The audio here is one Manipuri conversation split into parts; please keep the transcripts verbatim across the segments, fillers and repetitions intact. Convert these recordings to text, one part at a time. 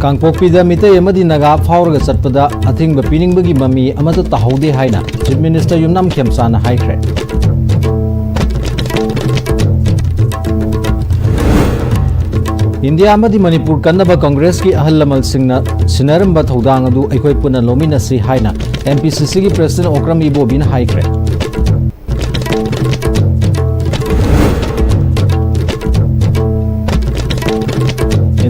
ꯀꯥꯡꯄꯣꯛꯄꯤꯗ ꯃꯤꯇꯩ ꯑꯃꯗꯤ ꯅꯥꯒꯥ ꯐꯥꯎꯔꯒ ꯆꯠꯄꯗ ꯑꯊꯤꯡꯕ ꯄꯤꯅꯤꯡꯕꯒꯤ ꯃꯃꯤ ꯑꯃꯠꯇ ꯇꯥꯍꯧꯗꯦ ꯍꯥꯏꯅ Chief Minister ꯌꯨꯝꯅꯥꯝ ꯈꯦꯝꯆꯥꯅ ꯍꯥꯏꯈ꯭ꯔꯦ꯫ ꯏꯟꯗꯤꯌꯥ ꯑꯃꯗꯤ ꯃꯅꯤꯄꯨꯔ ꯀꯟꯅꯕ ꯀꯪꯒ꯭ꯔꯦꯁꯀꯤ ꯑꯍꯜ ꯂꯃꯟꯁꯤꯡꯅ ꯁꯤꯟꯅꯔꯝꯕ ꯊꯧꯗꯥꯡ ꯑꯗꯨ ꯑꯩꯈꯣꯏ ꯄꯨꯟꯅ ꯂꯧꯃꯤꯟꯅꯁꯤ ꯍꯥꯏꯅ M P C C ꯒꯤ President ꯑꯣꯀ꯭ꯔꯝ ꯏꯕꯣꯕꯤꯅ ꯍꯥꯏꯈ꯭ꯔꯦ꯫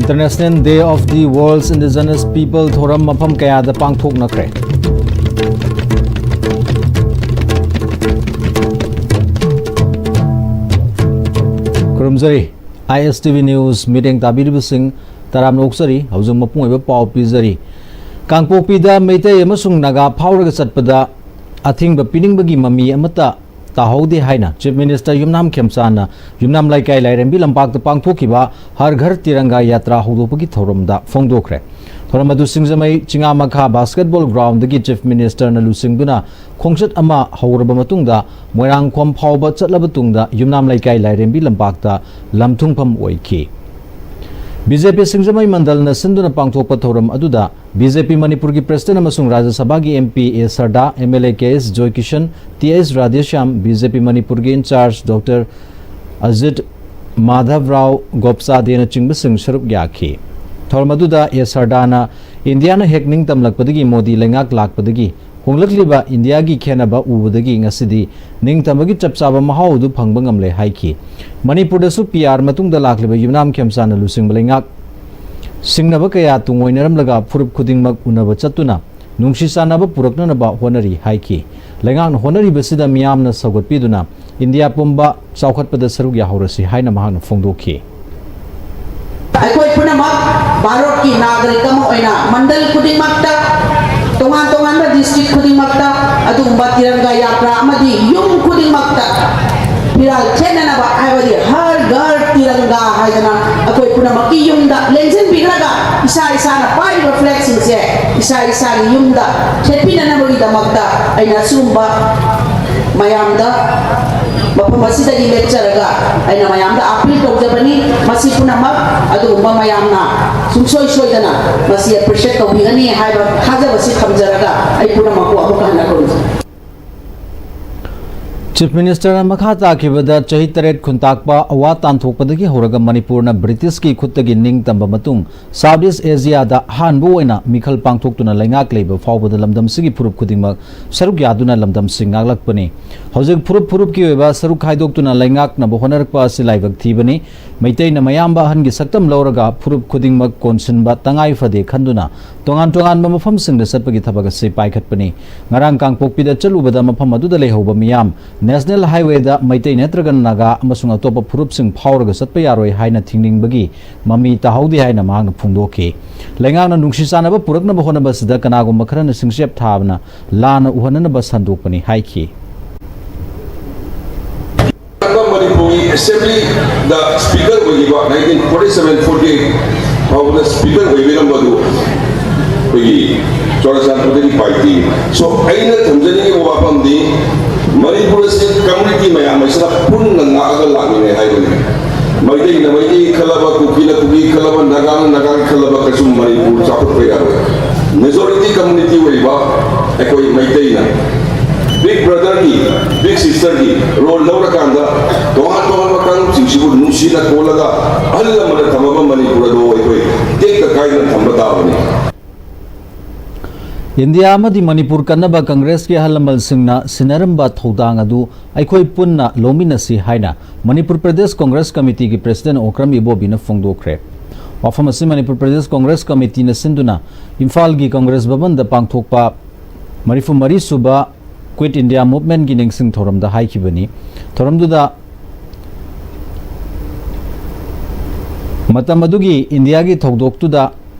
International Day of the World's Indigenous People ꯊꯧꯔꯝ ꯃꯐꯝ ꯀꯌꯥꯗ ꯄꯥꯡꯊꯣꯛꯅꯈ꯭ꯔꯦ꯫ ꯈꯨꯔꯨꯝꯖꯔꯤ꯫ I S T V News ꯃꯤꯠꯌꯦꯡ ꯇꯥꯕꯤꯔꯤꯕꯁꯤꯡ ꯇꯔꯥꯝꯅ ꯑꯣꯛꯆꯔꯤ꯫ ꯍꯧꯖꯤꯛ ꯃꯄꯨꯡ ꯑꯣꯏꯕ ꯄꯥꯎ ꯄꯤꯖꯔꯤ꯫ ꯀꯥꯡꯄꯣꯛꯄꯤꯗ ꯃꯩꯇꯩ ꯑꯃꯁꯨꯡ ꯅꯥꯒꯥ ꯐꯥꯎꯔꯒ ꯆꯠꯄꯗ ꯑꯊꯤꯡꯕ ꯄꯤꯅꯤꯡꯕꯒꯤ ꯃꯃꯤ ꯑꯃꯠꯇ ꯇꯥꯍꯧꯗꯦ ꯍꯥꯏꯅ Chief Minister ꯌꯨꯝꯅꯥꯝ ꯈꯦꯝꯆꯥꯅ ꯌꯨꯝꯅꯥꯝ ꯂꯩꯀꯥꯏ ꯂꯥꯏꯔꯦꯝꯕꯤ ꯂꯝꯄꯥꯛꯇ ꯄꯥꯡꯊꯣꯛꯈꯤꯕ ꯍꯔ ꯘꯔ ꯇꯤꯔꯪꯒꯥ ꯌꯥꯇ꯭ꯔꯥ ꯍꯧꯗꯣꯛꯄꯒꯤ ꯊꯧꯔꯝꯗ ꯐꯣꯡꯗꯣꯛꯈ꯭ꯔꯦ꯫ ꯊꯧꯔꯝ ꯑꯗꯨ ꯁꯤꯡꯖꯃꯩ ꯆꯤꯉꯥꯃꯈꯥ basketball ground ꯗꯒꯤ Chief Minister ꯅ ꯂꯨꯆꯤꯡꯗꯨꯅ ꯈꯣꯡꯆꯠ ꯑꯃ ꯍꯧꯔꯕ ꯃꯇꯨꯡꯗ ꯃꯣꯏꯔꯥꯡꯈꯣꯝ ꯐꯥꯎꯕ ꯆꯠꯂꯕ ꯇꯨꯡꯗ ꯌꯨꯝꯅꯥꯝ ꯂꯩꯀꯥꯏ ꯂꯥꯏꯔꯦꯝꯕꯤ ꯂꯝꯄꯥꯛꯇ ꯂꯝꯊꯨꯡꯐꯝ ꯑꯣꯏꯈꯤ꯫ B J P ꯁꯤꯡꯖꯃꯩ ꯃꯟꯗꯜꯅ ꯁꯤꯟꯗꯨꯅ ꯄꯥꯡꯊꯣꯛꯄ ꯊꯧꯔꯝ ꯑꯗꯨꯗ B J P ꯃꯅꯤꯄꯨꯔꯒꯤ President ꯑꯃꯁꯨꯡ ꯔꯥꯖ꯭ꯌ ꯁꯚꯥꯒꯤ M P A Sarda, M L A K S Joykishan, T S Radheshyam, B J P ꯃꯅꯤꯄꯨꯔꯒꯤ in charge Doctor Ajit Madhavrao ꯒꯣꯞꯆꯥꯗꯦꯅꯆꯤꯡꯕꯁꯤꯡ ꯁꯔꯨꯛ ꯌꯥꯈꯤ꯫ ꯊꯧꯔꯝ ꯑꯗꯨꯗ ꯑꯦ ꯁꯔꯗꯥꯅ ꯏꯟꯗꯤꯌꯥꯅ ꯍꯦꯛ ꯅꯤꯡꯇꯝꯂꯛꯄꯗꯒꯤ ꯃꯣꯗꯤ ꯂꯩꯉꯥꯛ ꯂꯥꯛꯄꯗꯒꯤ ꯍꯣꯡꯂꯛꯂꯤꯕ ꯏꯟꯗꯤꯌꯥꯒꯤ ꯈꯦꯟꯅꯕ ꯎꯕꯗꯒꯤ ꯉꯁꯤꯗꯤ ꯅꯤꯡꯇꯝꯕꯒꯤ ꯆꯞ ꯆꯥꯕ ꯃꯍꯥꯎ ꯑꯗꯨ ꯐꯪꯕ ꯉꯝꯂꯦ ꯍꯥꯏꯈꯤ꯫ ꯃꯅꯤꯄꯨꯔꯗꯁꯨ P R ꯃꯇꯨꯡꯗ ꯂꯥꯛꯂꯤꯕ ꯌꯨꯝꯅꯥꯝ ꯈꯦꯝꯆꯥꯅ ꯂꯨꯆꯤꯡꯕ ꯂꯩꯉꯥꯛ ꯁꯤꯡꯅꯕ ꯀꯌꯥ ꯇꯨꯡꯑꯣꯏꯅꯔꯝꯂꯒ ꯐꯨꯔꯨꯞ ꯈꯨꯗꯤꯡꯃꯛ ꯎꯅꯕ ꯆꯠꯇꯨꯅ ꯅꯨꯡꯁꯤ ꯆꯥꯟꯅꯕ ꯄꯨꯔꯛꯅꯅꯕ ꯍꯣꯠꯅꯔꯤ ꯍꯥꯏꯈꯤ꯫ ꯂꯩꯉꯥꯛꯅ ꯍꯣꯠꯅꯔꯤꯕꯁꯤꯗ ꯃꯤꯌꯥꯝꯅ ꯁꯧꯒꯠꯄꯤꯗꯨꯅ ꯏꯟꯗꯤꯌꯥ ꯄꯨꯝꯕ ꯆꯥꯎꯈꯠꯄꯗ ꯁꯔꯨꯛ ꯌꯥꯍꯧꯔꯁꯤ ꯍꯥꯏꯅ ꯃꯍꯥꯛꯅ ꯐꯣꯡꯗꯣꯛꯈꯤ꯫ ꯑꯩꯈꯣꯏ ꯄꯨꯝꯅꯃꯛ ꯚꯥꯔꯠꯀꯤ ꯅꯥꯒꯔꯤꯛ ꯑꯃ ꯑꯣꯏꯅ ꯃꯟꯗꯜ ꯈꯨꯗꯤꯡꯃꯛꯇ, ꯇꯣꯉꯥꯟ ꯇꯣꯉꯥꯟꯕ district ꯈꯨꯗꯤꯡꯃꯛꯇ ꯑꯗꯨꯒꯨꯝꯕ ꯇꯤꯔꯪꯒꯥ ꯌꯥꯇ꯭ꯔꯥ ꯑꯃꯗꯤ ꯌꯨꯝ ꯈꯨꯗꯤꯡꯃꯛꯇ ꯐꯤꯔꯥꯜ ꯈꯦꯠꯅꯅꯕ, ꯍꯥꯏꯕꯗꯤ ꯍꯔ ꯘꯔ ꯇꯤꯔꯪꯒꯥ ꯍꯥꯏꯗꯅ ꯑꯩꯈꯣꯏ ꯄꯨꯝꯅꯃꯛꯀꯤ ꯌꯨꯝꯗ ꯂꯦꯡꯁꯤꯟꯕꯤꯈ꯭ꯔꯒ ꯏꯁꯥ ꯏꯁꯥꯅ ꯄꯥꯏꯔꯤꯕ flagꯁꯤꯡꯁꯦ ꯏꯁꯥ ꯏꯁꯥꯒꯤ ꯌꯨꯝꯗ ꯊꯦꯠꯄꯤꯅꯅꯕꯒꯤꯗꯃꯛꯇ ꯑꯩꯅ ꯑꯁꯤꯒꯨꯝꯕ ꯃꯌꯥꯝꯗ ꯃꯐꯝ ꯑꯁꯤꯗꯒꯤ ꯂꯦꯞꯆꯔꯒ ꯑꯩꯅ ꯃꯌꯥꯝꯗ ꯑꯥꯄꯤꯜ ꯇꯧꯖꯕꯅꯤ꯫ ꯃꯁꯤ ꯄꯨꯝꯅꯃꯛ ꯑꯗꯨꯒꯨꯝꯕ ꯃꯌꯥꯝꯅ ꯁꯨꯡꯁꯣꯏ ꯁꯣꯏꯗꯅ ꯃꯁꯤ ꯑꯦꯄ꯭ꯔꯤꯁꯤꯌꯦꯠ ꯇꯧꯕꯤꯒꯅꯤ ꯍꯥꯏꯕ ꯊꯥꯖꯕꯁꯤ ꯊꯝꯖꯔꯒ ꯑꯩ ꯄꯨꯝꯅꯃꯛꯄꯨ ꯑꯃꯨꯛꯀ ꯍꯟꯅ ꯈꯨꯔꯨꯝꯖꯔꯤ꯫ ꯆꯤꯐ ꯃꯤꯅꯤꯁꯇꯔꯅ ꯃꯈꯥ ꯇꯥꯈꯤꯕꯗ ꯆꯍꯤ ꯇꯔꯦꯠ ꯈꯨꯟꯇꯥꯛꯄ ꯑꯋꯥ ꯇꯥꯟꯊꯣꯛꯄꯗꯒꯤ ꯍꯧꯔꯒ ꯃꯅꯤꯄꯨꯔꯅ ꯕ꯭ꯔꯤꯇꯤꯁꯀꯤ ꯈꯨꯠꯇꯒꯤ ꯅꯤꯡꯇꯝꯕ ꯃꯇꯨꯡ ꯁꯥꯎꯠ ꯏꯁ ꯑꯦꯁꯤꯌꯥꯗ ꯑꯍꯥꯟꯕ ꯑꯣꯏꯅ ꯃꯤꯈꯜ ꯄꯥꯡꯊꯣꯛꯇꯨꯅ ꯂꯩꯉꯥꯛ ꯂꯩꯕ ꯐꯥꯎꯕꯗ ꯂꯝꯗꯝꯁꯤꯒꯤ ꯐꯨꯔꯨꯞ ꯈꯨꯗꯤꯡꯃꯛ ꯁꯔꯨꯛ ꯌꯥꯗꯨꯅ ꯂꯝꯗꯝꯁꯤꯡ ꯉꯥꯛꯂꯛꯄꯅꯤ꯫ ꯍꯧꯖꯤꯛ ꯐꯨꯔꯨꯞ ꯐꯨꯔꯨꯞꯀꯤ ꯑꯣꯏꯕ ꯁꯔꯨꯛ ꯈꯥꯏꯗꯣꯛꯇꯨꯅ ꯂꯩꯉꯥꯛꯅꯕ ꯍꯣꯠꯅꯔꯛꯄ ꯑꯁꯤ ꯂꯥꯏꯕꯛ ꯊꯤꯕꯅꯤ꯫ ꯃꯩꯇꯩꯅ ꯃꯌꯥꯝꯕ ꯑꯍꯟꯒꯤ ꯁꯛꯇꯝ ꯂꯧꯔꯒ ꯐꯨꯔꯨꯞ ꯈꯨꯗꯤꯡꯃꯛ ꯀꯣꯟꯁꯤꯟꯕ ꯇꯉꯥꯏ ꯐꯗꯦ ꯈꯟꯗꯨꯅ ꯇꯣꯉꯥꯟ ꯇꯣꯉꯥꯟꯕ ꯃꯐꯝꯁꯤꯡꯗ ꯆꯠꯄꯒꯤ ꯊꯕꯛ ꯑꯁꯤ ꯄꯥꯏꯈꯠꯄꯅꯤ꯫ ꯉꯔꯥꯡ ꯀꯥꯡꯄꯣꯛꯄꯤꯗ ꯆꯠꯂꯨꯕꯗ ꯃꯐꯝ ꯑꯗꯨꯗ ꯂꯩꯍꯧꯕ ꯃꯤꯌꯥꯝ ꯅꯦꯁꯅꯦꯜ ꯍꯥꯏꯋꯦꯗ ꯃꯩꯇꯩ ꯅꯠꯇ꯭ꯔꯒ ꯅꯥꯒꯥ ꯑꯃꯁꯨꯡ ꯑꯇꯣꯞꯄ ꯐꯨꯔꯨꯞꯁꯤꯡ ꯐꯥꯎꯔꯒ ꯆꯠꯄ ꯌꯥꯔꯣꯏ ꯍꯥꯏꯅ ꯊꯤꯡꯅꯤꯡꯕꯒꯤ ꯃꯃꯤ ꯇꯥꯍꯧꯗꯦ ꯍꯥꯏꯅ ꯃꯍꯥꯛꯅ ꯐꯣꯡꯗꯣꯛꯈꯤ꯫ ꯂꯩꯉꯥꯛꯅ ꯅꯨꯡꯁꯤ ꯆꯥꯟꯅꯕ ꯄꯨꯔꯛꯅꯕ ꯍꯣꯠꯅꯕꯁꯤꯗ ꯀꯅꯥꯒꯨꯝꯕ ꯈꯔꯅ ꯁꯤꯡꯆꯦꯞ ꯊꯥꯕꯅ ꯂꯥꯟꯅ ꯎꯍꯟꯅꯅꯕ ꯁꯟꯗꯣꯛꯄꯅꯤ ꯍꯥꯏꯈꯤ꯫ ꯃꯅꯤꯄꯨꯔꯒꯤ ꯑꯦꯁꯦꯝꯕ꯭ꯂꯤꯗ ꯁ꯭ꯄꯤꯀꯔ ꯑꯣꯏꯈꯤꯕ nineteen forty seven forty eight ꯐꯥꯎꯕꯗ ꯁ꯭ꯄꯤꯀꯔ ꯑꯣꯏꯕꯤꯔꯝꯕꯗꯨ ꯑꯩꯈꯣꯏꯒꯤ ꯆꯨꯔꯥꯆꯥꯟꯄꯨꯔꯗꯒꯤ ꯄꯥꯏꯇꯤ꯫ So ꯑꯩꯅ ꯊꯝꯖꯅꯤꯡꯉꯤꯕ ꯋꯥꯐꯝꯗꯤ ꯃꯅꯤꯄꯨꯔ ꯑꯁꯤ ꯀꯝꯃ꯭ꯌꯨꯅꯤꯇꯤ ꯃꯌꯥꯝ ꯑꯁꯤꯅ ꯄꯨꯟꯅ ꯉꯥꯛꯑꯒ ꯂꯥꯛꯃꯤꯟꯅꯩ ꯍꯥꯏꯕꯅꯤ꯫ ꯃꯩꯇꯩꯅ ꯃꯩꯇꯩ ꯈꯜꯂꯕ, ꯀꯨꯀꯤꯅ ꯀꯨꯀꯤ ꯈꯜꯂꯕ, ꯅꯥꯒꯥꯅ ꯅꯥꯒꯥꯒꯤ ꯈꯜꯂꯕ ꯀꯩꯁꯨ ꯃꯅꯤꯄꯨꯔ ꯆꯥꯎꯈꯠꯄ ꯌꯥꯔꯣꯏ꯫ ꯃꯦꯖꯣꯔꯤꯇꯤ ꯀꯝꯃ꯭ꯌꯨꯅꯤꯇꯤ ꯑꯣꯏꯔꯤꯕ ꯑꯩꯈꯣꯏ ꯃꯩꯇꯩꯅ big brotherꯒꯤ, big sisterꯒꯤ role ꯂꯧꯔꯀꯥꯟꯗ ꯇꯣꯉꯥꯟ ꯇꯣꯉꯥꯟꯕ ꯀꯥꯡꯂꯨꯞꯁꯤꯡꯁꯤꯕꯨ ꯅꯨꯡꯁꯤꯅ ꯀꯣꯜꯂꯒ ꯑꯍꯜ ꯂꯃꯟꯅ ꯊꯝꯃꯕ ꯃꯅꯤꯄꯨꯔ ꯑꯗꯨ ꯑꯩꯈꯣꯏ ꯇꯦꯛꯇ ꯀꯥꯏꯗꯅ ꯊꯝꯕ ꯇꯥꯕꯅꯤ꯫ ꯏꯟꯗꯤꯌꯥ ꯑꯃꯗꯤ ꯃꯅꯤꯄꯨꯔ ꯀꯟꯅꯕ ꯀꯪꯒ꯭ꯔꯦꯁꯀꯤ ꯑꯍꯜ ꯂꯃꯟꯁꯤꯡꯅ ꯁꯤꯟꯅꯔꯝꯕ ꯊꯧꯗꯥꯡ ꯑꯗꯨ ꯑꯩꯈꯣꯏ ꯄꯨꯟꯅ ꯂꯧꯃꯤꯟꯅꯁꯤ ꯍꯥꯏꯅ ꯃꯅꯤꯄꯨꯔ ꯄ꯭ꯔꯗꯦꯁ ꯀꯪꯒ꯭ꯔꯦꯁ ꯀꯃꯤꯇꯤꯒꯤ ꯄ꯭ꯔꯁꯤꯗꯦꯟꯠ ꯑꯣꯀ꯭ꯔꯝ ꯏꯕꯣꯕꯤꯅ ꯐꯣꯡꯗꯣꯛꯈ꯭ꯔꯦ꯫ ꯋꯥꯐꯝ ꯑꯁꯤ ꯃꯅꯤꯄꯨꯔ ꯄ꯭ꯔꯗꯦꯁ ꯀꯪꯒ꯭ꯔꯦꯁ ꯀꯃꯤꯇꯤꯅ ꯁꯤꯟꯗꯨꯅ ꯏꯝꯐꯥꯜꯒꯤ ꯀꯪꯒ꯭ꯔꯦꯁ ꯚꯕꯟꯗ ꯄꯥꯡꯊꯣꯛꯄ ꯃꯔꯤꯐꯨ ꯃꯔꯤ ꯁꯨꯕ ꯀ꯭ꯋꯤꯠ ꯏꯟꯗꯤꯌꯥ ꯃꯨꯚꯃꯦꯟꯠꯀꯤ ꯅꯤꯡꯁꯤꯡ ꯊꯧꯔꯝꯗ ꯍꯥꯏꯈꯤꯕꯅꯤ꯫ ꯊꯧꯔꯝꯗꯨꯗ ꯃꯇꯝ ꯑꯗꯨꯒꯤ ꯏꯟꯗꯤꯌꯥꯒꯤ ꯊꯧꯗꯣꯛꯇꯨꯗ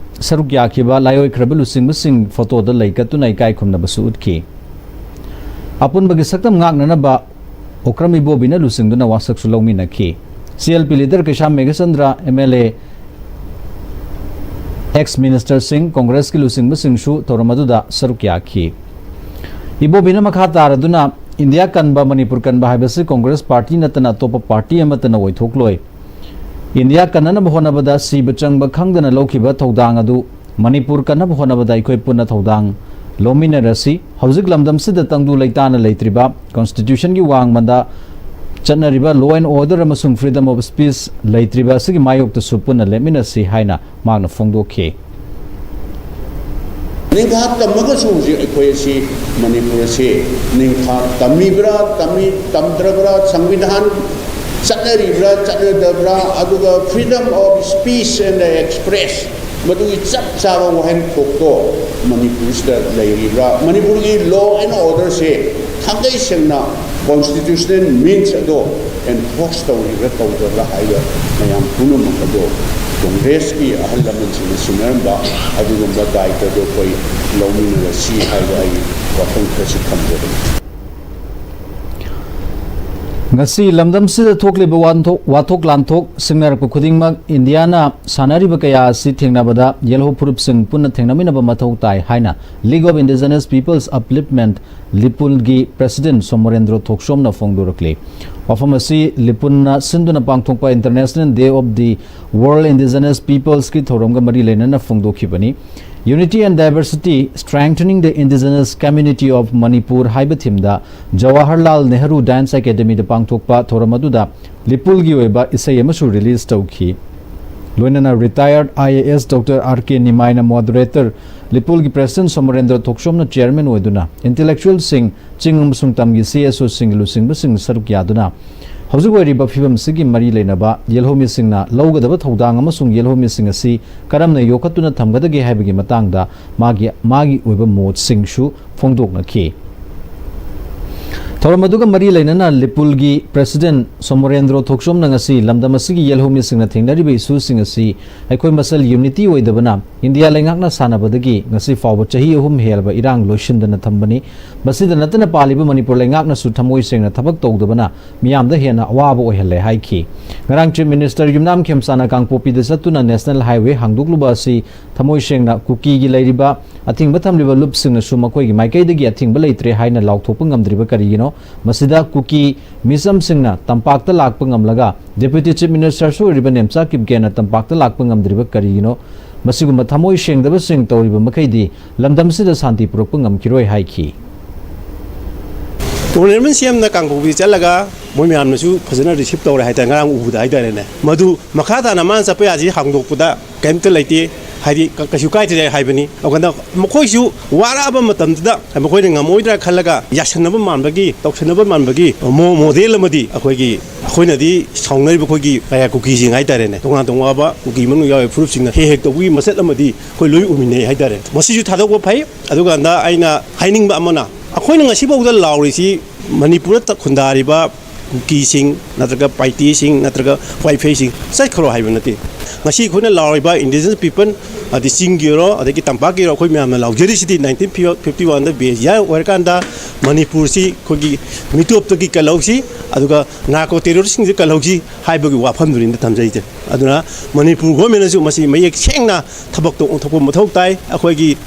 ꯁꯔꯨꯛ ꯌꯥꯈꯤꯕ ꯂꯥꯏꯑꯣꯏꯈ꯭ꯔꯕ ꯂꯨꯆꯤꯡꯕꯁꯤꯡ ꯐꯣꯇꯣꯗ ꯂꯩꯀꯠꯇꯨꯅ ꯏꯀꯥꯏ ꯈꯨꯝꯅꯕꯁꯨ ꯎꯠꯈꯤ꯫ ꯑꯄꯨꯟꯕꯒꯤ ꯁꯛꯇꯝ ꯉꯥꯛꯅꯅꯕ ꯑꯣꯀ꯭ꯔꯝ ꯏꯕꯣꯕꯤꯅ ꯂꯨꯆꯤꯡꯗꯨꯅ ꯋꯥꯁꯛꯁꯨ ꯂꯧꯃꯤꯟꯅꯈꯤ꯫ C L P leader Keisham Meghachandra, M L A, ex ꯃꯤꯅꯤꯁꯇꯔꯁꯤꯡ, ꯀꯪꯒ꯭ꯔꯦꯁꯀꯤ ꯂꯨꯆꯤꯡꯕꯁꯤꯡꯁꯨ ꯊꯧꯔꯝ ꯑꯗꯨꯗ ꯁꯔꯨꯛ ꯌꯥꯈꯤ꯫ ꯏꯕꯣꯕꯤꯅ ꯃꯈꯥ ꯇꯥꯔꯗꯨꯅ ꯏꯟꯗꯤꯌꯥ ꯀꯟꯕ, ꯃꯅꯤꯄꯨꯔ ꯀꯟꯕ ꯍꯥꯏꯕꯁꯤ ꯀꯣꯡꯒ꯭ꯔꯦꯁ ꯄꯥꯔꯇꯤ ꯅꯠꯇꯅ ꯑꯇꯣꯞꯄ ꯄꯥꯔꯇꯤ ꯑꯃꯠꯇꯅ ꯑꯣꯏꯊꯣꯛꯂꯣꯏ꯫ ꯏꯟꯗꯤꯌꯥ ꯀꯟꯅꯅꯕ ꯍꯣꯠꯅꯕꯗ ꯁꯤꯕ ꯆꯪꯕ ꯈꯪꯗꯅ ꯂꯧꯈꯤꯕ ꯊꯧꯗꯥꯡ ꯑꯗꯨ ꯃꯅꯤꯄꯨꯔ ꯀꯟꯅꯕ ꯍꯣꯠꯅꯕꯗ ꯑꯩꯈꯣꯏ ꯄꯨꯟꯅ ꯊꯧꯗꯥꯡ ꯂꯧꯃꯤꯟꯅꯔꯁꯤ꯫ ꯍꯧꯖꯤꯛ ꯂꯝꯗꯝꯁꯤꯗ ꯇꯪꯗꯨ ꯂꯩꯇꯥꯅ ꯂꯩꯇ꯭ꯔꯤꯕ, ꯀꯣꯟꯁꯇꯤꯇ꯭ꯌꯨꯁꯟꯒꯤ ꯋꯥꯡꯃꯗ ꯆꯠꯅꯔꯤꯕ law and order ꯑꯃꯁꯨꯡ freedom of speech ꯂꯩꯇ꯭ꯔꯤꯕ ꯑꯁꯤꯒꯤ ꯃꯥꯌꯣꯛꯇꯁꯨ ꯄꯨꯟꯅ ꯂꯦꯞꯃꯤꯟꯅꯁꯤ ꯍꯥꯏꯅ ꯃꯍꯥꯛꯅ ꯐꯣꯡꯗꯣꯛꯈꯤ꯫ ꯅꯤꯡꯊꯥ ꯇꯝꯃꯒꯁꯨ ꯍꯧꯖꯤꯛ ꯑꯩꯈꯣꯏ ꯑꯁꯤ ꯃꯅꯤꯄꯨꯔ ꯑꯁꯤ ꯅꯤꯡꯊꯥ ꯇꯝꯃꯤꯕ꯭ꯔꯥ, ꯇꯝꯃꯤ-, ꯇꯝꯗ꯭ꯔꯕ꯭ꯔꯥ, ꯁꯪꯕꯤꯙꯥꯟ ꯆꯠꯅꯔꯤꯕ꯭ꯔꯥ, ꯆꯠꯅꯗꯕ꯭ꯔꯥ, ꯑꯗꯨꯒ freedom of speech and express ꯃꯗꯨꯒꯤ ꯆꯞ ꯆꯥꯕ ꯋꯥꯍꯟꯊꯣꯛꯇꯣ ꯃꯅꯤꯄꯨꯔꯁꯤꯗ ꯂꯩꯔꯤꯕ꯭ꯔꯥ, ꯃꯅꯤꯄꯨꯔꯒꯤ law and order ꯁꯦ ꯊꯥꯡꯒꯩ ꯁꯦꯡꯅ constitutional means ꯑꯗꯣ enforce ꯇꯧꯔꯤꯕ꯭ꯔꯥ ꯇꯧꯗꯕ꯭ꯔꯥ ꯍꯥꯏꯕ ꯃꯌꯥꯝ ꯄꯨꯝꯅꯃꯛ ꯑꯗꯣ ꯀꯣꯡꯒ꯭ꯔꯦꯁꯀꯤ ꯑꯍꯜ ꯂꯃꯟꯁꯤꯡꯅ ꯁꯤꯟꯅꯔꯝꯕ ꯑꯗꯨꯒꯨꯝꯕ ꯗꯥꯏꯇꯗꯣ ꯑꯩꯈꯣꯏ ꯂꯧꯃꯤꯟꯅꯔꯁꯤ ꯍꯥꯏꯕ ꯑꯩ ꯋꯥꯐꯝ ꯈꯔꯁꯨ ꯊꯝꯖꯕꯅꯤ꯫ ꯉꯁꯤ ꯂꯝꯗꯝꯁꯤꯗ ꯊꯣꯛꯂꯤꯕ ꯋꯥꯟꯊꯣꯛ-, ꯋꯥꯊꯣꯛ ꯂꯥꯟꯊꯣꯛ ꯁꯤꯡꯅꯔꯛꯄ ꯈꯨꯗꯤꯡꯃꯛ ꯏꯟꯗꯤꯌꯥꯅ ꯁꯥꯟꯅꯔꯤꯕ ꯀꯌꯥ ꯑꯁꯤ ꯊꯦꯡꯅꯕꯗ ꯌꯦꯜꯍꯧ ꯐꯨꯔꯨꯞꯁꯤꯡ ꯄꯨꯟꯅ ꯊꯦꯡꯅꯃꯤꯟꯅꯕ ꯃꯊꯧ ꯇꯥꯏ ꯍꯥꯏꯅ League of Indigenous Peoples Upliftment ꯂꯤꯄꯨꯜꯒꯤ president Somorendro ꯊꯣꯛꯁꯣꯝꯅ ꯐꯣꯡꯗꯣꯔꯛꯂꯤ꯫ ꯋꯥꯐꯝ ꯑꯁꯤ ꯂꯤꯄꯨꯜꯅ ꯁꯤꯟꯗꯨꯅ ꯄꯥꯡꯊꯣꯛꯄ International Day of the World Indigenous Peoples ꯀꯤ ꯊꯧꯔꯝꯒ ꯃꯔꯤ ꯂꯩꯅꯅ ꯐꯣꯡꯗꯣꯛꯈꯤꯕꯅꯤ꯫ Unity and Diversity, Strengthening the Indigenous Community of Manipur ꯍꯥꯏꯕ theme ꯗ ꯖꯋꯥꯍꯔꯂꯥꯜ ꯅꯦꯍꯔꯨ Dance Academy ꯗ ꯄꯥꯡꯊꯣꯛꯄ ꯊꯧꯔꯝ ꯑꯗꯨꯗ ꯂꯤꯄꯨꯜꯒꯤ ꯑꯣꯏꯕ ꯏꯁꯩ ꯑꯃꯁꯨ release ꯇꯧꯈꯤ꯫ ꯂꯣꯏꯅꯅ retired I A S Doctor R K ꯅꯤꯃꯥꯏꯅ moderator, ꯂꯤꯄꯨꯜꯒꯤ president ꯁꯣꯃꯣꯔꯦꯟꯗ꯭ꯔ ꯊꯣꯛꯁꯣꯝꯅ chairman ꯑꯣꯏꯗꯨꯅ intellectual ꯁꯤꯡ, ꯆꯤꯡ ꯑꯃꯁꯨꯡ ꯇꯝꯒꯤ C S O ꯁꯤꯡ, ꯂꯨꯆꯤꯡꯕꯁꯤꯡ ꯁꯔꯨꯛ ꯌꯥꯗꯨꯅ ꯍꯧꯖꯤꯛ ꯑꯣꯏꯔꯤꯕ ꯐꯤꯕꯝꯁꯤꯒꯤ ꯃꯔꯤ ꯂꯩꯅꯕ ꯌꯦꯜꯍꯧꯃꯤꯁꯤꯡꯅ ꯂꯧꯒꯗꯕ ꯊꯧꯗꯥꯡ ꯑꯃꯁꯨꯡ ꯌꯦꯜꯍꯧꯃꯤꯁꯤꯡ ꯑꯁꯤ ꯀꯔꯝꯅ ꯌꯣꯛꯈꯠꯇꯨꯅ ꯊꯝꯒꯗꯒꯦ ꯍꯥꯏꯕꯒꯤ ꯃꯇꯥꯡꯗ ꯃꯥꯒꯤ, ꯃꯥꯒꯤ ꯑꯣꯏꯕ ꯃꯣꯠꯁꯤꯡꯁꯨ ꯐꯣꯡꯗꯣꯛꯅꯈꯤ꯫ ꯊꯧꯔꯝ ꯑꯗꯨꯒ ꯃꯔꯤ ꯂꯩꯅꯅ ꯂꯤꯄꯨꯜꯒꯤ president ꯁꯣꯃꯣꯔꯦꯟꯗ꯭ꯔꯣ ꯊꯣꯛꯆꯣꯝꯅ ꯉꯁꯤ ꯂꯝꯗꯝ ꯑꯁꯤꯒꯤ ꯌꯦꯜꯍꯧꯃꯤꯁꯤꯡꯅ ꯊꯦꯡꯅꯔꯤꯕ issueꯁꯤꯡ ꯑꯁꯤ ꯑꯩꯈꯣꯏ ꯃꯁꯦꯜ unity ꯑꯣꯏꯗꯕꯅ ꯏꯟꯗꯤꯌꯥ ꯂꯩꯉꯥꯛꯅ ꯁꯥꯟꯅꯕꯗꯒꯤ ꯉꯁꯤ ꯐꯥꯎꯕ ꯆꯍꯤ ꯑꯍꯨꯝ ꯍꯦꯜꯂꯕ ꯏꯔꯥꯡ ꯂꯣꯏꯁꯤꯟꯗꯅ ꯊꯝꯕꯅꯤ꯫ ꯃꯁꯤꯗ ꯅꯠꯇꯅ ꯄꯥꯜꯂꯤꯕ ꯃꯅꯤꯄꯨꯔ ꯂꯩꯉꯥꯛꯅꯁꯨ ꯊꯃꯣꯏ ꯁꯦꯡꯅ ꯊꯕꯛ ꯇꯧꯗꯕꯅ ꯃꯤꯌꯥꯝꯗ ꯍꯦꯟꯅ ꯑꯋꯥꯕ ꯑꯣꯏꯍꯜꯂꯦ ꯍꯥꯏꯈꯤ꯫ ꯉꯔꯥꯡ Chief Minister ꯌꯨꯝꯅꯥꯝ ꯈꯦꯝꯆꯥꯅ ꯀꯥꯡꯄꯣꯛꯄꯤꯗ ꯆꯠꯇꯨꯅ National Highway ꯍꯥꯡꯗꯣꯛꯂꯨꯕ ꯑꯁꯤ ꯊꯃꯣꯏ ꯁꯦꯡꯅ ꯀꯨꯀꯤꯒꯤ ꯂꯩꯔꯤꯕ ꯑꯊꯤꯡꯕ ꯊꯝꯂꯤꯕ ꯂꯨꯞꯁꯤꯡꯅꯁꯨ ꯃꯈꯣꯏꯒꯤ ꯃꯥꯏꯀꯩꯗꯒꯤ ꯑꯊꯤꯡꯕ ꯂꯩꯇ꯭ꯔꯦ ꯍꯥꯏꯅ ꯂꯥꯎꯊꯣꯛꯄ ꯉꯝꯗ꯭ꯔꯤꯕ ꯀꯔꯤꯒꯤꯅꯣ? ꯃꯁꯤꯗ ꯀꯨꯀꯤ ꯃꯤꯆꯝꯁꯤꯡꯅ ꯇꯝꯄꯥꯛꯇ ꯂꯥꯛꯄ ꯉꯝꯂꯒ Deputy Chief Ministerꯁꯨ ꯑꯣꯏꯔꯤꯕ ꯅꯦꯝꯆꯥ ꯀꯤꯞꯒꯦꯟꯅ ꯇꯝꯄꯥꯛꯇ ꯂꯥꯛꯄ ꯉꯝꯗ꯭ꯔꯤꯕ ꯀꯔꯤꯒꯤꯅꯣ? ꯃꯁꯤꯒꯨꯝꯕ ꯊꯃꯣꯏ ꯁꯦꯡꯗꯕꯁꯤꯡ ꯇꯧꯔꯤꯕ ꯃꯈꯩꯗꯤ ꯂꯝꯗꯝꯁꯤꯗ ꯁꯥꯟꯇꯤ ꯄꯨꯔꯛꯄ ꯉꯝꯈꯤꯔꯣꯏ ꯍꯥꯏꯈꯤ꯫ ꯑꯣꯅꯔꯦꯕꯜ ꯁꯤ ꯑꯦꯝꯅ ꯀꯥꯡꯄꯣꯛꯄꯤ ꯆꯠꯂꯒ ꯃꯣꯏ ꯃꯌꯥꯝꯅꯁꯨ ꯐꯖꯅ ꯔꯤꯁꯤꯞ ꯇꯧꯔꯦ ꯍꯥꯏꯇꯥꯔꯦ, ꯉꯔꯥꯡ ꯎꯕꯗ ꯍꯥꯏꯇꯥꯔꯦꯅꯦ꯫ ꯃꯗꯨ ꯃꯈꯥ ꯇꯥꯅ ꯃꯥꯅ ꯆꯠꯄ ꯌꯥꯁꯤ ꯍꯥꯡꯗꯣꯛꯄꯗ ꯀꯩꯝꯇ ꯂꯩꯇꯦ, ꯍꯥꯏꯗꯤ ꯀ-, ꯀꯩꯁꯨ ꯀꯥꯏꯗ꯭ꯔꯦ ꯍꯥꯏꯕꯅꯤ꯫ ꯑꯗꯨꯀꯥꯟꯗ ꯃꯈꯣꯏꯁꯨ ꯋꯥꯔꯛꯑꯕ ꯃꯇꯝꯗꯨꯗ ꯃꯈꯣꯏꯅ ꯉꯝꯃꯣꯏꯗ꯭ꯔꯥ ꯈꯜꯂꯒ ꯌꯥꯁꯟꯅꯕ ꯃꯥꯟꯕꯒꯤ, ꯇꯧꯁꯟꯅꯕ ꯃꯥꯟꯕꯒꯤ ꯃꯣ-, ꯃꯣꯗꯦꯜ ꯑꯃꯗꯤ ꯑꯩꯈꯣꯏꯒꯤ, ꯑꯩꯈꯣꯏꯅꯗꯤ ꯁꯥꯎꯅꯔꯤꯕ ꯑꯩꯈꯣꯏꯒꯤ ꯀꯌꯥ ꯀꯨꯀꯤꯁꯤꯡ ꯍꯥꯏꯇꯥꯔꯦꯅꯦ, ꯇꯣꯉꯥꯟ ꯇꯣꯉꯥꯟꯕ ꯀꯨꯀꯤ ꯃꯅꯨꯡ ꯌꯥꯎꯔꯤꯕ ꯐꯨꯔꯨꯞꯁꯤꯡꯅ ꯍꯦꯛ ꯍꯦꯛ ꯇꯧꯕꯒꯤ ꯃꯆꯠ ꯑꯃꯗꯤ ꯑꯩꯈꯣꯏ ꯂꯣꯏ ꯎꯃꯤꯟꯅꯩ ꯍꯥꯏꯇꯥꯔꯦ꯫ ꯃꯁꯤꯁꯨ ꯊꯥꯗꯣꯛꯄ ꯐꯩ꯫ ꯑꯗꯨꯀꯥꯟꯗ ꯑꯩꯅ ꯍꯥꯏꯅꯤꯡꯕ ꯑꯃꯅ, ꯑꯩꯈꯣꯏꯅ ꯉꯁꯤꯐꯥꯎꯗ ꯂꯥꯎꯔꯤꯁꯤ ꯃꯅꯤꯄꯨꯔꯗ ꯈꯨꯟꯗꯥꯔꯤꯕ ꯀꯨꯀꯤꯁꯤꯡ ꯅꯠꯇ꯭ꯔꯒ ꯄꯥꯏꯇꯦꯁꯤꯡ ꯅꯠꯇ꯭ꯔꯒ ꯋꯥꯏꯐꯩꯁꯤꯡ ꯆꯠꯈ꯭ꯔꯣ ꯍꯥꯏꯕ ꯅꯠꯇꯦ꯫ ꯉꯁꯤ ꯑꯩꯈꯣꯏꯅ ꯂꯥꯎꯔꯤꯕ indigenous people, ꯑꯗꯩ ꯆꯤꯡꯒꯤ ꯑꯣꯏꯔꯣ, ꯑꯗꯒꯤ ꯇꯝꯄꯥꯛꯀꯤ ꯑꯣꯏꯔꯣ, ꯑꯩꯈꯣꯏ ꯃꯌꯥꯝꯅ ꯂꯥꯎꯖꯔꯤꯁꯤꯗꯤ nineteen fifty one ꯗ ꯕꯦꯁ ꯌꯥ ꯑꯣꯏꯔꯀꯥꯟꯗ ꯃꯅꯤꯄꯨꯔꯁꯤ ꯑꯩꯈꯣꯏꯒꯤ ꯃꯤꯇꯣꯞꯇꯒꯤ ꯀꯜꯍꯧꯁꯤ, ꯑꯗꯨꯒ narco terrorist ꯁꯤꯡꯁꯦ ꯀꯜꯍꯧꯁꯤ ꯍꯥꯏꯕꯒꯤ ꯋꯥꯐꯝꯗꯨꯅꯤꯅ ꯊꯝꯖꯔꯤꯁꯦ꯫ ꯑꯗꯨꯅ ꯃꯅꯤꯄꯨꯔ ꯒꯣꯔꯃꯦꯟꯅꯁꯨ ꯃꯁꯤ ꯃꯌꯦꯛ ꯁꯦꯡꯅ ꯊꯕꯛꯇꯣ ꯑꯣꯟꯊꯣꯛꯄ ꯃꯊꯧ ꯇꯥꯏ꯫ ꯑꯩꯈꯣꯏꯒꯤ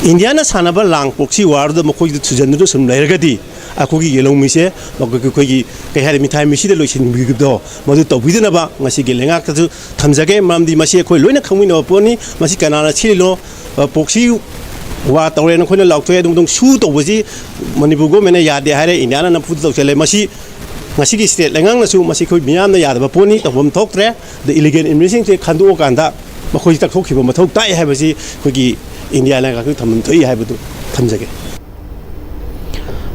ꯏꯟꯗꯤꯌꯥꯅ ꯁꯥꯟꯅꯕ ꯂꯥꯡ proxy war ꯗ ꯃꯈꯣꯏꯗ ꯊꯨꯖꯟꯗꯨꯅ ꯁꯨꯝ ꯂꯩꯔꯒꯗꯤ ꯑꯩꯈꯣꯏꯒꯤ ꯌꯦꯜꯍꯧꯃꯤꯁꯦ ꯑꯩꯈꯣꯏꯒꯤ, ꯑꯩꯈꯣꯏꯒꯤ ꯀꯩ ꯍꯥꯏꯔꯦ, ꯃꯤꯊꯥꯏ ꯃꯤꯁꯤꯗ ꯂꯣꯏꯁꯤꯟꯕꯤꯕꯗꯣ ꯃꯗꯨ ꯇꯧꯕꯤꯗꯅꯕ ꯉꯁꯤꯒꯤ ꯂꯩꯉꯥꯛꯇꯁꯨ ꯊꯝꯖꯒꯦ꯫ ꯃꯔꯝꯗꯤ ꯃꯁꯤ ꯑꯩꯈꯣꯏ ꯂꯣꯏꯅ ꯈꯪꯃꯤꯟꯅꯕ ꯄꯣꯠꯅꯤ꯫ ꯃꯁꯤ ꯀꯅꯥꯅ ꯁꯤꯜꯂꯤꯅꯣ? ꯑ, proxy war ꯇꯧꯔꯦꯅ ꯑꯩꯈꯣꯏꯅ ꯂꯥꯎꯊꯣꯛꯑꯦ, ꯑꯗꯨ ꯃꯇꯨꯡ ꯁꯨ ꯇꯧꯕꯁꯤ ꯃꯅꯤꯄꯨꯔ ꯒꯣꯔꯃꯦꯟꯅ ꯌꯥꯗꯦ ꯍꯥꯏꯔꯦ, ꯏꯟꯗꯤꯌꯥꯅ ꯅꯝꯐꯨꯗ ꯇꯧꯁꯜꯂꯦ꯫ ꯃꯁꯤ ꯉꯁꯤꯒꯤ ꯁ꯭ꯇꯦꯠ ꯂꯩꯉꯥꯛꯅꯁꯨ ꯃꯁꯤ ꯑꯩꯈꯣꯏ ꯃꯤꯌꯥꯝꯅ ꯌꯥꯗꯕ ꯄꯣꯠꯅꯤ, ꯇꯧꯐꯝ ꯊꯣꯛꯇ꯭ꯔꯦ꯫ ꯑꯗ ꯏꯂꯤꯒꯦꯜ ꯏꯃꯤꯒ꯭ꯔꯦꯟꯁꯤꯡꯁꯦ ꯈꯟꯗꯣꯛꯑꯀꯥꯟꯗ ꯃꯈꯣꯏꯁꯤ ꯇꯛꯊꯣꯛꯈꯤꯕ ꯃꯊꯧ ꯇꯥꯏ ꯍꯥꯏꯕꯁꯤ ꯑꯩꯈꯣꯏꯒꯤ ꯏꯟꯗꯤꯌꯥ ꯂꯩꯉꯥꯛꯀꯤ ꯊꯝꯐꯝ ꯊꯣꯛꯏ ꯍꯥꯏꯕꯗꯨ ꯊꯝꯖꯒꯦ꯫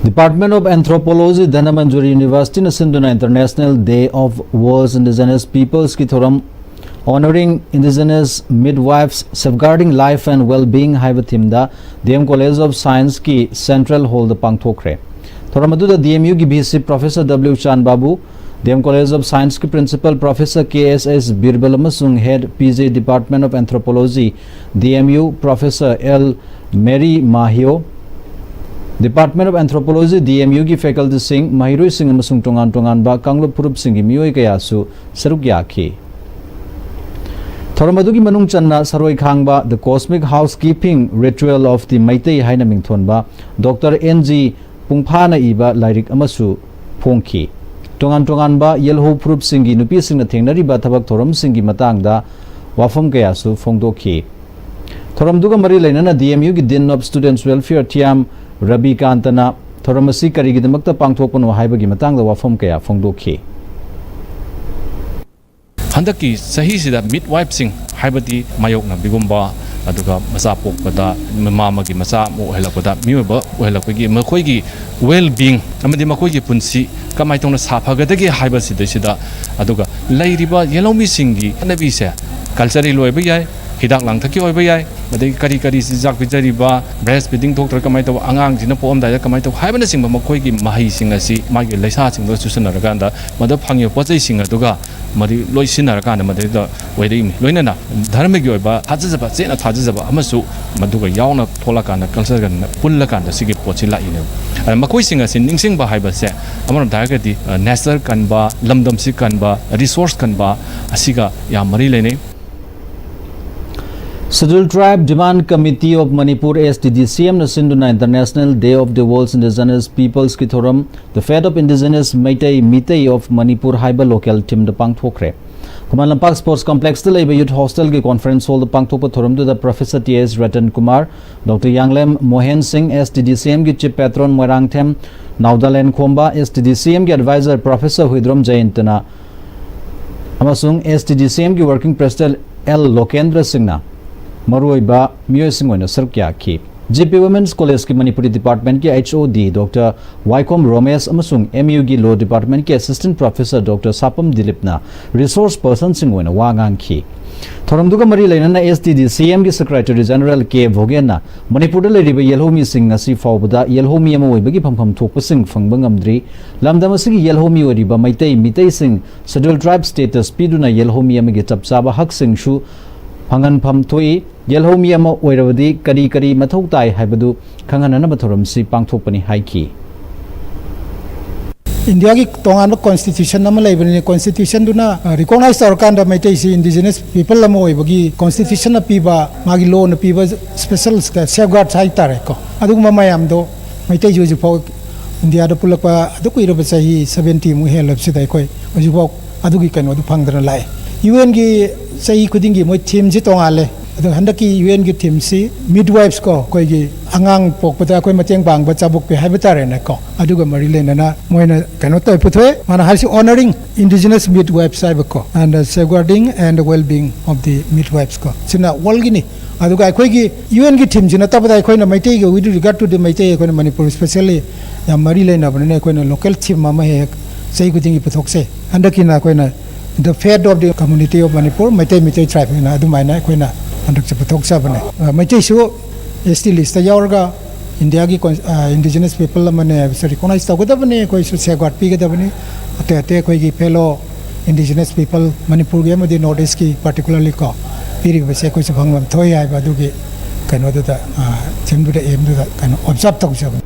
Department of Anthropology, Dhanamanjuri University ꯅ ꯁꯤꯟꯗꯨꯅ International Day of World's Indigenous Peoples ꯀꯤ ꯊꯧꯔꯝ Honoring Indigenous Midwives, Safeguarding Life and Well-being ꯍꯥꯏꯕ theme the D M College of Science ꯀꯤ Central Hall ꯗ ꯄꯥꯡꯊꯣꯛꯈ꯭ꯔꯦ꯫ ꯊꯧꯔꯝ ꯑꯗꯨꯗ D M U ꯒꯤ V C Professor W ꯆꯥꯟ ꯕꯥꯕꯨ, D M College of Science ꯀꯤ Principal Professor K S S ꯕꯤꯔꯕꯜ ꯑꯃꯁꯨꯡ Head P J Department of Anthropology, D M U Professor L Mary ꯃꯥꯍꯤꯌꯣ, Department of Anthropology, D M U ꯒꯤ faculty ꯁꯤꯡ, ꯃꯍꯩꯔꯣꯏꯁꯤꯡ ꯑꯃꯁꯨꯡ ꯇꯣꯉꯥꯟ ꯇꯣꯉꯥꯟꯕ ꯀꯥꯡꯂꯨꯞ ꯐꯨꯔꯨꯞꯁꯤꯡꯒꯤ ꯃꯤꯑꯣꯏ ꯀꯌꯥꯁꯨ ꯁꯔꯨꯛ ꯌꯥꯈꯤ꯫ ꯊꯧꯔꯝ ꯑꯗꯨꯒꯤ ꯃꯅꯨꯡ ꯆꯟꯅ ꯁꯔꯣꯏ ꯈꯥꯡꯕ The Cosmic Housekeeping Ritual of the Meitei ꯍꯥꯏꯅ ꯃꯤꯡꯊꯣꯟꯕ ꯗꯣꯛꯇꯔ ꯑꯦꯟ ꯖꯤ ꯄꯨꯡꯐꯥꯅ ꯏꯕ ꯂꯥꯏꯔꯤꯛ ꯑꯃꯁꯨ ꯐꯣꯡꯈꯤ꯫ ꯇꯣꯉꯥꯟ ꯇꯣꯉꯥꯟꯕ ꯌꯦꯜꯍꯧ ꯐꯨꯔꯨꯞꯁꯤꯡꯒꯤ ꯅꯨꯄꯤꯁꯤꯡꯅ ꯊꯦꯡꯅꯔꯤꯕ ꯊꯕꯛ ꯊꯧꯔꯝꯁꯤꯡꯒꯤ ꯃꯇꯥꯡꯗ ꯋꯥꯐꯝ ꯀꯌꯥꯁꯨ ꯐꯣꯡꯗꯣꯛꯈꯤ꯫ ꯊꯧꯔꯝꯗꯨꯒ ꯃꯔꯤ ꯂꯩꯅꯅ D M U ꯒꯤ Dean of Students Welfare ꯊꯤꯌꯥꯝ ꯔꯕꯤꯀꯥꯟꯇꯅ ꯊꯧꯔꯝ ꯑꯁꯤ ꯀꯔꯤꯒꯤꯗꯃꯛꯇ ꯄꯥꯡꯊꯣꯛꯄꯅꯣ ꯍꯥꯏꯕꯒꯤ ꯃꯇꯥꯡꯗ ꯋꯥꯐꯝ ꯀꯌꯥ ꯐꯣꯡꯗꯣꯛꯈꯤ꯫ ꯍꯟꯗꯛꯀꯤ ꯆꯍꯤꯁꯤꯗ ꯃꯤꯗꯋꯥꯏꯐꯁꯤꯡ ꯍꯥꯏꯕꯗꯤ ꯃꯥꯌꯣꯛꯅꯕꯤꯒꯨꯝꯕ, ꯑꯗꯨꯒ ꯃꯆꯥ ꯄꯣꯛꯄꯗ ꯃꯃꯥ ꯑꯃꯒꯤ ꯃꯆꯥ ꯑꯃ ꯑꯣꯏꯍꯜꯂꯛꯄꯗ, ꯃꯤꯑꯣꯏꯕ ꯑꯣꯏꯍꯜꯂꯛꯄꯒꯤ ꯃꯈꯣꯏꯒꯤ well being ꯑꯃꯗꯤ ꯃꯈꯣꯏꯒꯤ ꯄꯨꯟꯁꯤ ꯀꯃꯥꯏꯅ ꯇꯧꯅ ꯁꯥꯐꯒꯗꯒꯦ ꯍꯥꯏꯕꯁꯤꯗꯩꯁꯤꯗ, ꯑꯗꯨꯒ ꯂꯩꯔꯤꯕ ꯌꯦꯜꯍꯧꯃꯤꯁꯤꯡꯒꯤ ꯆꯠꯅꯕꯤꯁꯦ cultural ꯑꯣꯏꯕ ꯌꯥꯏ, ꯍꯤꯗꯥꯛ ꯂꯥꯡꯊꯛꯀꯤ ꯑꯣꯏꯕ ꯌꯥꯏ, ꯑꯗꯒꯤ ꯀꯔꯤ ꯀꯔꯤ ꯆꯤꯟꯖꯥꯛ ꯄꯤꯖꯔꯤꯕ, breast feeding ꯊꯣꯛꯇ꯭ꯔꯒ ꯀꯃꯥꯏꯅ ꯇꯧꯕ, ꯑꯉꯥꯡꯁꯤꯅ ꯄꯣꯛꯑꯝꯗꯥꯏꯗ ꯀꯃꯥꯏꯅ ꯇꯧꯕ ꯍꯥꯏꯕꯅꯆꯤꯡꯕ ꯃꯈꯣꯏꯒꯤ ꯃꯍꯩꯁꯤꯡ ꯑꯁꯤ ꯃꯥꯒꯤ ꯂꯩꯁꯥꯁꯤꯡꯗ ꯆꯨꯁꯟꯅꯔꯀꯥꯟꯗ ꯃꯗꯨ ꯐꯪꯉꯤꯕ ꯄꯣꯠ ꯆꯩꯁꯤꯡ ꯑꯗꯨꯒ ꯃꯗꯨ ꯂꯣꯏ ꯁꯤꯖꯤꯟꯅꯔꯀꯥꯟꯗ ꯃꯗꯩꯗ ꯑꯣꯏꯔꯛꯏꯅꯤ꯫ ꯂꯣꯏꯅꯅ ꯙꯔꯃꯒꯤ ꯑꯣꯏꯕ ꯊꯥꯖꯖꯕ, ꯆꯦꯠꯅ ꯊꯥꯖꯖꯕ ꯑꯃꯁꯨ ꯃꯗꯨꯒ ꯌꯥꯎꯅ ꯊꯣꯛꯂꯀꯥꯟꯗ culture ꯒ ꯄꯨꯜꯂꯀꯥꯟꯗ ꯁꯤꯒꯤ ꯄꯣꯠꯁꯤ ꯂꯥꯛꯏꯅꯦꯕ꯫ ꯑꯗ ꯃꯈꯣꯏꯁꯤꯡ ꯑꯁꯤ ꯅꯤꯡꯁꯤꯡꯕ ꯍꯥꯏꯕꯁꯦ ꯑꯃꯔꯣꯝꯗ ꯍꯥꯏꯔꯒꯗꯤ, ꯑ, nature ꯀꯟꯕ, ꯂꯝꯗꯝꯁꯤ ꯀꯟꯕ, resource ꯀꯟꯕ ꯑꯁꯤꯒ ꯌꯥꯝ ꯃꯔꯤ ꯂꯩꯅꯩ꯫ Scheduled Tribe Demand Committee of Manipur, S T D C M ꯅ ꯁꯤꯟꯗꯨꯅ International Day of the World's Indigenous Peoples ꯀꯤ ꯊꯧꯔꯝ The Fate of Indigenous Meitei, Meitei of Manipur ꯍꯥꯏꯕ local theme ꯗ ꯄꯥꯡꯊꯣꯛꯈ꯭ꯔꯦ꯫ ꯈꯨꯃꯟ ꯂꯝꯄꯥꯛ Sports Complex ꯇ ꯂꯩꯕ Youth Hostel ꯒꯤ conference hall ꯗ ꯄꯥꯡꯊꯣꯛꯄ ꯊꯧꯔꯝꯗꯨꯗ Professor T S Ratan Kumar, Doctor ꯌꯥꯡꯂꯦꯝ ꯃꯣꯍꯦꯟ ꯁꯤꯡ, S T D C M ꯒꯤ Chief Patron ꯃꯣꯏꯔꯥꯡꯊꯦꯝ ꯅꯥꯎꯗꯥꯂꯦꯟ ꯈꯣꯝꯕ, S T D C M ꯒꯤ advisor Professor ꯍꯨꯏꯗ꯭ꯔꯣꯝ ꯖꯌꯟꯇꯅ ꯑꯃꯁꯨꯡ S T D C M ꯒꯤ Working President L ꯂꯣꯀꯦꯟꯗ꯭ꯔ ꯁꯤꯡꯅ ꯃꯔꯨꯑꯣꯏꯕ ꯃꯤꯑꯣꯏꯁꯤꯡ ꯑꯣꯏꯅ ꯁꯔꯨꯛ ꯌꯥꯈꯤ꯫ G P Women's College ꯀꯤ Manipuri Department ꯀꯤ H O D Doctor ꯋꯥꯏꯈꯣꯝ ꯔꯣꯃꯦꯁ ꯑꯃꯁꯨꯡ M U ꯒꯤ Law Department ꯀꯤ Assistant Professor Doctor ꯁꯥꯄꯝ ꯗꯤꯂꯤꯞꯅ resource person ꯁꯤꯡ ꯑꯣꯏꯅ ꯋꯥ ꯉꯥꯡꯈꯤ꯫ ꯊꯧꯔꯝꯗꯨꯒ ꯃꯔꯤ ꯂꯩꯅꯅ S T D C M ꯒꯤ Secretary General K ꯚꯣꯒꯦꯟꯅ ꯃꯅꯤꯄꯨꯔꯗ ꯂꯩꯔꯤꯕ ꯌꯦꯜꯍꯧꯃꯤꯁꯤꯡ ꯉꯁꯤ ꯐꯥꯎꯕꯗ ꯌꯦꯜꯍꯧꯃꯤ ꯑꯃ ꯑꯣꯏꯕꯒꯤ ꯐꯪꯐꯝ ꯊꯣꯛꯄꯁꯤꯡ ꯐꯪꯕ ꯉꯝꯗ꯭ꯔꯤ꯫ ꯂꯝꯗꯝ ꯑꯁꯤꯒꯤ ꯌꯦꯜꯍꯧꯃꯤ ꯑꯣꯏꯔꯤꯕ ꯃꯩꯇꯩ ꯃꯤꯇꯩꯁꯤꯡ Scheduled Tribe status ꯄꯤꯗꯨꯅ ꯌꯦꯜꯍꯧꯃꯤ ꯑꯃꯒꯤ ꯆꯞ ꯆꯥꯕ ꯍꯛꯁꯤꯡꯁꯨ ꯐꯪꯍꯟꯐꯝ ꯊꯣꯛꯏ꯫ ꯌꯦꯜꯍꯧꯃꯤ ꯑꯃ ꯑꯣꯏꯔꯕꯗꯤ ꯀꯔꯤ ꯀꯔꯤ ꯃꯊꯧ ꯇꯥꯏ ꯍꯥꯏꯕꯗꯨ ꯈꯪꯍꯟꯅꯅꯕ ꯊꯧꯔꯝꯁꯤ ꯄꯥꯡꯊꯣꯛꯄꯅꯤ ꯍꯥꯏꯈꯤ꯫ ꯏꯟꯗꯤꯌꯥꯒꯤ ꯇꯣꯉꯥꯟꯕ ꯀꯣꯟꯁꯇꯤꯇ꯭ꯌꯨꯁꯟ ꯑꯃ ꯂꯩꯕꯅꯤꯅ, ꯀꯣꯟꯁꯇꯤꯇ꯭ꯌꯨꯁꯟꯗꯨꯅ ꯔꯤꯀꯣꯛꯅꯥꯏꯖ ꯇꯧꯔꯀꯥꯟꯗ ꯃꯩꯇꯩꯁꯤ ꯏꯟꯗꯤꯖꯤꯅꯁ ꯄꯤꯄꯜ ꯑꯃ ꯑꯣꯏꯕꯒꯤ ꯀꯣꯟꯁꯇꯤꯇ꯭ꯌꯨꯁꯟꯅ ꯄꯤꯕ, ꯃꯥꯒꯤ ꯂꯣꯅ ꯄꯤꯕ ꯁ꯭ꯄꯦꯁꯦꯜ ꯁꯦꯐꯒꯥꯔꯗ ꯍꯥꯏꯇꯥꯔꯦꯀꯣ, ꯑꯗꯨꯒꯨꯝꯕ ꯃꯌꯥꯝꯗꯣ ꯃꯩꯇꯩꯁꯤ ꯍꯧꯖꯤꯛꯐꯥꯎ ꯏꯟꯗꯤꯌꯥꯗ ꯄꯨꯜꯂꯛꯄ ꯑꯗꯨ ꯀꯨꯏꯔꯕ ꯆꯍꯤ ꯁꯕꯦꯟꯇꯤꯃꯨꯛ ꯍꯦꯜꯂꯕꯁꯤꯗ ꯑꯩꯈꯣꯏ ꯍꯧꯖꯤꯛꯐꯥꯎ ꯑꯗꯨꯒꯤ ꯀꯩꯅꯣꯗꯨ ꯐꯪꯗꯅ ꯂꯥꯛꯑꯦ꯫ ꯌꯨ ꯑꯦꯟꯒꯤ ꯆꯍꯤ ꯈꯨꯗꯤꯡꯒꯤ ꯃꯣꯏ ꯊꯤꯝꯁꯤ ꯇꯣꯉꯥꯜꯂꯦ꯫ ꯑꯗꯣ ꯍꯟꯗꯛꯀꯤ ꯌꯨ ꯑꯦꯟꯒꯤ ꯊꯤꯝꯁꯤ ꯃꯤꯗꯋꯥꯏꯐꯁ ꯀꯣ, ꯑꯩꯈꯣꯏꯒꯤ ꯑꯉꯥꯡ ꯄꯣꯛꯄꯗ ꯑꯩꯈꯣꯏ ꯃꯇꯦꯡ ꯄꯥꯡꯕ ꯆꯥꯕꯣꯛꯄꯤ ꯍꯥꯏꯕ ꯇꯥꯔꯦꯅꯦꯀꯣ, ꯑꯗꯨꯒ ꯃꯔꯤ ꯂꯩꯅꯅ ꯃꯣꯏꯅ ꯀꯩꯅꯣ ꯇꯧꯋꯦ, ꯄꯨꯊꯣꯛꯑꯦ꯫ ꯃꯥꯅ ꯍꯥꯏꯔꯤꯁꯤ honoring indigenous midwives ꯍꯥꯏꯕꯀꯣ, and safeguarding and well-being of the midwives ꯀꯣ, ꯁꯤꯅ ꯋꯥꯔꯜꯒꯤꯅꯤ꯫ ꯑꯗꯨꯒ ꯑꯩꯈꯣꯏꯒꯤ ꯌꯨ ꯑꯦꯟꯒꯤ ꯊꯤꯝꯁꯤ ꯅꯠꯇꯕꯗ ꯑꯩꯈꯣꯏꯅ ꯃꯩꯇꯩꯒꯤ, with regard to the Meitei, ꯑꯩꯈꯣꯏꯅ ꯃꯅꯤꯄꯨꯔ specially ꯌꯥꯝ ꯃꯔꯤ ꯂꯩꯅꯕꯅꯤꯅ ꯑꯩꯈꯣꯏꯅ ꯂꯣꯀꯦꯜ ꯊꯤꯝ ꯑꯃ ꯍꯦꯛ ꯍꯦꯛ ꯆꯍꯤ ꯈꯨꯗꯤꯡꯒꯤ ꯄꯨꯊꯣꯛꯆꯩ꯫ ꯍꯟꯗꯛꯀꯤꯅ ꯑꯩꯈꯣꯏꯅ the fate of the community of Manipur, Meitei, Meitei ꯇ꯭ꯔꯥꯏꯕ ꯍꯥꯏꯅ ꯑꯗꯨꯃꯥꯏꯅ ꯑꯩꯈꯣꯏꯅ ꯍꯟꯗꯛꯁꯦ ꯄꯨꯊꯣꯛꯆꯕꯅꯦ꯫ ꯑ, ꯃꯩꯇꯩꯁꯨ ꯑꯦꯁ ꯇꯤ ꯂꯤꯁꯇ ꯌꯥꯎꯔꯒ ꯏꯟꯗꯤꯌꯥꯒꯤ ꯀꯣꯟ-, ꯑ, ꯏꯟꯗꯤꯖꯤꯅꯁ ꯄꯤꯄꯜ ꯑꯃꯅꯦ ꯍꯥꯏꯕꯁꯦ ꯔꯤꯀꯣꯛꯅꯥꯏꯖ ꯇꯧꯒꯗꯕꯅꯤ, ꯑꯩꯈꯣꯏꯁꯨ ꯁꯦꯐꯒꯥꯔꯗ ꯄꯤꯒꯗꯕꯅꯤ꯫ ꯑꯇꯩ ꯑꯇꯩ ꯑꯩꯈꯣꯏꯒꯤ ꯐꯦꯂꯣ ꯏꯟꯗꯤꯖꯤꯅꯁ ꯄꯤꯄꯜ ꯃꯅꯤꯄꯨꯔꯒꯤ ꯑꯃꯗꯤ ꯅꯣꯔꯠ ꯏꯁꯀꯤ ꯄꯥꯔꯇꯤꯀꯨꯂꯔꯂꯤ ꯀꯣ, ꯄꯤꯔꯤꯕꯁꯦ ꯑꯩꯈꯣꯏꯁꯨ ꯐꯪꯐꯝ ꯊꯣꯛꯏ ꯍꯥꯏꯕ ꯑꯗꯨꯒꯤ ꯀꯩꯅꯣꯗꯨꯗ, ꯑ, ꯊꯤꯝꯗꯨꯗ, ꯑꯦꯝꯗꯨꯗ ꯀꯩꯅꯣ ꯑꯣꯕꯖꯥꯔꯕ ꯇꯧꯖꯕꯅꯤ꯫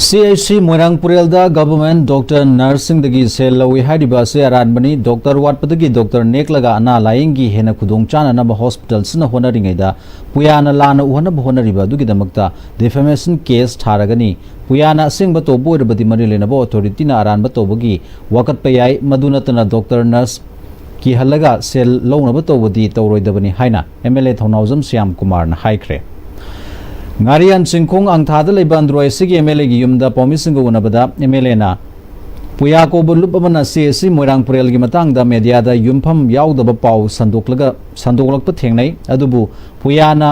ꯁꯤ ꯑꯩꯆ ꯁꯤ ꯃꯣꯏꯔꯥꯡ ꯄꯨꯔꯦꯜꯗ ꯒꯚꯔꯟꯃꯦꯟꯠ ꯗꯣꯛꯇꯔ ꯅꯔꯁꯁꯤꯡꯗꯒꯤ ꯁꯦꯜ ꯂꯧꯏ ꯍꯥꯏꯔꯤꯕ ꯑꯁꯤ ꯑꯔꯥꯟꯕꯅꯤ꯫ ꯗꯣꯛꯇꯔ ꯋꯥꯠꯄꯗꯒꯤ ꯗꯣꯛꯇꯔ ꯅꯦꯛꯂꯒ ꯑꯅꯥ ꯂꯥꯌꯦꯡꯒꯤ ꯍꯦꯟꯅ ꯈꯨꯗꯣꯡ ꯆꯥꯅꯅꯕ ꯍꯣꯁꯄꯤꯇꯥꯜꯁꯤꯅ ꯍꯣꯠꯅꯔꯤꯉꯩꯗ ꯄꯨꯌꯥꯅ ꯂꯥꯟꯅ ꯎꯍꯟꯅꯕ ꯍꯣꯠꯅꯔꯤꯕ ꯑꯗꯨꯒꯤꯗꯃꯛꯇ ꯗꯤꯐꯦꯃꯦꯁꯟ ꯀꯦꯁ ꯊꯥꯔꯒꯅꯤ꯫ ꯄꯨꯌꯥꯅ ꯑꯁꯦꯡꯕ ꯇꯧꯕ ꯑꯣꯏꯔꯕꯗꯤ ꯃꯔꯤ ꯂꯩꯅꯕ ꯑꯣꯊꯣꯔꯤꯇꯤꯅ ꯑꯔꯥꯟꯕ ꯇꯧꯕꯒꯤ ꯋꯥꯀꯠꯄ ꯌꯥꯏ꯫ ꯃꯗꯨ ꯅꯠꯇꯅ ꯗꯣꯛꯇꯔ ꯅꯔꯁ ꯀꯤꯍꯜꯂꯒ ꯁꯦꯜ ꯂꯧꯅꯕ ꯇꯧꯕꯗꯤ ꯇꯧꯔꯣꯏꯗꯕꯅꯤ ꯍꯥꯏꯅ ꯑꯦꯝ ꯑꯦꯜ ꯑꯦ ꯊꯧꯅꯥꯎꯖꯝ ꯁ꯭ꯌꯥꯝ ꯀꯨꯃꯥꯔꯅ ꯍꯥꯏꯈ꯭ꯔꯦ꯫ ꯉꯥꯔꯤꯌꯥꯟ ꯆꯤꯡꯈꯣꯡ ꯑꯪꯊꯥꯗ ꯂꯩꯕ ꯑꯟꯗ꯭ꯔꯣ ꯑꯦꯁ ꯁꯤꯒꯤ ꯑꯦꯝ ꯑꯦꯜ ꯑꯦꯒꯤ ꯌꯨꯝꯗ ꯄꯥꯎꯃꯤꯁꯤꯡꯒ ꯎꯅꯕꯗ ꯑꯦꯝ ꯑꯦꯜ ꯑꯦꯅ ꯄꯨꯌꯥ ꯀꯧꯕ ꯂꯨꯞ ꯑꯃꯅ ꯁꯤ ꯑꯦꯁ ꯁꯤ ꯃꯣꯏꯔꯥꯡ ꯄꯨꯔꯦꯜꯒꯤ ꯃꯇꯥꯡꯗ ꯃꯦꯗꯤꯌꯥꯗ ꯌꯨꯝꯐꯝ ꯌꯥꯎꯗꯕ ꯄꯥꯎ ꯁꯟꯗꯣꯛꯂꯒ, ꯁꯟꯗꯣꯛꯂꯛꯄ ꯊꯦꯡꯅꯩ꯫ ꯑꯗꯨꯕꯨ ꯄꯨꯌꯥꯅ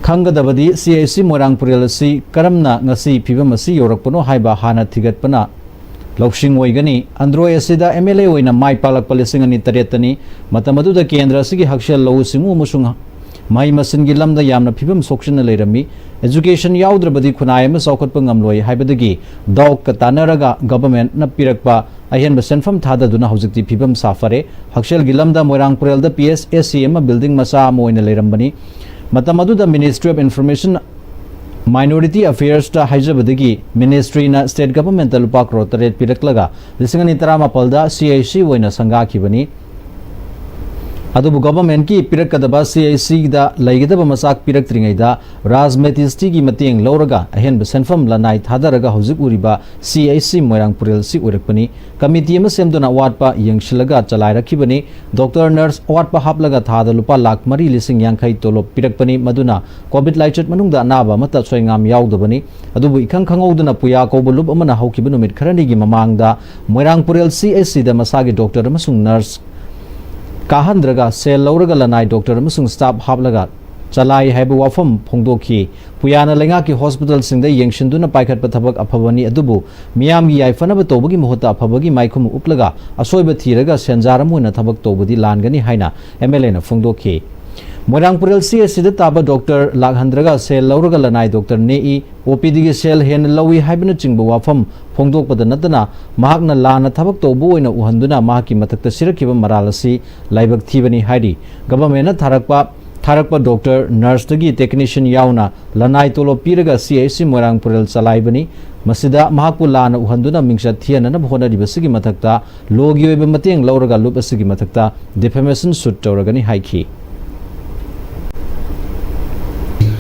ꯈꯪꯒꯗꯕꯗꯤ ꯁꯤ ꯑꯦꯁ ꯁꯤ ꯃꯣꯏꯔꯥꯡ ꯄꯨꯔꯦꯜ ꯑꯁꯤ ꯀꯔꯝꯅ ꯉꯁꯤ ꯐꯤꯕꯝ ꯑꯁꯤ ꯌꯧꯔꯛꯄꯅꯣ ꯍꯥꯏꯕ ꯍꯥꯟꯅ ꯊꯤꯒꯠꯄꯅ ꯂꯧꯁꯤꯡ ꯑꯣꯏꯒꯅꯤ꯫ ꯑꯟꯗ꯭ꯔꯣ ꯑꯦꯁ ꯁꯤꯗ ꯑꯦꯝ ꯑꯦꯜ ꯑꯦ ꯑꯣꯏꯅ ꯃꯥꯏ ꯄꯥꯛꯂꯛꯄ ꯂꯤꯁꯤꯡ ꯑꯅꯤ ꯇꯔꯦꯠꯇꯅꯤ꯫ ꯃꯇꯝ ꯑꯗꯨꯗ ꯀꯦꯟꯗ꯭ꯔ ꯑꯁꯤꯒꯤ ꯍꯛꯁꯦꯜ, ꯂꯧꯎ ꯁꯤꯡꯎ ꯑꯃꯁꯨꯡ ꯃꯍꯩ ꯃꯁꯤꯡꯒꯤ ꯂꯝꯗ ꯌꯥꯝꯅ ꯐꯤꯕꯝ ꯁꯣꯛꯆꯤꯟꯅ ꯂꯩꯔꯝꯃꯤ꯫ ꯑꯦꯖꯨꯀꯦꯁꯟ ꯌꯥꯎꯗ꯭ꯔꯕꯗꯤ ꯈꯨꯟꯅꯥꯏ ꯑꯃ ꯆꯥꯎꯈꯠꯄ ꯉꯝꯂꯣꯏ ꯍꯥꯏꯕꯗꯒꯤ ꯗꯥꯎꯠꯀ ꯇꯥꯟꯅꯔꯒ ꯒꯚꯔꯟꯃꯦꯟꯠꯅ ꯄꯤꯔꯛꯄ ꯑꯍꯦꯟꯕ ꯁꯦꯟꯐꯝ ꯊꯥꯗꯗꯨꯅ ꯍꯧꯖꯤꯛꯇꯤ ꯐꯤꯕꯝ ꯁꯥꯐꯔꯦ꯫ ꯍꯛꯁꯦꯜꯒꯤ ꯂꯝꯗ ꯃꯣꯏꯔꯥꯡ ꯄꯨꯔꯦꯜꯗ ꯄꯤ ꯑꯦꯁ ꯑꯦꯁ ꯁꯤ ꯑꯃ ꯕꯤꯜꯗꯤꯡ ꯃꯆꯥ ꯑꯃ ꯑꯣꯏꯅ ꯂꯩꯔꯝꯕꯅꯤ꯫ ꯃꯇꯝ ꯑꯗꯨꯗ ministry of information Minority Affairsꯇ ꯍꯥꯏꯖꯕꯗꯒꯤ ministryꯅ state governmentꯇ ꯂꯨꯄꯥ ꯀ꯭ꯔꯣꯔ ꯇꯔꯦꯠ ꯄꯤꯔꯛꯂꯒ ꯂꯤꯁꯤꯡ ꯑꯅꯤ ꯇꯔꯥꯃꯥꯄꯜꯗ CHC ꯑꯣꯏꯅ ꯁꯪꯒꯥꯈꯤꯕꯅꯤ꯫ ꯑꯗꯨꯕꯨ governmentꯀꯤ ꯄꯤꯔꯛꯀꯗꯕ CHCꯗ ꯂꯩꯒꯗꯕ ꯃꯆꯥꯛ ꯄꯤꯔꯛꯇ꯭ꯔꯤꯉꯩꯗ ꯔꯥꯖꯃꯤꯇ꯭ꯔꯤꯒꯤ ꯃꯇꯦꯡ ꯂꯧꯔꯒ ꯑꯍꯦꯟꯕ ꯁꯦꯟꯐꯝ ꯂꯅꯥꯏ ꯊꯥꯗꯔꯒ ꯍꯧꯖꯤꯛ ꯎꯔꯤꯕ CHC ꯃꯣꯏꯔꯥꯡ ꯄꯨꯔꯦꯜꯁꯤ ꯑꯣꯏꯔꯛꯄꯅꯤ꯫ ꯀꯃꯤꯇꯤ ꯑꯃ ꯁꯦꯝꯗꯨꯅ ꯑꯋꯥꯠꯄ ꯌꯦꯡꯁꯤꯜꯂꯒ ꯆꯂꯥꯏꯔꯛꯈꯤꯕꯅꯤ꯫ ꯗꯣꯛꯇꯔ, ꯅꯔꯁ ꯑꯋꯥꯠꯄ ꯍꯥꯞꯂꯒ ꯊꯥꯗ ꯂꯨꯄꯥ ꯂꯥꯈ ꯃꯔꯤ ꯂꯤꯁꯤꯡ ꯌꯥꯡꯈꯩ ꯇꯣꯂꯣꯞ ꯄꯤꯔꯛꯄꯅꯤ꯫ ꯃꯗꯨꯅ COVID ꯂꯥꯏꯆꯠ ꯃꯅꯨꯡꯗ ꯑꯅꯥꯕ ꯑꯃꯠꯇ ꯑꯁꯣꯏ ꯑꯉꯥꯝ ꯌꯥꯎꯗꯕꯅꯤ꯫ ꯑꯗꯨꯕꯨ ꯏꯈꯪ ꯈꯪꯍꯧꯗꯅ ꯄꯨꯌꯥ ꯀꯧꯕ ꯂꯨꯞ ꯑꯃꯅ ꯍꯧꯈꯤꯕ ꯅꯨꯃꯤꯠ ꯈꯔꯅꯤꯒꯤ ꯃꯃꯥꯡꯗ ꯃꯣꯏꯔꯥꯡ ꯄꯨꯔꯦꯜ CHCꯗ ꯃꯁꯥꯒꯤ ꯗꯣꯛꯇꯔ ꯑꯃꯁꯨꯡ ꯅꯔꯁ ꯀꯥꯍꯟꯗ꯭ꯔꯒ ꯁꯦꯜ ꯂꯧꯔꯒ ꯂꯅꯥꯏ ꯗꯣꯛꯇꯔ ꯑꯃꯁꯨꯡ staff ꯍꯥꯞꯂꯒ ꯆꯂꯥꯏ ꯍꯥꯏꯕ ꯋꯥꯐꯝ ꯐꯣꯡꯗꯣꯛꯈꯤ꯫ ꯄꯨꯌꯥꯅ ꯂꯩꯉꯥꯛꯀꯤ hospitalꯁꯤꯡꯗ ꯌꯦꯡꯁꯤꯟꯗꯨꯅ ꯄꯥꯏꯈꯠꯄ ꯊꯕꯛ ꯑꯐꯕꯅꯤ, ꯑꯗꯨꯕꯨ ꯃꯤꯌꯥꯝꯒꯤ ꯌꯥꯏꯐꯅꯕ ꯇꯧꯕꯒꯤ ꯃꯍꯨꯠꯇ ꯑꯐꯕꯒꯤ ꯃꯥꯏꯈꯨꯝ ꯎꯞꯂꯒ ꯑꯁꯣꯏꯕ ꯊꯤꯔꯒ ꯁꯦꯟꯖꯥꯔꯝ ꯑꯣꯏꯅ ꯊꯕꯛ ꯇꯧꯕꯗꯤ ꯂꯥꯟꯒꯅꯤ ꯍꯥꯏꯅ MLAꯅ ꯐꯣꯡꯗꯣꯛꯈꯤ꯫ ꯃꯣꯏꯔꯥꯡ ꯄꯨꯔꯦꯜ CHCꯗ ꯇꯥꯕ ꯗꯣꯛꯇꯔ ꯂꯥꯛꯍꯟꯗ꯭ꯔꯒ ꯁꯦꯜ ꯂꯧꯔꯒ ꯂꯅꯥꯏ ꯗꯣꯛꯇꯔ ꯅꯦꯛꯏ, OPDꯒꯤ ꯁꯦꯜ ꯍꯦꯟꯅ ꯂꯧꯏ ꯍꯥꯏꯕꯅꯆꯤꯡꯕ ꯋꯥꯐꯝ ꯐꯣꯡꯗꯣꯛꯄꯗ ꯅꯠꯇꯅ ꯃꯍꯥꯛꯅ ꯂꯥꯟꯅ ꯊꯕꯛ ꯇꯧꯕ ꯑꯣꯏꯅ ꯎꯍꯟꯗꯨꯅ ꯃꯍꯥꯛꯀꯤ ꯃꯊꯛꯇ ꯁꯤꯔꯛꯈꯤꯕ ꯃꯔꯥꯜ ꯑꯁꯤ ꯂꯥꯏꯕꯛ ꯊꯤꯕꯅꯤ ꯍꯥꯏꯔꯤ꯫ Governmentꯅ ꯊꯥꯔꯛꯄ ꯊꯥꯔꯛꯄ ꯗꯣꯛꯇꯔ, ꯅꯔꯁꯇꯒꯤ technician ꯌꯥꯎꯅ ꯂꯅꯥꯏ ꯇꯣꯂꯣꯞ ꯄꯤꯔꯒ CHC ꯃꯣꯏꯔꯥꯡ ꯄꯨꯔꯦꯜ ꯆꯂꯥꯏꯕꯅꯤ꯫ ꯃꯁꯤꯗ ꯃꯍꯥꯛꯄꯨ ꯂꯥꯟꯅ ꯎꯍꯟꯗꯨꯅ ꯃꯤꯡꯆꯠ ꯊꯤꯍꯟꯅꯅꯕ ꯍꯣꯠꯅꯔꯤꯕꯁꯤꯒꯤ ꯃꯊꯛꯇ lawꯒꯤ ꯑꯣꯏꯕ ꯃꯇꯦꯡ ꯂꯧꯔꯒ ꯂꯨꯞ ꯑꯁꯤꯒꯤ ꯃꯊꯛꯇ defamation suit ꯇꯧꯔꯒꯅꯤ ꯍꯥꯏꯈꯤ꯫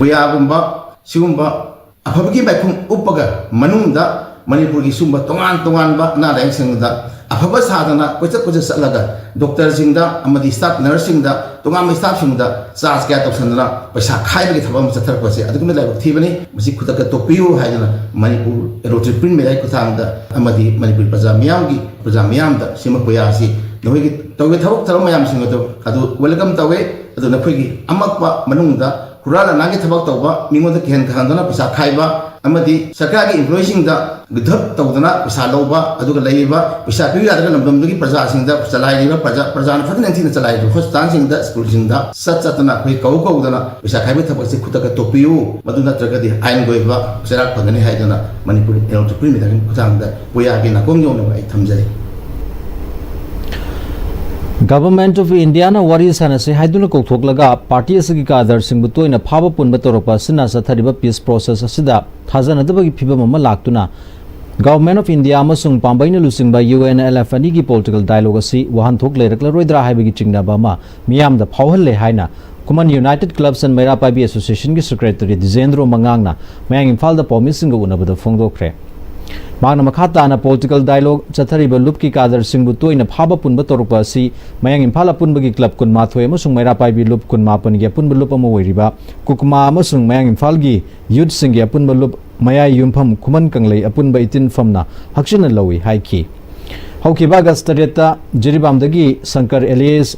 ꯄꯨꯌꯥꯒꯨꯝꯕ ꯁꯤꯒꯨꯝꯕ ꯑꯐꯕꯒꯤ ꯃꯥꯏꯈꯨꯝ ꯎꯞꯄꯒ ꯃꯅꯨꯡꯗ ꯃꯅꯤꯄꯨꯔꯒꯤ ꯁꯤꯒꯨꯝꯕ ꯇꯣꯉꯥꯟ ꯇꯣꯉꯥꯟꯕ ꯑꯅꯥ ꯂꯥꯏꯌꯦꯡꯁꯪꯗ ꯑꯐꯕ ꯁꯥꯗꯅ ꯀꯣꯏꯆꯠ ꯀꯣꯏꯆꯠ ꯆꯠꯂꯒ ꯗꯣꯛꯇꯔꯁꯤꯡꯗ ꯑꯃꯗꯤ staff ꯅꯔꯁꯁꯤꯡꯗ ꯇꯣꯉꯥꯟꯕ staffꯁꯤꯡꯗ charge ꯀꯌꯥ ꯇꯧꯁꯟꯗꯅ ꯄꯩꯁꯥ ꯈꯥꯏꯕꯒꯤ ꯊꯕꯛ ꯑꯃ ꯆꯠꯊꯔꯛꯄꯁꯦ ꯑꯗꯨꯛꯀꯤ ꯃꯇꯤꯛ ꯂꯥꯏꯕꯛ ꯊꯤꯕꯅꯤ꯫ ꯃꯁꯤ ꯈꯨꯗꯛꯇ ꯇꯣꯛꯄꯤꯌꯨ ꯍꯥꯏꯗꯨꯅ ꯃꯅꯤꯄꯨꯔ electronic print mediaꯒꯤ ꯈꯨꯠꯊꯥꯡꯗ ꯑꯃꯗꯤ ꯃꯅꯤꯄꯨꯔ ꯄ꯭ꯔꯖꯥ ꯃꯤꯌꯥꯝꯒꯤ ꯄ꯭ꯔꯖꯥ ꯃꯤꯌꯥꯝꯗ ꯁꯤꯃ ꯄꯨꯌꯥꯁꯤ ꯅꯈꯣꯏꯒꯤ ꯇꯧꯔꯤꯕ ꯊꯕꯛ ꯊꯧꯔꯝ ꯃꯌꯥꯝꯁꯤꯡ ꯑꯗꯨ ꯑꯗꯨ welcome ꯇꯧꯋꯦ꯫ ꯑꯗꯨ ꯅꯈꯣꯏꯒꯤ ꯑꯃꯛꯄ ꯃꯅꯨꯡꯗ ꯍꯨꯔꯥꯟ ꯂꯥꯟꯅꯥꯒꯤ ꯊꯕꯛ ꯇꯧꯕ, ꯃꯤꯉꯣꯟꯗ ꯀꯤꯍꯟ ꯈꯪꯍꯟꯗꯅ ꯄꯩꯁꯥ ꯈꯥꯏꯕ ꯑꯃꯗꯤ ꯁꯔꯀꯥꯔꯒꯤ employeeꯁꯤꯡꯗ ꯒꯨꯊꯞ ꯇꯧꯗꯅ ꯄꯩꯁꯥ ꯂꯧꯕ, ꯑꯗꯨꯒ ꯂꯩꯔꯤꯕ ꯄꯩꯁꯥ ꯄꯤꯌꯨ ꯌꯥꯗ꯭ꯔꯒ ꯂꯝꯗꯝꯗꯨꯒꯤ ꯄ꯭ꯔꯖꯥꯁꯤꯡꯗ ꯆꯂꯥꯏꯔꯤꯕ ꯄ꯭ꯔꯖꯥ, ꯄ꯭ꯔꯖꯥꯅ ꯐꯖꯅ ꯅꯤꯡꯊꯤꯅ ꯆꯂꯥꯏꯔꯤꯕ hospitalꯁꯤꯡꯗ, schoolꯁꯤꯡꯗ ꯆꯠ ꯆꯠꯇꯅ ꯑꯩꯈꯣꯏ ꯀꯧ ꯀꯧꯗꯅ ꯄꯩꯁꯥ ꯈꯥꯏꯕꯒꯤ ꯊꯕꯛꯁꯤ ꯈꯨꯗꯛꯇ ꯇꯣꯛꯄꯤꯌꯨ, ꯃꯗꯨ ꯅꯠꯇ꯭ꯔꯒꯗꯤ ꯑꯥꯏꯟꯒꯤ ꯑꯣꯏꯕ ꯆꯩꯔꯥꯛ ꯐꯪꯒꯅꯤ ꯍꯥꯏꯗꯨꯅ ꯃꯅꯤꯄꯨꯔ electronic print mediaꯒꯤ ꯈꯨꯠꯊꯥꯡꯗ ꯄꯨꯌꯥꯒꯤ ꯅꯥꯀꯣꯡ ꯌꯧꯅꯕ ꯑꯩ ꯊꯝꯖꯔꯤ꯫ Government of Indiaꯅ ꯋꯥꯔꯤ ꯁꯥꯟꯅꯁꯤ ꯍꯥꯏꯗꯨꯅ ꯀꯧꯊꯣꯛꯂꯒ ꯄꯥꯔꯇꯤ ꯑꯁꯤꯒꯤ ꯀꯥꯗꯔꯁꯤꯡꯕꯨ ꯇꯣꯏꯅ ꯐꯥꯕ ꯄꯨꯟꯕ ꯇꯧꯔꯛꯄ ꯑꯁꯤꯅ ꯆꯠꯊꯔꯤꯕ peace process ꯑꯁꯤꯗ ꯊꯥꯖꯅꯗꯕꯒꯤ ꯐꯤꯕꯝ ꯑꯃ ꯂꯥꯛꯇꯨꯅ Government of India ꯑꯃꯁꯨꯡ ꯄꯥꯝꯕꯩꯅ ꯂꯨꯆꯤꯡꯕ UNLF ꯑꯅꯤꯒꯤ political dialogue ꯑꯁꯤ ꯋꯥꯍꯟꯊꯣꯛ ꯂꯩꯔꯛꯂꯔꯣꯏꯗ꯭ꯔꯥ ꯍꯥꯏꯕꯒꯤ ꯆꯤꯡꯅꯕ ꯑꯃ ꯃꯤꯌꯥꯝꯗ ꯐꯥꯎꯍꯜꯂꯦ ꯍꯥꯏꯅ ꯈꯨꯃꯟ United Clubs and ꯃꯩꯔꯥ ꯄꯥꯏꯕꯤ Associationꯒꯤ secretary ꯗꯤꯖꯦꯟꯗ꯭ꯔꯣ ꯃꯉꯥꯡꯅ ꯃꯌꯥꯡ ꯏꯝꯐꯥꯜꯗ ꯄꯥꯎꯃꯤꯁꯤꯡꯒ ꯎꯅꯕꯗ ꯐꯣꯡꯗꯣꯛꯈ꯭ꯔꯦ꯫ ꯃꯍꯥꯛꯅ ꯃꯈꯥ ꯇꯥꯅ political dialogue ꯆꯠꯊꯔꯤꯕ ꯂꯨꯞꯀꯤ ꯀꯥꯗꯔꯁꯤꯡꯕꯨ ꯇꯣꯏꯅ ꯐꯥꯕ ꯄꯨꯟꯕ ꯇꯧꯔꯛꯄ ꯑꯁꯤ ꯃꯌꯥꯡ ꯏꯝꯐꯥꯜ ꯑꯄꯨꯟꯕꯒꯤ club ꯀꯨꯟꯃꯥꯊꯣꯏ ꯑꯃꯁꯨꯡ ꯃꯩꯔꯥ ꯄꯥꯏꯕꯤ ꯂꯨꯞ ꯀꯨꯟꯃꯥꯄꯟꯒꯤ ꯑꯄꯨꯟꯕ ꯂꯨꯞ ꯑꯃ ꯑꯣꯏꯔꯤꯕ ꯀꯨꯀꯃꯥ ꯑꯃꯁꯨꯡ ꯃꯌꯥꯡ ꯏꯝꯐꯥꯜꯒꯤ youthꯁꯤꯡꯒꯤ ꯑꯄꯨꯟꯕ ꯂꯨꯞ ꯃꯌꯥꯏ ꯌꯨꯝꯐꯝ ꯈꯨꯃꯟ ꯀꯪꯂꯩ ꯑꯄꯨꯟꯕ ꯏꯇꯤꯟꯐꯝꯅ ꯍꯛꯆꯤꯟꯅ ꯂꯧꯏ ꯍꯥꯏꯈꯤ꯫ ꯍꯧꯈꯤꯕ ꯑꯥꯒꯁ ꯇꯔꯦꯠꯇ ꯖꯤꯔꯤꯕꯥꯝꯗꯒꯤ ꯁꯪꯀꯔ alias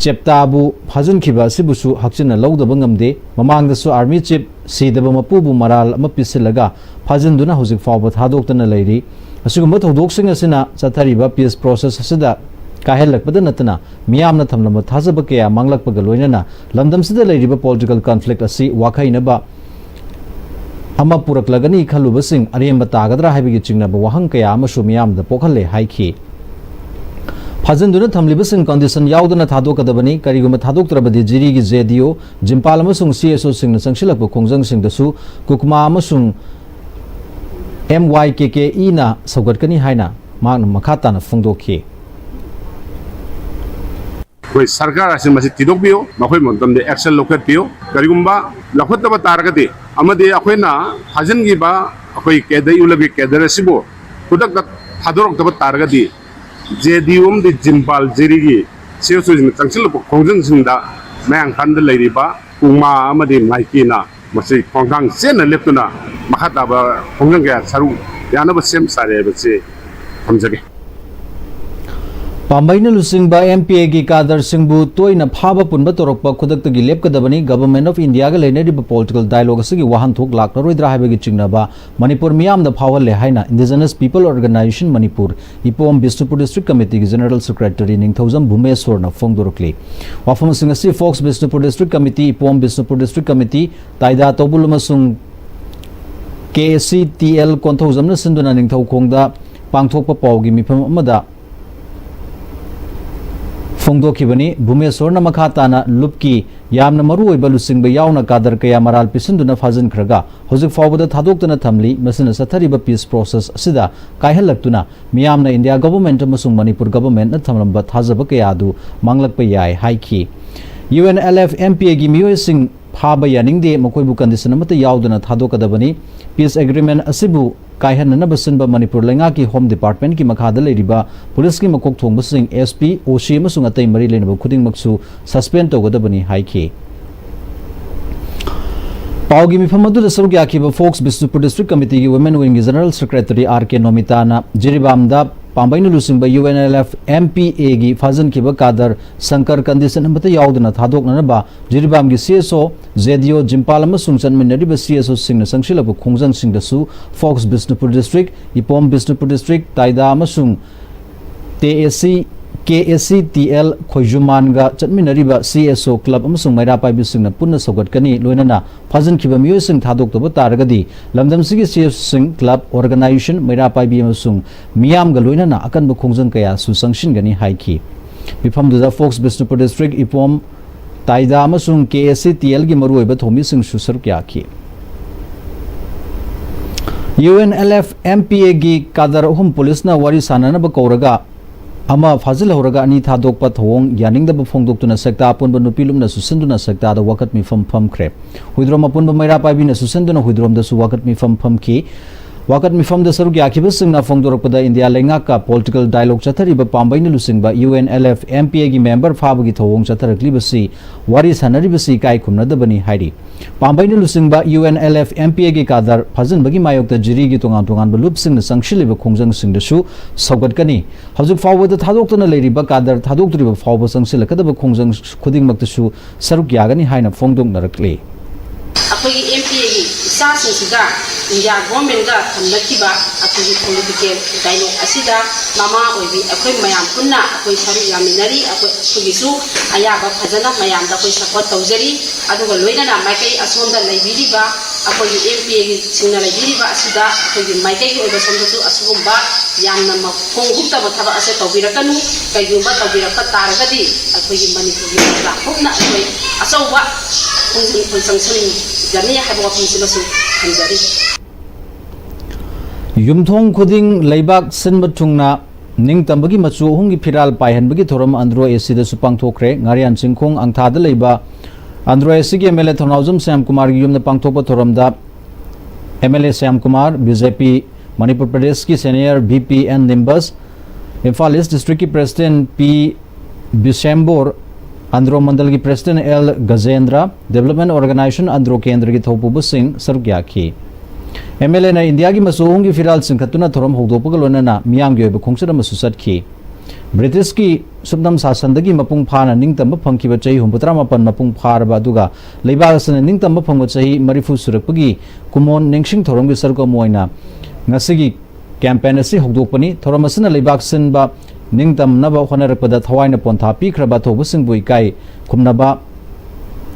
ꯆꯦꯞꯇꯥꯕꯨ ꯐꯥꯖꯤꯟꯈꯤꯕ ꯑꯁꯤꯕꯨꯁꯨ ꯍꯛꯆꯤꯟꯅ ꯂꯧꯗꯕ ꯉꯝꯗꯦ꯫ ꯃꯃꯥꯡꯗꯁꯨ army chief ꯁꯤꯗꯕ ꯃꯄꯨꯕꯨ ꯃꯔꯥꯜ ꯑꯃ ꯄꯤꯁꯤꯜꯂꯒ ꯐꯥꯖꯤꯟꯗꯨꯅ ꯍꯧꯖꯤꯛ ꯐꯥꯎꯕ ꯊꯥꯗꯣꯛꯇꯅ ꯂꯩꯔꯤ꯫ ꯑꯁꯤꯒꯨꯝꯕ ꯊꯧꯗꯣꯛꯁꯤꯡ ꯑꯁꯤꯅ ꯆꯠꯊꯔꯤꯕ peace process ꯑꯁꯤꯗ ꯀꯥꯏꯍꯜꯂꯛꯄꯗ ꯅꯠꯇꯅ ꯃꯤꯌꯥꯝꯅ ꯊꯝꯂꯝꯕ ꯊꯥꯖꯕ ꯀꯌꯥ ꯃꯥꯡꯂꯛꯄꯒ ꯂꯣꯏꯅꯅ ꯂꯝꯗꯝꯁꯤꯗ ꯂꯩꯔꯤꯕ political conflict ꯑꯁꯤ ꯋꯥꯈꯩꯅꯕ ꯑꯃ ꯄꯨꯔꯛꯂꯒꯅꯤ ꯈꯜꯂꯨꯕꯁꯤꯡ ꯑꯔꯦꯝꯕ ꯇꯥꯒꯗ꯭ꯔꯥ ꯍꯥꯏꯕꯒꯤ ꯆꯤꯡꯅꯕ ꯋꯥꯍꯪ ꯀꯌꯥ ꯑꯃꯁꯨ ꯃꯤꯌꯥꯝꯗ ꯄꯣꯛꯍꯜꯂꯦ ꯍꯥꯏꯈꯤ꯫ ꯐꯥꯖꯤꯟꯗꯨꯅ ꯊꯝꯂꯤꯕꯁꯤꯡ condition ꯌꯥꯎꯗꯅ ꯊꯥꯗꯣꯛꯀꯗꯕꯅꯤ꯫ ꯀꯔꯤꯒꯨꯝꯕ ꯊꯥꯗꯣꯛꯇ꯭ꯔꯕꯗꯤ ꯖꯤꯔꯤꯒꯤ JDO, ꯖꯤꯝꯄꯥꯜ ꯑꯃꯁꯨꯡ CSOꯁꯤꯡꯅ ꯆꯪꯁꯤꯜꯂꯛꯄ ꯈꯣꯡꯖꯪꯁꯤꯡꯗꯁꯨ ꯀꯨꯀꯃꯥ ꯑꯃꯁꯨꯡ MYKKEꯅ ꯁꯧꯒꯠꯀꯅꯤ ꯍꯥꯏꯅ ꯃꯍꯥꯛꯅ ꯃꯈꯥ ꯇꯥꯅ ꯐꯣꯡꯗꯣꯛꯈꯤ꯫ ꯑꯩꯈꯣꯏ ꯁꯔꯀꯥꯔ ꯑꯁꯤ ꯃꯁꯤ ꯊꯤꯗꯣꯛꯄꯤꯌꯨ, ꯃꯈꯣꯏ ꯃꯇꯝꯗ action ꯂꯧꯈꯠꯄꯤꯌꯨ꯫ ꯀꯔꯤꯒꯨꯝꯕ ꯂꯧꯈꯠꯇꯕ ꯇꯥꯔꯒꯗꯤ ꯑꯃꯗꯤ ꯑꯩꯈꯣꯏꯅ ꯊꯥꯖꯤꯟꯈꯤꯕ ꯑꯩꯈꯣꯏ ꯀꯦꯗꯔ, ULFꯀꯤ ꯀꯦꯗꯔ ꯑꯁꯤꯕꯨ ꯈꯨꯗꯛꯇ ꯊꯥꯗꯣꯔꯛꯇꯕ ꯇꯥꯔꯒꯗꯤ JDO ꯑꯃꯗꯤ ꯖꯤꯝꯄꯥꯜ ꯖꯤꯔꯤꯒꯤ CSOꯁꯤꯡꯅ ꯆꯪꯁꯤꯜꯂꯛꯄ ꯈꯣꯡꯖꯪꯁꯤꯡꯗ ꯃꯌꯥꯡ ꯏꯝꯐꯥꯜꯗ ꯂꯩꯔꯤꯕ ꯀꯨꯡꯃꯥ ꯑꯃꯗꯤ ꯃꯥꯏꯀꯤꯅ ꯃꯁꯤ ꯈꯣꯡꯊꯥꯡ ꯆꯦꯠꯅ ꯂꯦꯞꯇꯨꯅ ꯃꯈꯥ ꯇꯥꯕ ꯈꯣꯡꯖꯪ ꯀꯌꯥ ꯁꯔꯨꯛ ꯌꯥꯅꯕ ꯁꯦꯝ ꯁꯥꯔꯦ ꯍꯥꯏꯕꯁꯤ ꯊꯝꯖꯒꯦ꯫ ꯄꯥꯝꯕꯩꯅ ꯂꯨꯆꯤꯡꯕ MPAꯒꯤ ꯀꯥꯗꯔꯁꯤꯡꯕꯨ ꯇꯣꯏꯅ ꯐꯥꯕ ꯄꯨꯟꯕ ꯇꯧꯔꯛꯄ ꯈꯨꯗꯛꯇꯒꯤ ꯂꯦꯞꯀꯗꯕꯅꯤ꯫ Government of Indiaꯒ ꯂꯩꯅꯔꯤꯕ political dialogue ꯑꯁꯤꯒꯤ ꯋꯥꯍꯟꯊꯣꯛ ꯂꯥꯛꯂꯔꯣꯏꯗ꯭ꯔꯥ ꯍꯥꯏꯕꯒꯤ ꯆꯤꯡꯅꯕ ꯃꯅꯤꯄꯨꯔ ꯃꯤꯌꯥꯝꯗ ꯐꯥꯎꯍꯜꯂꯦ ꯍꯥꯏꯅ Indigenous People Organisation Manipur, ꯏꯄꯣꯝ Bishnupur District Committeeꯒꯤ General Secretary ꯅꯤꯡꯊꯧꯖꯝ ꯚꯨꯃꯦꯁꯣꯔꯅ ꯐꯣꯡꯗꯣꯔꯛꯂꯤ꯫ ꯋꯥꯐꯝꯁꯤꯡ ꯑꯁꯤ Fox Bishnupur District Committee, ꯏꯄꯣꯝ Bishnupur District Committee, ꯇꯥꯏꯗꯥ ꯇꯧꯕꯨꯜ ꯑꯃꯁꯨꯡ KACTL ꯀꯣꯟꯊꯧꯖꯝꯅ ꯁꯤꯟꯗꯨꯅ ꯅꯤꯡꯊꯧꯈꯣꯡꯗ ꯄꯥꯡꯊꯣꯛꯄ ꯄꯥꯎꯒꯤ ꯃꯤꯐꯝ ꯑꯃꯗ ꯐꯣꯡꯗꯣꯛꯈꯤꯕꯅꯤ꯫ ꯚꯨꯃꯦꯁ꯭ꯋꯔꯅ ꯃꯈꯥ ꯇꯥꯅ ꯂꯨꯞꯀꯤ ꯌꯥꯝꯅ ꯃꯔꯨꯑꯣꯏꯕ ꯂꯨꯆꯤꯡꯕ ꯌꯥꯎꯅ ꯀꯥꯗꯔ ꯀꯌꯥ ꯃꯔꯥꯜ ꯄꯤꯁꯤꯟꯗꯨꯅ ꯐꯥꯖꯤꯟꯈ꯭ꯔꯒ ꯍꯧꯖꯤꯛ ꯐꯥꯎꯕꯗ ꯊꯥꯗꯣꯛꯇꯅ ꯊꯝꯂꯤ꯫ ꯃꯁꯤꯅ ꯆꯠꯊꯔꯤꯕ peace process ꯑꯁꯤꯗ ꯀꯥꯏꯍꯜꯂꯛꯇꯨꯅ ꯃꯤꯌꯥꯝꯅ India government ꯑꯃꯁꯨꯡ ꯃꯅꯤꯄꯨꯔ governmentꯅ ꯊꯝꯂꯝꯕ ꯊꯥꯖꯕ ꯀꯌꯥ ꯑꯗꯨ ꯃꯥꯡꯂꯛꯄ ꯌꯥꯏ ꯍꯥꯏꯈꯤ꯫ UNLF MPAꯒꯤ ꯃꯤꯑꯣꯏꯁꯤꯡ ꯐꯥꯕ ꯌꯥꯅꯤꯡꯗꯦ, ꯃꯈꯣꯏꯕꯨ condition ꯑꯃꯠꯇ ꯌꯥꯎꯗꯅ ꯊꯥꯗꯣꯛꯀꯗꯕꯅꯤ꯫ Peace agreement ꯑꯁꯤꯕꯨ ꯀꯥꯏꯍꯟꯅꯅꯕ ꯁꯤꯟꯕ ꯃꯅꯤꯄꯨꯔ ꯂꯩꯉꯥꯛꯀꯤ Home Departmentꯀꯤ ꯃꯈꯥꯗ ꯂꯩꯔꯤꯕ ꯄꯨꯂꯤꯁꯀꯤ ꯃꯀꯣꯛ ꯊꯣꯡꯕꯁꯤꯡ, SP, OC ꯑꯃꯁꯨꯡ ꯑꯇꯩ ꯃꯔꯤ ꯂꯩꯅꯕ ꯈꯨꯗꯤꯡꯃꯛꯁꯨ suspend ꯇꯧꯒꯗꯕꯅꯤ ꯍꯥꯏꯈꯤ꯫ ꯄꯥꯎꯒꯤ ꯃꯤꯐꯝ ꯑꯗꯨꯗ ꯁꯔꯨꯛ ꯌꯥꯈꯤꯕ Fox Bishnupur District Committeeꯒꯤ Women Wingꯒꯤ General Secretary R K ꯅꯣꯃꯤꯇꯥꯅ ꯖꯤꯔꯤꯕꯥꯝꯗ ꯄꯥꯝꯕꯩꯅ ꯂꯨꯆꯤꯡꯕ UNLF MPAꯒꯤ ꯐꯥꯖꯤꯟꯈꯤꯕ ꯀꯥꯗꯔ ꯁꯪꯀꯔ condition ꯑꯃꯠꯇ ꯌꯥꯎꯗꯅ ꯊꯥꯗꯣꯛꯅꯅꯕ ꯖꯤꯔꯤꯕꯥꯝꯒꯤ CSO ꯖꯦꯗꯤꯑꯣ ꯖꯤꯝꯄꯥꯜ ꯑꯃꯁꯨꯡ ꯆꯠꯃꯤꯟꯅꯔꯤꯕ CSOꯁꯤꯡꯅ ꯆꯪꯁꯤꯜꯂꯛꯄ ꯈꯣꯡꯖꯪꯁꯤꯡꯗꯁꯨ Fox Bishnupur District, ꯏꯄꯣꯝ Bishnupur District, ꯇꯥꯏꯗꯥ ꯑꯃꯁꯨꯡ ꯇꯦ ꯑꯦ ꯁꯤ, KACTL ꯈꯣꯏꯖꯨꯃꯥꯟꯒ ꯆꯠꯃꯤꯟꯅꯔꯤꯕ CSO club ꯑꯃꯁꯨꯡ ꯃꯩꯔꯥ ꯄꯥꯏꯕꯤꯁꯤꯡꯅ ꯄꯨꯟꯅ ꯁꯧꯒꯠꯀꯅꯤ꯫ ꯂꯣꯏꯅꯅ ꯐꯥꯖꯤꯟꯈꯤꯕ ꯃꯤꯑꯣꯏꯁꯤꯡ ꯊꯥꯗꯣꯛꯇꯕ ꯇꯥꯔꯒꯗꯤ ꯂꯝꯗꯝꯁꯤꯒꯤ CSOꯁꯤꯡ, club, organization, ꯃꯩꯔꯥ ꯄꯥꯏꯕꯤ ꯑꯃꯁꯨꯡ ꯃꯤꯌꯥꯝꯒ ꯂꯣꯏꯅꯅ ꯑꯀꯟꯕ ꯈꯣꯡꯖꯪ ꯀꯌꯥꯁꯨ ꯆꯪꯁꯤꯟꯒꯅꯤ ꯍꯥꯏꯈꯤ꯫ ꯃꯤꯐꯝꯗꯨꯗ Fox Bishnupur District, ꯏꯄꯣꯝ, ꯇꯥꯏꯗꯥ ꯑꯃꯁꯨꯡ KACTLꯒꯤ ꯃꯔꯨꯑꯣꯏꯕ ꯊꯧꯃꯤꯁꯤꯡꯁꯨ ꯁꯔꯨꯛ ꯌꯥꯈꯤ꯫ UNLF MPAꯒꯤ ꯀꯥꯗꯔ ꯑꯍꯨꯝ ꯄꯨꯂꯤꯁꯅ ꯋꯥꯔꯤ ꯁꯥꯟꯅꯅꯕ ꯀꯧꯔꯒ ꯑꯃ ꯐꯥꯖꯤꯜꯍꯧꯔꯒ ꯑꯅꯤ ꯊꯥꯗꯣꯛꯄ ꯊꯧꯑꯣꯡ ꯌꯥꯅꯤꯡꯗꯕ ꯐꯣꯡꯗꯣꯛꯇꯨꯅ ꯁꯦꯛꯇꯥ ꯑꯄꯨꯟꯕ ꯅꯨꯄꯤ ꯂꯨꯞꯅ ꯁꯨꯁꯤꯟꯗꯨꯅ ꯁꯦꯛꯇꯥꯗ ꯋꯥꯀꯠ ꯃꯤꯐꯝ ꯐꯝꯈ꯭ꯔꯦ꯫ ꯍꯨꯏꯗ꯭ꯔꯣꯝ ꯑꯄꯨꯟꯕ ꯃꯩꯔꯥ ꯄꯥꯏꯕꯤꯅ ꯁꯨꯁꯤꯟꯗꯨꯅ ꯍꯨꯏꯗ꯭ꯔꯣꯝꯗꯁꯨ ꯋꯥꯀꯠ ꯃꯤꯐꯝ ꯐꯝꯈꯤ꯫ ꯋꯥꯀꯠ ꯃꯤꯐꯝꯗ ꯁꯔꯨꯛ ꯌꯥꯈꯤꯕꯁꯤꯡꯅ ꯐꯣꯡꯗꯣꯔꯛꯄꯗ ꯏꯟꯗꯤꯌꯥ ꯂꯩꯉꯥꯛꯀ political dialogue ꯆꯠꯊꯔꯤꯕ ꯄꯥꯝꯕꯩꯅ ꯂꯨꯆꯤꯡꯕ UNLF MPAꯒꯤ member ꯐꯥꯕꯒꯤ ꯊꯧꯑꯣꯡ ꯆꯠꯊꯔꯛꯂꯤꯕꯁꯤ ꯋꯥꯔꯤ ꯁꯥꯟꯅꯔꯤꯕꯁꯤ ꯏꯀꯥꯏ ꯈꯨꯝꯅꯗꯕꯅꯤ ꯍꯥꯏꯔꯤ꯫ ꯄꯥꯝꯕꯩꯅ ꯂꯨꯆꯤꯡꯕ UNLF MPAꯒꯤ ꯀꯥꯗꯔ ꯐꯥꯖꯤꯟꯕꯒꯤ ꯃꯥꯌꯣꯛꯇ ꯖꯤꯔꯤꯒꯤ ꯇꯣꯉꯥꯟ ꯇꯣꯉꯥꯟꯕ ꯂꯨꯞꯁꯤꯡꯅ ꯆꯪꯁꯤꯜꯂꯤꯕ ꯈꯣꯡꯖꯪꯁꯤꯡꯗꯁꯨ ꯁꯧꯒꯠꯀꯅꯤ꯫ ꯍꯧꯖꯤꯛ ꯐꯥꯎꯕꯗ ꯊꯥꯗꯣꯛꯇꯅ ꯂꯩꯔꯤꯕ ꯀꯥꯗꯔ ꯊꯥꯗꯣꯛꯇ꯭ꯔꯤꯕ ꯐꯥꯎꯕ ꯆꯪꯁꯤꯜꯂꯛꯀꯗꯕ ꯈꯣꯡꯖꯪ ꯈꯨꯗꯤꯡꯃꯛꯇꯁꯨ ꯁꯔꯨꯛ ꯌꯥꯒꯅꯤ ꯍꯥꯏꯅ ꯐꯣꯡꯗꯣꯛꯅꯔꯛꯂꯤ꯫ ꯑꯩꯈꯣꯏꯒꯤ MPAꯒꯤ ꯏꯆꯥꯁꯤꯡꯁꯤꯒ ꯏꯟꯗꯤꯌꯥ governmentꯒ ꯊꯝꯅꯈꯤꯕ ꯑꯩꯈꯣꯏꯒꯤ political dialogue ꯑꯁꯤꯗ ꯃꯃꯥ ꯑꯣꯏꯕꯤ ꯑꯩꯈꯣꯏ ꯃꯌꯥꯝ ꯄꯨꯟꯅ ꯑꯩꯈꯣꯏ ꯁꯔꯨꯛ ꯌꯥꯃꯤꯟꯅꯔꯤ꯫ ꯑꯩꯈꯣꯏ, ꯑꯩꯈꯣꯏꯒꯤꯁꯨ ꯑꯌꯥꯕ ꯐꯖꯅ ꯃꯌꯥꯝꯗ ꯑꯩꯈꯣꯏ support ꯇꯧꯖꯔꯤ꯫ ꯑꯗꯨꯒ ꯂꯣꯏꯅꯅ ꯃꯥꯏꯀꯩ ꯑꯁꯣꯝꯗ ꯂꯩꯕꯤꯔꯤꯕ ꯑꯩꯈꯣꯏꯒꯤ ꯑꯦꯝ ꯄꯤ ꯑꯦꯒꯤ ꯁꯤꯡꯅ ꯂꯩꯕꯤꯔꯤꯕ ꯑꯁꯤꯗ ꯑꯩꯈꯣꯏꯒꯤ ꯃꯥꯏꯀꯩꯒꯤ ꯑꯣꯏꯕ ꯁꯣꯝꯗꯁꯨ ꯑꯁꯤꯒꯨꯝꯕ ꯌꯥꯝꯅ ꯃꯈꯣꯡ ꯍꯨꯛꯇꯕ ꯊꯕꯛ ꯑꯁꯦ ꯇꯧꯕꯤꯔꯛꯀꯅꯨ꯫ ꯀꯩꯒꯨꯝꯕ ꯇꯧꯕꯤꯔꯛꯄ ꯇꯥꯔꯒꯗꯤ ꯑꯩꯈꯣꯏꯒꯤ ꯃꯅꯤꯄꯨꯔꯒꯤ ꯂꯩꯕꯥꯛ ꯄꯨꯝꯅ ꯑꯩꯈꯣꯏ ꯑꯆꯧꯕ ꯈꯣꯡꯖꯪ ꯈꯣꯏ ꯆꯪꯁꯤꯟꯒꯅꯤ ꯍꯥꯏꯕ ꯋꯥꯐꯝꯁꯤꯃꯁꯨ ꯊꯝꯖꯔꯤ꯫ ꯌꯨꯝꯊꯣꯡ ꯈꯨꯗꯤꯡ ꯂꯩꯕꯥꯛ ꯁꯤꯟꯕ ꯊꯨꯡꯅ ꯅꯤꯡꯇꯝꯕꯒꯤ ꯃꯆꯨ ꯑꯍꯨꯝꯒꯤ ꯐꯤꯔꯥꯜ ꯄꯥꯏꯍꯟꯕꯒꯤ ꯊꯧꯔꯝ ꯑꯟꯗ꯭ꯔꯣ ꯑꯦꯁꯤꯗꯁꯨ ꯄꯥꯡꯊꯣꯛꯈ꯭ꯔꯦ꯫ ꯉꯥꯔꯤꯌꯥꯟ ꯆꯤꯡꯈꯣꯡ ꯑꯪꯊꯥꯗ ꯂꯩꯕ ꯑꯟꯗ꯭ꯔꯣ ꯑꯦꯁꯤꯒꯤ ꯑꯦꯝ ꯑꯦꯜ ꯑꯦ ꯊꯧꯅꯥꯎꯖꯝ ꯁ꯭ꯌꯥꯝꯀꯨꯃꯥꯔꯒꯤ ꯌꯨꯝꯗ ꯄꯥꯡꯊꯣꯛꯄ ꯊꯧꯔꯝꯗ M L A Shyamkumar, B J P Manipur ꯄ꯭ꯔꯗꯦꯁꯀꯤ senior V P N Nimbus, Imphal east ꯗꯤꯁꯇ꯭ꯔꯤꯛꯀꯤ ꯄ꯭ꯔꯦꯁꯤꯗꯦꯟꯠ ꯄꯤ ꯕꯤꯁꯦꯝꯕꯣꯔ, ꯑꯟꯗ꯭ꯔꯣ ꯃꯟꯗꯜꯒꯤ president L Gajendra, development organisation Andro ꯀꯦꯟꯗ꯭ꯔꯒꯤ ꯊꯧꯄꯨꯕꯁꯤꯡ ꯁꯔꯨꯛ ꯌꯥꯈꯤ꯫ ꯑꯦꯝ ꯑꯦꯜ ꯑꯦꯅ ꯏꯟꯗꯤꯌꯥꯒꯤ ꯃꯆꯨ ꯑꯍꯨꯝꯒꯤ ꯐꯤꯔꯥꯜ ꯆꯤꯡꯈꯠꯇꯨꯅ ꯊꯧꯔꯝ ꯍꯧꯗꯣꯛꯄꯒ ꯂꯣꯏꯅꯅ ꯃꯤꯌꯥꯝꯒꯤ ꯑꯣꯏꯕ ꯈꯣꯡꯆꯠ ꯑꯃꯁꯨ ꯆꯠꯈꯤ꯫ ꯕ꯭ꯔꯤꯇꯤꯁꯀꯤ ꯁꯨꯞꯅꯝ ꯁꯥꯁꯟꯗꯒꯤ ꯃꯄꯨꯡ ꯐꯥꯅ ꯅꯤꯡꯇꯝꯕ ꯐꯪꯈꯤꯕ ꯆꯍꯤ ꯍꯨꯝꯐꯨꯇꯔꯥ ꯃꯥꯄꯟ ꯃꯄꯨꯡ ꯐꯥꯔꯕ ꯑꯗꯨꯒ ꯂꯩꯕꯥꯛ ꯑꯁꯤꯅ ꯅꯤꯡꯇꯝꯕ ꯐꯪꯕ ꯆꯍꯤ ꯃꯔꯤꯐꯨ ꯁꯨꯔꯛꯄꯒꯤ ꯀꯨꯃꯣꯟ ꯅꯤꯡꯁꯤꯡ ꯊꯧꯔꯝꯒꯤ ꯁꯔꯨꯛ ꯑꯃ ꯑꯣꯏꯅ ꯉꯁꯤꯒꯤ ꯀꯦꯝꯄꯦꯟ ꯑꯁꯤ ꯍꯧꯗꯣꯛꯄꯅꯤ꯫ ꯊꯧꯔꯝ ꯑꯁꯤꯅ ꯂꯩꯕꯥꯛ ꯁꯤꯟꯕ ꯅꯤꯡꯇꯝꯅꯕ ꯍꯣꯠꯅꯔꯛꯄꯗ ꯊꯋꯥꯏꯅ ꯄꯣꯟꯊꯥ ꯄꯤꯈ꯭ꯔꯕ ꯑꯊꯧꯕꯁꯤꯡꯕꯨ ꯏꯀꯥꯏ ꯈꯨꯝꯅꯕ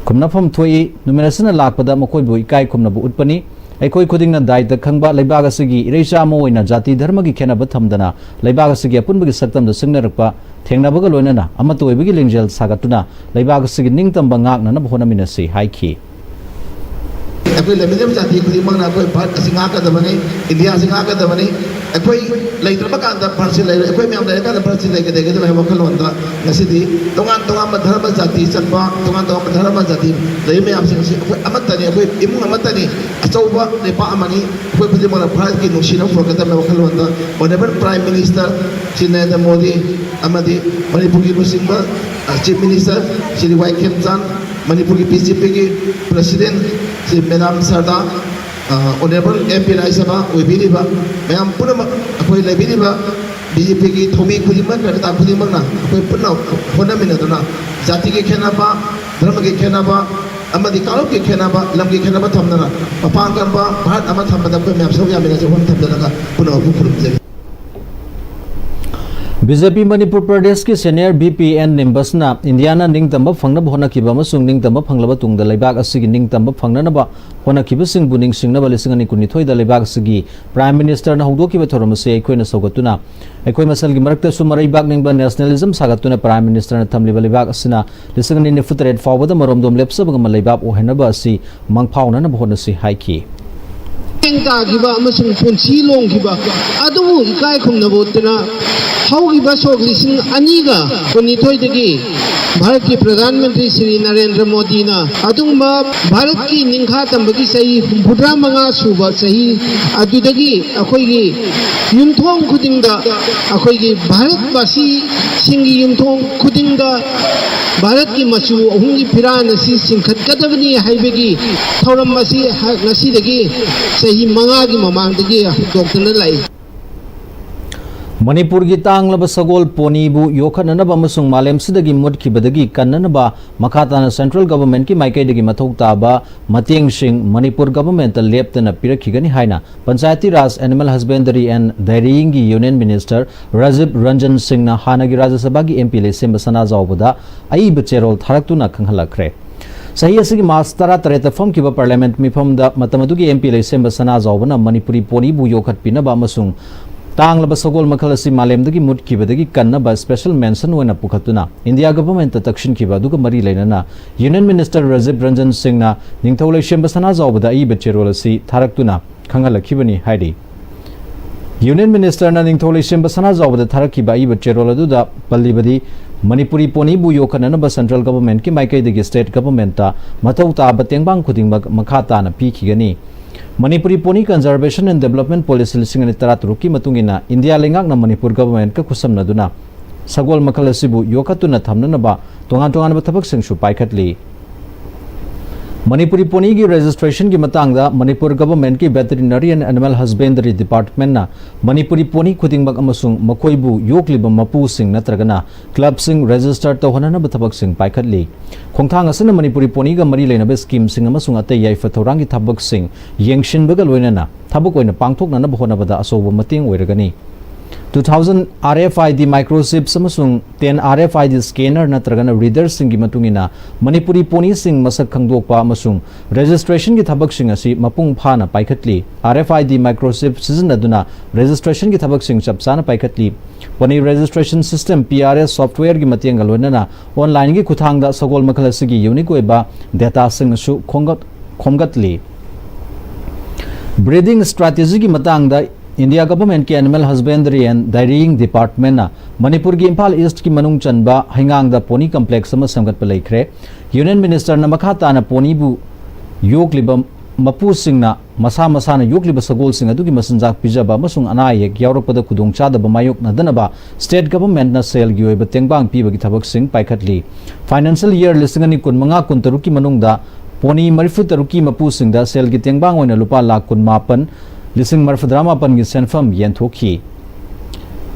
ꯈꯨꯝꯅꯐꯝ ꯊꯣꯛꯏ꯫ ꯅꯨꯃꯤꯠ ꯑꯁꯤꯅ ꯂꯥꯛꯄꯗ ꯃꯈꯣꯏꯕꯨ ꯏꯀꯥꯏ ꯈꯨꯝꯅꯕ ꯎꯠꯄꯅꯤ꯫ ꯑꯩꯈꯣꯏ ꯈꯨꯗꯤꯡꯅ ꯗꯥꯏꯇ ꯈꯪꯕ, ꯂꯩꯕꯥꯛ ꯑꯁꯤꯒꯤ ꯏꯔꯩꯆꯥ ꯑꯃ ꯑꯣꯏꯅ ꯖꯥꯇꯤ ꯙꯔꯃꯒꯤ ꯈꯦꯠꯅꯕ ꯊꯝꯗꯅ ꯂꯩꯕꯥꯛ ꯑꯁꯤꯒꯤ ꯑꯄꯨꯟꯕꯒꯤ ꯁꯛꯇꯝꯗ ꯆꯪꯅꯔꯛꯄ ꯊꯦꯡꯅꯕꯒ ꯂꯣꯏꯅꯅ ꯑꯃꯠꯇ ꯑꯣꯏꯕꯒꯤ ꯂꯤꯡꯖꯦꯜ ꯁꯥꯒꯠꯇꯨꯅ ꯂꯩꯕꯥꯛ ꯑꯁꯤꯒꯤ ꯅꯤꯡꯇꯝꯕ ꯉꯥꯛꯅꯅꯕ ꯍꯣꯠꯅꯃꯤꯟꯅꯁꯤ ꯍꯥꯏꯈꯤ꯫ ꯑꯩꯈꯣꯏ ꯂꯩꯃꯤꯟꯅꯕ ꯖꯥꯇꯤ ꯈꯨꯗꯤꯡꯃꯛꯅ ꯑꯩꯈꯣꯏ ꯚꯥꯔꯠ ꯑꯁꯤ ꯉꯥꯛꯀꯗꯕꯅꯤ, ꯏꯟꯗꯤꯌꯥ ꯑꯁꯤ ꯉꯥꯛꯀꯗꯕꯅꯤ꯫ ꯑꯩꯈꯣꯏ ꯂꯩꯇ꯭ꯔꯕ ꯀꯥꯟꯗ ꯚꯥꯔꯠꯁꯤ ꯂꯩꯔꯣꯏ, ꯑꯩꯈꯣꯏ ꯃꯌꯥꯝ ꯂꯩꯔꯀꯥꯟꯗ ꯚꯥꯔꯠꯁꯤ ꯂꯩꯒꯗꯒꯦ ꯍꯥꯏꯕ ꯋꯥꯈꯜꯂꯣꯟꯗ ꯉꯁꯤꯗꯤ ꯇꯣꯉꯥꯟ ꯇꯣꯉꯥꯟꯕ ꯙꯔꯃ ꯖꯥꯇꯤ ꯆꯠꯄ, ꯇꯣꯉꯥꯟ ꯇꯣꯉꯥꯟꯕ ꯙꯔꯃ ꯖꯥꯇꯤ ꯂꯩꯕ ꯃꯌꯥꯝꯁꯤꯡ ꯑꯁꯤ ꯑꯩꯈꯣꯏ ꯑꯃꯠꯇꯅꯤ, ꯑꯩꯈꯣꯏ ꯏꯃꯨꯡ ꯑꯃꯠꯇꯅꯤ, ꯑꯆꯧꯕ ꯂꯩꯄꯥꯛ ꯑꯃꯅꯤ꯫ ꯑꯩꯈꯣꯏ ꯈꯨꯗꯤꯡꯃꯛꯅ ꯚꯥꯔꯠꯀꯤ ꯅꯨꯡꯁꯤꯅꯕ ꯄꯨꯔꯛꯀꯗꯕꯅꯤ ꯋꯥꯈꯜꯂꯣꯟꯗ Honourable Prime Minister Shri Narendra Modi ꯑꯃꯗꯤ ꯃꯅꯤꯄꯨꯔꯒꯤ ꯂꯨꯆꯤꯡꯕ Chief Minister Shri Y Khemchand, ꯃꯅꯤꯄꯨꯔꯒꯤ ꯕꯤ ꯖꯦ ꯄꯤꯒꯤ President Shri madam Sarda, Honourable M P ꯔꯥꯖ꯭ꯌ ꯁꯚꯥ ꯑꯣꯏꯕꯤꯔꯤꯕ ꯃꯌꯥꯝ ꯄꯨꯝꯅꯃꯛ, ꯑꯩꯈꯣꯏ ꯂꯩꯕꯤꯔꯤꯕ ꯕꯤ ꯖꯦ ꯄꯤꯒꯤ ꯊꯧꯃꯤ ꯈꯨꯗꯤꯡꯃꯛ, ꯀꯔꯦꯇꯥ ꯈꯨꯗꯤꯡꯃꯛꯅ ꯑꯩꯈꯣꯏ ꯄꯨꯟꯅ ꯍꯣꯠꯅꯃꯤꯟꯅꯗꯨꯅ ꯖꯥꯇꯤꯒꯤ ꯈꯦꯠꯅꯕ, ꯙꯔꯃꯒꯤ ꯈꯦꯠꯅꯕ ꯑꯃꯗꯤ ꯀꯥꯡꯂꯨꯞꯀꯤ ꯈꯦꯠꯅꯕ, ꯂꯝꯒꯤ ꯈꯦꯠꯅꯕ ꯊꯝꯗꯅ ꯃꯄꯥꯡ ꯀꯟꯕ ꯚꯥꯔꯠ ꯑꯃ ꯊꯝꯕꯗ ꯑꯩꯈꯣꯏ ꯃꯌꯥꯝ ꯁꯔꯨꯛ ꯌꯥꯃꯤꯟꯅꯁꯤ꯫ ꯋꯥꯐꯝ ꯊꯝꯖꯔꯒ ꯄꯨꯝꯅꯃꯛꯄꯨ ꯈꯨꯔꯨꯝꯖꯔꯤ꯫ ꯕꯤ ꯖꯦ ꯄꯤ ꯃꯅꯤꯄꯨꯔ ꯄ꯭ꯔꯗꯦꯁꯀꯤ ꯁꯦꯅꯤꯌꯔ ꯚꯤ ꯄꯤ ꯑꯦꯟ ꯅꯤꯝꯕꯁꯅ ꯏꯟꯗꯤꯌꯥꯅ ꯅꯤꯡꯇꯝꯕ ꯐꯪꯅꯕ ꯍꯣꯠꯅꯈꯤꯕ ꯑꯃꯁꯨꯡ ꯅꯤꯡꯇꯝꯕ ꯐꯪꯂꯕ ꯇꯨꯡꯗ ꯂꯩꯕꯥꯛ ꯑꯁꯤꯒꯤ ꯅꯤꯡꯇꯝꯕ ꯐꯪꯅꯅꯕ ꯍꯣꯠꯅꯈꯤꯕꯁꯤꯡꯕꯨ ꯅꯤꯡꯁꯤꯡꯅꯕ ꯂꯤꯁꯤꯡ ꯑꯅꯤ ꯀꯨꯟꯅꯤꯊꯣꯏꯗ ꯂꯩꯕꯥꯛ ꯑꯁꯤꯒꯤ ꯄ꯭ꯔꯥꯏꯝ ꯃꯤꯅꯤꯁꯇꯔꯅ ꯍꯧꯗꯣꯛꯈꯤꯕ ꯊꯧꯔꯝ ꯑꯁꯤ ꯑꯩꯈꯣꯏꯅ ꯁꯧꯒꯠꯇꯨꯅ ꯑꯩꯈꯣꯏ ꯃꯁꯦꯜꯒꯤ ꯃꯔꯛꯇꯁꯨ ꯃꯔꯩꯕꯥꯛ ꯅꯤꯡꯕ ꯅꯦꯁꯅꯦꯂꯤꯖꯝ ꯁꯥꯒꯠꯇꯨꯅ ꯄ꯭ꯔꯥꯏꯝ ꯃꯤꯅꯤꯁꯇꯔꯅ ꯊꯝꯂꯤꯕ ꯂꯩꯕꯥꯛ ꯑꯁꯤꯅ ꯂꯤꯁꯤꯡ ꯑꯅꯤ ꯅꯤꯐꯨ ꯇꯔꯦꯠ ꯐꯥꯎꯕꯗ ꯃꯔꯣꯝꯗꯣꯝ ꯂꯦꯞꯆꯕ ꯉꯝꯕ ꯂꯩꯕꯥꯛ ꯑꯣꯏꯍꯟꯅꯕ ꯑꯁꯤ ꯃꯪꯐꯥꯎꯅꯅꯕ ꯍꯣꯠꯅꯁꯤ ꯍꯥꯏꯈꯤ꯫ ꯇꯦꯡ ꯇꯥꯈꯤꯕ ꯑꯃꯁꯨꯡ ꯄꯨꯟꯁꯤ ꯂꯣꯡꯈꯤꯕ ꯑꯗꯨꯕꯨ ꯏꯀꯥꯏ ꯈꯨꯝꯅꯕ ꯎꯠꯇꯨꯅ ꯍꯧꯈꯤꯕ ꯁꯣꯛ ꯂꯤꯁꯤꯡ ꯑꯅꯤꯒ ꯀꯨꯟꯅꯤꯊꯣꯏꯗꯒꯤ ꯚꯥꯔꯠꯀꯤ ꯄ꯭ꯔꯙꯥꯟ ꯃꯟꯇ꯭ꯔꯤ ꯁ꯭ꯔꯤ ꯅꯔꯦꯟꯗ꯭ꯔ ꯃꯣꯗꯤꯅ ꯑꯗꯨꯒꯨꯝꯕ ꯚꯥꯔꯠꯀꯤ ꯅꯤꯡꯈꯥ ꯇꯝꯕꯒꯤ ꯆꯍꯤ ꯍꯨꯝꯐꯨꯇꯔꯥ ꯃꯉꯥ ꯁꯨꯕ ꯆꯍꯤ ꯑꯗꯨꯗꯒꯤ ꯑꯩꯈꯣꯏꯒꯤ ꯌꯨꯝꯊꯣꯡ ꯈꯨꯗꯤꯡꯗ ꯑꯩꯈꯣꯏꯒꯤ ꯚꯥꯔꯠ ꯁꯤꯡꯒꯤ ꯌꯨꯝꯊꯣꯡ ꯈꯨꯗꯤꯡꯗ ꯚꯥꯔꯠꯀꯤ ꯃꯆꯨ ꯑꯍꯨꯝꯒꯤ ꯐꯤꯔꯥꯜ ꯑꯁꯤ ꯆꯤꯡꯈꯠꯀꯗꯕꯅꯤ ꯍꯥꯏꯕꯒꯤ ꯊꯧꯔꯝ ꯑꯁꯤ ꯉꯁꯤꯗꯒꯤ ꯆꯍꯤ ꯃꯉꯥꯒꯤ ꯃꯃꯥꯡꯗꯒꯤ ꯍꯧꯗꯣꯛꯇꯨꯅ ꯂꯥꯛꯏ꯫ ꯃꯅꯤꯄꯨꯔꯒꯤ ꯇꯥꯡꯂꯕ ꯁꯒꯣꯜ ꯄꯣꯅꯤꯕꯨ ꯌꯣꯛꯈꯠꯅꯅꯕ ꯑꯃꯁꯨꯡ ꯃꯥꯂꯦꯝꯁꯤꯗꯒꯤ ꯃꯨꯠꯈꯤꯕꯗꯒꯤ ꯀꯟꯅꯅꯕ ꯃꯈꯥ ꯇꯥꯅ ꯁꯦꯟꯇ꯭ꯔꯦꯜ ꯒꯚꯔꯟꯃꯦꯟꯠꯀꯤ ꯃꯥꯏꯀꯩꯗꯒꯤ ꯃꯊꯧ ꯇꯥꯕ ꯃꯇꯦꯡꯁꯤꯡ ꯃꯅꯤꯄꯨꯔ ꯒꯚꯔꯟꯃꯦꯟꯠꯇ ꯂꯦꯞꯇꯅ ꯄꯤꯔꯛꯈꯤꯒꯅꯤ ꯍꯥꯏꯅ Panchayati Raj, animal husbandry and ꯗꯥꯏꯔꯤꯡꯒꯤ ꯌꯨꯅꯤꯌꯟ ꯃꯤꯅꯤꯁꯇꯔ ꯔꯥꯖꯤꯕ ꯔꯟꯖꯟ ꯁꯤꯡꯅ ꯍꯥꯟꯅꯒꯤ ꯔꯥꯖ꯭ꯌ ꯁꯚꯥꯒꯤ ꯑꯦꯝ ꯄꯤ ꯂꯩꯁꯦꯝꯕ ꯁꯅꯥꯖꯥꯎꯕꯗ ꯑꯏꯕ ꯆꯦꯔꯣꯜ ꯊꯥꯔꯛꯇꯨꯅ ꯈꯪꯍꯜꯂꯛꯈ꯭ꯔꯦ꯫ ꯆꯍꯤ ꯑꯁꯤꯒꯤ ꯃꯥꯔꯆ ꯇꯔꯥꯇꯔꯦꯠꯇ ꯐꯝꯈꯤꯕ ꯄꯥꯔꯂꯤꯌꯥꯃꯦꯟꯠ ꯃꯤꯐꯝꯗ ꯃꯇꯝ ꯑꯗꯨꯒꯤ ꯑꯦꯝ ꯄꯤ ꯂꯩꯁꯦꯝꯕ ꯁꯅꯥꯖꯥꯎꯕꯅ ꯃꯅꯤꯄꯨꯔꯤ ꯄꯣꯅꯤꯕꯨ ꯌꯣꯛꯈꯠꯄꯤꯅꯕ ꯑꯃꯁꯨꯡ ꯇꯥꯡꯂꯕ ꯁꯒꯣꯜ ꯃꯈꯜ ꯑꯁꯤ ꯃꯥꯂꯦꯝꯗꯒꯤ ꯃꯨꯠꯈꯤꯕꯗꯒꯤ ꯀꯟꯅꯕ ꯁ꯭ꯄꯦꯁꯦꯜ ꯃꯦꯟꯁꯟ ꯑꯣꯏꯅ ꯄꯨꯈꯠꯇꯨꯅ ꯏꯟꯗꯤꯌꯥ ꯒꯚꯔꯟꯃꯦꯟꯠꯇ ꯇꯛꯁꯤꯟꯈꯤꯕ ꯑꯗꯨꯒ ꯃꯔꯤ ꯂꯩꯅꯅ ꯌꯨꯅꯤꯌꯟ ꯃꯤꯅꯤꯁꯇꯔ ꯔꯥꯖꯤꯕ ꯔꯟꯖꯟ ꯁꯤꯡꯅ ꯅꯤꯡꯊꯧ ꯂꯩꯁꯦꯝꯕ ꯁꯅꯥꯖꯥꯎꯕꯗ ꯑꯏꯕ ꯆꯦꯔꯣꯜ ꯑꯁꯤ ꯊꯥꯔꯛꯇꯨꯅ ꯈꯪꯍꯜꯂꯛꯈꯤꯕꯅꯤ ꯍꯥꯏꯔꯤ꯫ ꯌꯨꯅꯤꯌꯟ ꯃꯤꯅꯤꯁꯇꯔꯅ ꯅꯤꯡꯊꯧ ꯂꯩꯁꯦꯝꯕ ꯁꯅꯥꯖꯥꯎꯕꯗ ꯊꯥꯔꯛꯈꯤꯕ ꯑꯏꯕ ꯆꯦꯔꯣꯜ ꯑꯗꯨꯗ ꯄꯜꯂꯤꯕꯗꯤ, ꯃꯅꯤꯄꯨꯔꯤ ꯄꯣꯅꯤꯕꯨ ꯌꯣꯛꯈꯠꯅꯅꯕ ꯁꯦꯟꯇ꯭ꯔꯦꯜ ꯒꯚꯔꯟꯃꯦꯟꯠꯀꯤ ꯃꯥꯏꯀꯩꯗꯒꯤ ꯁ꯭ꯇꯦꯠ ꯒꯚꯔꯟꯃꯦꯟꯠꯇ ꯃꯊꯧ ꯇꯥꯕ ꯇꯦꯡꯕꯥꯡ ꯈꯨꯗꯤꯡꯃꯛ ꯃꯈꯥ ꯇꯥꯅ ꯄꯤꯈꯤꯒꯅꯤ꯫ Manipuri pony conservation and development policy ꯂꯤꯁꯤꯡ ꯑꯅꯤ ꯇꯔꯥꯇꯔꯨꯛꯀꯤ ꯃꯇꯨꯡ ꯏꯟꯅ ꯏꯟꯗꯤꯌꯥ ꯂꯩꯉꯥꯛꯅ ꯃꯅꯤꯄꯨꯔ ꯒꯚꯔꯟꯃꯦꯟꯠꯀ ꯈꯨꯠꯁꯝꯅꯗꯨꯅ ꯁꯒꯣꯜ ꯃꯈꯜ ꯑꯁꯤꯕꯨ ꯌꯣꯛꯈꯠꯇꯨꯅ ꯊꯝꯅꯅꯕ ꯇꯣꯉꯥꯟ ꯇꯣꯉꯥꯟꯕ ꯊꯕꯛꯁꯤꯡꯁꯨ ꯄꯥꯏꯈꯠꯂꯤ꯫ ꯃꯅꯤꯄꯨꯔꯤ ꯄꯣꯅꯤꯒꯤ ꯔꯦꯖꯤꯁꯇ꯭ꯔꯦꯁꯟꯒꯤ ꯃꯇꯥꯡꯗ ꯃꯅꯤꯄꯨꯔ ꯒꯚꯔꯟꯃꯦꯟꯠꯀꯤ ꯚꯦꯇꯦꯔꯤꯅꯔꯤ ꯑꯦꯟ ꯑꯦꯅꯤꯃꯦꯜ ꯍꯁꯕꯦꯟꯗꯔꯤ ꯗꯤꯄꯥꯔꯠꯃꯦꯟꯠꯅ ꯃꯅꯤꯄꯨꯔꯤ ꯄꯣꯅꯤ ꯈꯨꯗꯤꯡꯃꯛ ꯑꯃꯁꯨꯡ ꯃꯈꯣꯏꯕꯨ ꯌꯣꯛꯂꯤꯕ ꯃꯄꯨꯁꯤꯡ ꯅꯠꯇ꯭ꯔꯒꯅ ꯀ꯭ꯂꯕꯁꯤꯡ ꯔꯦꯖꯤꯁꯇꯔ ꯇꯧꯍꯟꯅꯅꯕ ꯊꯕꯛꯁꯤꯡ ꯄꯥꯏꯈꯠꯂꯤ꯫ ꯈꯣꯡꯊꯥꯡ ꯑꯁꯤꯅ ꯃꯅꯤꯄꯨꯔꯤ ꯄꯣꯅꯤꯒ ꯃꯔꯤ ꯂꯩꯅꯕ ꯁ꯭ꯀꯤꯝꯁꯤꯡ ꯑꯃꯁꯨꯡ ꯑꯇꯩ ꯌꯥꯏꯐ ꯊꯧꯔꯥꯡꯒꯤ ꯊꯕꯛꯁꯤꯡ ꯌꯦꯡꯁꯤꯟꯕꯒ ꯂꯣꯏꯅꯅ ꯊꯕꯛ ꯑꯣꯏꯅ ꯄꯥꯡꯊꯣꯛꯅꯅꯕ ꯍꯣꯠꯅꯕꯗ ꯑꯆꯧꯕ ꯃꯇꯦꯡ ꯑꯣꯏꯔꯒꯅꯤ꯫ two thousand RFID microchips ꯑꯃꯁꯨꯡ ten RFID scanner ꯅꯠꯇ꯭ꯔꯒꯅ readerꯁꯤꯡꯒꯤ ꯃꯇꯨꯡ ꯏꯟꯅ ꯃꯅꯤꯄꯨꯔꯤ ponyꯁꯤꯡ ꯃꯁꯛ ꯈꯪꯗꯣꯛꯄ ꯑꯃꯁꯨꯡ registrationꯒꯤ ꯊꯕꯛꯁꯤꯡ ꯑꯁꯤ ꯃꯄꯨꯡ ꯐꯥꯅ ꯄꯥꯏꯈꯠꯂꯤ꯫ RFID microchip ꯁꯤꯖꯤꯟꯅꯗꯨꯅ registrationꯒꯤ ꯊꯕꯛꯁꯤꯡ ꯆꯞ ꯆꯥꯅ ꯄꯥꯏꯈꯠꯂꯤ꯫ Pony registration system, PRS softwareꯒꯤ ꯃꯇꯦꯡꯒ ꯂꯣꯏꯅꯅ onlineꯒꯤ ꯈꯨꯠꯊꯥꯡꯗ ꯁꯒꯣꯜ ꯃꯈꯜ ꯑꯁꯤꯒꯤ unique ꯑꯣꯏꯕ dataꯁꯤꯡꯁꯨ ꯈꯣꯝꯒꯠ-, ꯈꯣꯝꯒꯠꯂꯤ꯫ Breeding strategyꯒꯤ ꯃꯇꯥꯡꯗ India governmentꯀꯤ Animal Husbandry and Dairying Departmentꯅ ꯃꯅꯤꯄꯨꯔꯒꯤ ꯏꯝꯐꯥꯜ Eastꯀꯤ ꯃꯅꯨꯡ ꯆꯟꯕ ꯍꯩꯉꯥꯡꯗ pony complex ꯑꯃ ꯁꯦꯝꯒꯠꯄ ꯂꯩꯈ꯭ꯔꯦ꯫ Union Ministerꯅ ꯃꯈꯥ ꯇꯥꯅ ponyꯕꯨ ꯌꯣꯛꯂꯤꯕ ꯃꯄꯨꯁꯤꯡꯅ ꯃꯁꯥ ꯃꯁꯥꯅ ꯌꯣꯛꯂꯤꯕ ꯁꯒꯣꯜꯁꯤꯡ ꯑꯗꯨꯒꯤ ꯃꯆꯤꯟꯖꯥꯛ ꯄꯤꯖꯕ ꯑꯃꯁꯨꯡ ꯑꯅꯥ ꯑꯌꯦꯛ ꯌꯥꯎꯔꯛꯄꯗ ꯈꯨꯗꯣꯡꯆꯥꯗꯕ ꯃꯥꯌꯣꯛꯅꯗꯅꯕ state governmentꯅ ꯁꯦꯜꯒꯤ ꯑꯣꯏꯕ ꯇꯦꯡꯕꯥꯡ ꯄꯤꯕꯒꯤ ꯊꯕꯛꯁꯤꯡ ꯄꯥꯏꯈꯠꯂꯤ꯫ Financial year ꯂꯤꯁꯤꯡ ꯑꯅꯤ ꯀꯨꯟꯃꯉꯥ ꯀꯨꯟꯇꯔꯨꯛꯀꯤ ꯃꯅꯨꯡꯗ pony ꯃꯔꯤꯐꯨ ꯇꯔꯨꯛꯀꯤ ꯃꯄꯨꯁꯤꯡꯗ ꯁꯦꯜꯒꯤ ꯇꯦꯡꯕꯥꯡ ꯑꯣꯏꯅ ꯂꯨꯄꯥ ꯂꯥꯈ ꯀꯨꯟꯃꯥꯄꯟ ꯂꯤꯁꯤꯡ ꯃꯔꯤꯐꯨꯇꯔꯥꯃꯥꯄꯟꯒꯤ ꯁꯦꯟꯐꯝ ꯌꯦꯟꯊꯣꯛꯈꯤ꯫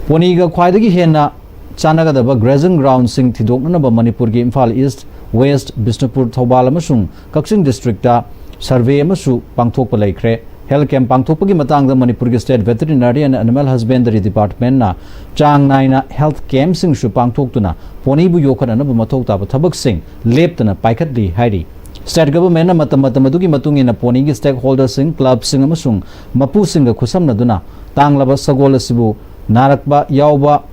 Ponyꯒ ꯈ꯭ꯋꯥꯏꯗꯒꯤ ꯍꯦꯟꯅ ꯆꯥꯟꯅꯒꯗꯕ grazing groundꯁꯤꯡ ꯊꯤꯗꯣꯛꯅꯅꯕ ꯃꯅꯤꯄꯨꯔꯒꯤ ꯏꯝꯐꯥꯜ East, West, ꯕꯤꯁꯅꯨꯄꯨꯔ, ꯊꯧꯕꯥꯜ ꯑꯃꯁꯨꯡ ꯀꯛꯆꯤꯡ districtꯇ survey ꯑꯃꯁꯨ ꯄꯥꯡꯊꯣꯛꯄ ꯂꯩꯈ꯭ꯔꯦ꯫ Health camp ꯄꯥꯡꯊꯣꯛꯄꯒꯤ ꯃꯇꯥꯡꯗ ꯃꯅꯤꯄꯨꯔꯒꯤ State Veterinary and Animal Husbandry Departmentꯅ ꯆꯥꯡ ꯅꯥꯏꯅ health campꯁꯤꯡꯁꯨ ꯄꯥꯡꯊꯣꯛꯇꯨꯅ ponyꯕꯨ ꯌꯣꯛꯈꯠꯅꯅꯕ ꯃꯊꯧ ꯇꯥꯕ ꯊꯕꯛꯁꯤꯡ ꯂꯦꯞꯇꯅ ꯄꯥꯏꯈꯠꯂꯤ ꯍꯥꯏꯔꯤ꯫ State governmentꯅ ꯃꯇꯝ ꯃꯇꯝ ꯑꯗꯨꯒꯤ ꯃꯇꯨꯡ ꯏꯟꯅ ponyꯒꯤ stakeholderꯁꯤꯡ, clubꯁꯤꯡ ꯑꯃꯁꯨꯡ ꯃꯄꯨꯁꯤꯡꯒ ꯈꯨꯠꯁꯝꯅꯗꯨꯅ ꯇꯥꯡꯂꯕ ꯁꯒꯣꯜ ꯑꯁꯤꯕꯨ ꯅꯥꯔꯛꯄ ꯌꯥꯎꯕ,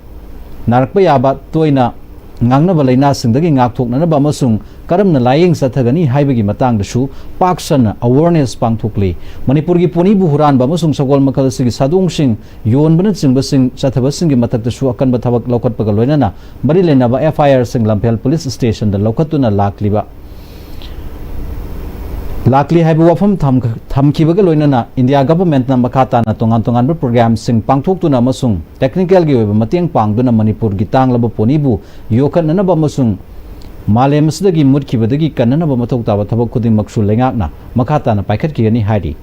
ꯅꯥꯔꯛꯄ ꯌꯥꯕ ꯇꯣꯏꯅ ꯉꯥꯡꯅꯕ ꯂꯥꯏꯅꯥꯁꯤꯡꯗꯒꯤ ꯉꯥꯛꯊꯣꯛꯅꯅꯕ ꯑꯃꯁꯨꯡ ꯀꯔꯝꯅ ꯂꯥꯌꯦꯡ ꯆꯠꯊꯒꯅꯤ ꯍꯥꯏꯕꯒꯤ ꯃꯇꯥꯡꯗꯁꯨ ꯄꯥꯛ ꯁꯟꯅ awareness ꯄꯥꯡꯊꯣꯛꯂꯤ꯫ ꯃꯅꯤꯄꯨꯔꯒꯤ ponyꯕꯨ ꯍꯨꯔꯥꯟꯕ ꯑꯃꯁꯨꯡ ꯁꯒꯣꯜ ꯃꯈꯜ ꯑꯁꯤꯒꯤ ꯁꯥꯗꯣꯡꯁꯤꯡ ꯌꯣꯟꯕꯅꯆꯤꯡꯕꯁꯤꯡ ꯆꯠꯊꯕꯁꯤꯡꯒꯤ ꯃꯊꯛꯇꯁꯨ ꯑꯀꯟꯕ ꯊꯕꯛ ꯂꯧꯈꯠꯄꯒ ꯂꯣꯏꯅꯅ ꯃꯔꯤ ꯂꯩꯅꯕ FIRꯁꯤꯡ ꯂꯝꯐꯦꯜ police stationꯗ ꯂꯧꯈꯠꯇꯨꯅ ꯂꯥꯛꯂꯤꯕ, ꯂꯥꯛꯂꯤ ꯍꯥꯏꯕ ꯋꯥꯐꯝ ꯊꯝ-, ꯊꯝꯈꯤꯕꯒ ꯂꯣꯏꯅꯅ India governmentꯅ ꯃꯈꯥ ꯇꯥꯅ ꯇꯣꯉꯥꯟ ꯇꯣꯉꯥꯟꯕ programꯁꯤꯡ ꯄꯥꯡꯊꯣꯛꯇꯨꯅ ꯑꯃꯁꯨꯡ technicalꯒꯤ ꯑꯣꯏꯕ ꯃꯇꯦꯡ ꯄꯥꯡꯗꯨꯅ ꯃꯅꯤꯄꯨꯔꯒꯤ ꯇꯥꯡꯂꯕ ponyꯕꯨ ꯌꯣꯛꯈꯠꯅꯅꯕ ꯑꯃꯁꯨꯡ ꯃꯥꯂꯦꯝ ꯑꯁꯤꯗꯒꯤ ꯃꯨꯠꯈꯤꯕꯗꯒꯤ ꯀꯟꯅꯅꯕ ꯃꯊꯧ ꯇꯥꯕ ꯊꯕꯛ ꯈꯨꯗꯤꯡꯃꯛꯁꯨ ꯂꯩꯉꯥꯛꯅ ꯃꯈꯥ ꯇꯥꯅ ꯄꯥꯏꯈꯠꯈꯤꯒꯅꯤ ꯍꯥꯏꯔꯤ꯫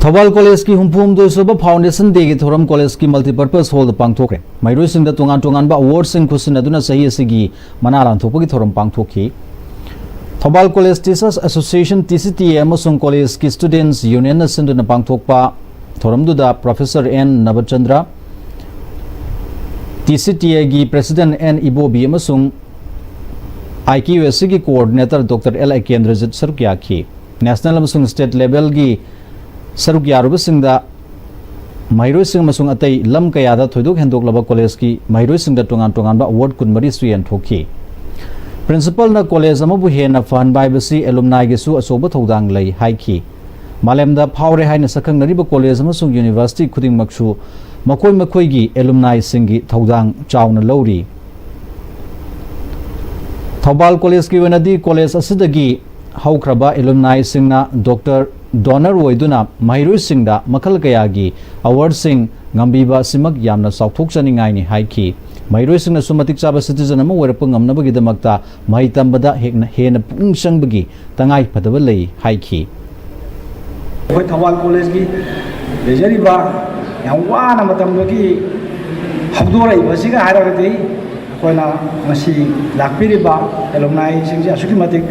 ꯊꯧꯕꯥꯜ ꯀꯣꯂꯦꯖꯀꯤ ꯍꯨꯝꯐꯨ ꯍꯨꯝꯗꯣꯏ ꯁꯨꯕ Foundation Dayꯒꯤ ꯊꯧꯔꯝ ꯀꯣꯂꯦꯖꯀꯤ multipurpose hallꯗ ꯄꯥꯡꯊꯣꯛꯈ꯭ꯔꯦ꯫ ꯃꯍꯩꯔꯣꯏꯁꯤꯡꯗ ꯇꯣꯉꯥꯟ ꯇꯣꯉꯥꯟꯕ awardꯁꯤꯡ ꯈꯨꯠꯁꯤꯟꯅꯗꯨꯅ ꯆꯍꯤ ꯑꯁꯤꯒꯤ ꯃꯅꯥ ꯂꯥꯟꯊꯣꯛꯄꯒꯤ ꯊꯧꯔꯝ ꯄꯥꯡꯊꯣꯛꯈꯤ꯫ Thoubal College Teachers Association, TCTA, ꯑꯃꯁꯨꯡ ꯀꯣꯂꯦꯖꯀꯤ Students Unionꯅ ꯁꯤꯟꯗꯨꯅ ꯄꯥꯡꯊꯣꯛꯄ ꯊꯧꯔꯝꯗꯨꯗ Professor N Nabachandra, T C T Aꯒꯤ President N Ibobi ꯑꯃꯁꯨꯡ I Q S Cꯒꯤ Coordinator Doctor L Akendrajit ꯁꯔꯨꯛ ꯌꯥꯈꯤ꯫ National ꯑꯃꯁꯨꯡ state levelꯒꯤ ꯁꯔꯨꯛ ꯌꯥꯔꯨꯕꯁꯤꯡꯗ ꯃꯍꯩꯔꯣꯏꯁꯤꯡ ꯑꯃꯁꯨꯡ ꯑꯇꯩ ꯂꯝ ꯀꯌꯥꯗ ꯊꯣꯏꯗꯣꯛ ꯍꯦꯟꯗꯣꯛꯂꯕ collegeꯀꯤ ꯃꯍꯩꯔꯣꯏꯁꯤꯡꯗ ꯇꯣꯉꯥꯟ ꯇꯣꯉꯥꯟꯕ award ꯀꯨꯟꯃꯔꯤꯁꯨ ꯌꯦꯟꯊꯣꯛꯈꯤ꯫ Principalꯅ college ꯑꯃꯕꯨ ꯍꯦꯟꯅ ꯐꯍꯟꯕ ꯍꯥꯏꯕꯁꯤ alumniꯒꯤꯁꯨ ꯑꯆꯧꯕ ꯊꯧꯗꯥꯡ ꯂꯩ ꯍꯥꯏꯈꯤ꯫ ꯃꯥꯂꯦꯝꯗ ꯐꯥꯎꯔꯦ ꯍꯥꯏꯅ ꯁꯛꯈꯪꯅꯔꯤꯕ college ꯑꯃꯁꯨꯡ university ꯈꯨꯗꯤꯡꯃꯛꯁꯨ ꯃꯈꯣꯏ ꯃꯈꯣꯏꯒꯤ alumniꯁꯤꯡꯒꯤ ꯊꯧꯗꯥꯡ ꯆꯥꯎꯅ ꯂꯧꯔꯤ꯫ ꯊꯧꯕꯥꯜ collegeꯀꯤ ꯑꯣꯏꯅꯗꯤ college ꯑꯁꯤꯗꯒꯤ ꯍꯧꯈ꯭ꯔꯕ alumniꯁꯤꯡꯅ Doctor Donor ꯑꯣꯏꯗꯨꯅ ꯃꯍꯩꯔꯣꯏꯁꯤꯡꯗ ꯃꯈꯜ ꯀꯌꯥꯒꯤ awardꯁꯤꯡ ꯉꯝꯕꯤꯕ ꯑꯁꯤꯃꯛ ꯌꯥꯝꯅ ꯆꯥꯎꯊꯣꯛꯆꯅꯤꯡꯉꯥꯏꯅꯤ ꯍꯥꯏꯈꯤ꯫ ꯃꯍꯩꯔꯣꯏꯁꯤꯡꯅꯁꯨ ꯃꯇꯤꯛ ꯆꯥꯕ citizen ꯑꯃ ꯑꯣꯏꯔꯛꯄ ꯉꯝꯅꯕꯒꯤꯗꯃꯛꯇ ꯃꯍꯩ ꯇꯝꯕꯗ ꯍꯦꯟꯅ, ꯍꯦꯟꯅ ꯄꯨꯛꯅꯤꯡ ꯆꯪꯕꯒꯤ ꯇꯉꯥꯏ ꯐꯗꯕ ꯂꯩ ꯍꯥꯏꯈꯤ꯫ ꯑꯩꯈꯣꯏ ꯊꯧꯕꯥꯜ collegeꯀꯤ ꯂꯩꯖꯔꯤꯕ ꯌꯥꯝ ꯋꯥꯅ ꯃꯇꯝꯗꯒꯤ ꯍꯧꯗꯣꯔꯛꯏꯕꯁꯤꯒ ꯍꯥꯏꯔꯒꯗꯤ ꯑꯩꯈꯣꯏꯅ ꯉꯁꯤ ꯂꯥꯛꯄꯤꯔꯤꯕ alumniꯁꯤꯡꯁꯦ ꯑꯁꯨꯛꯀꯤ ꯃꯇꯤꯛ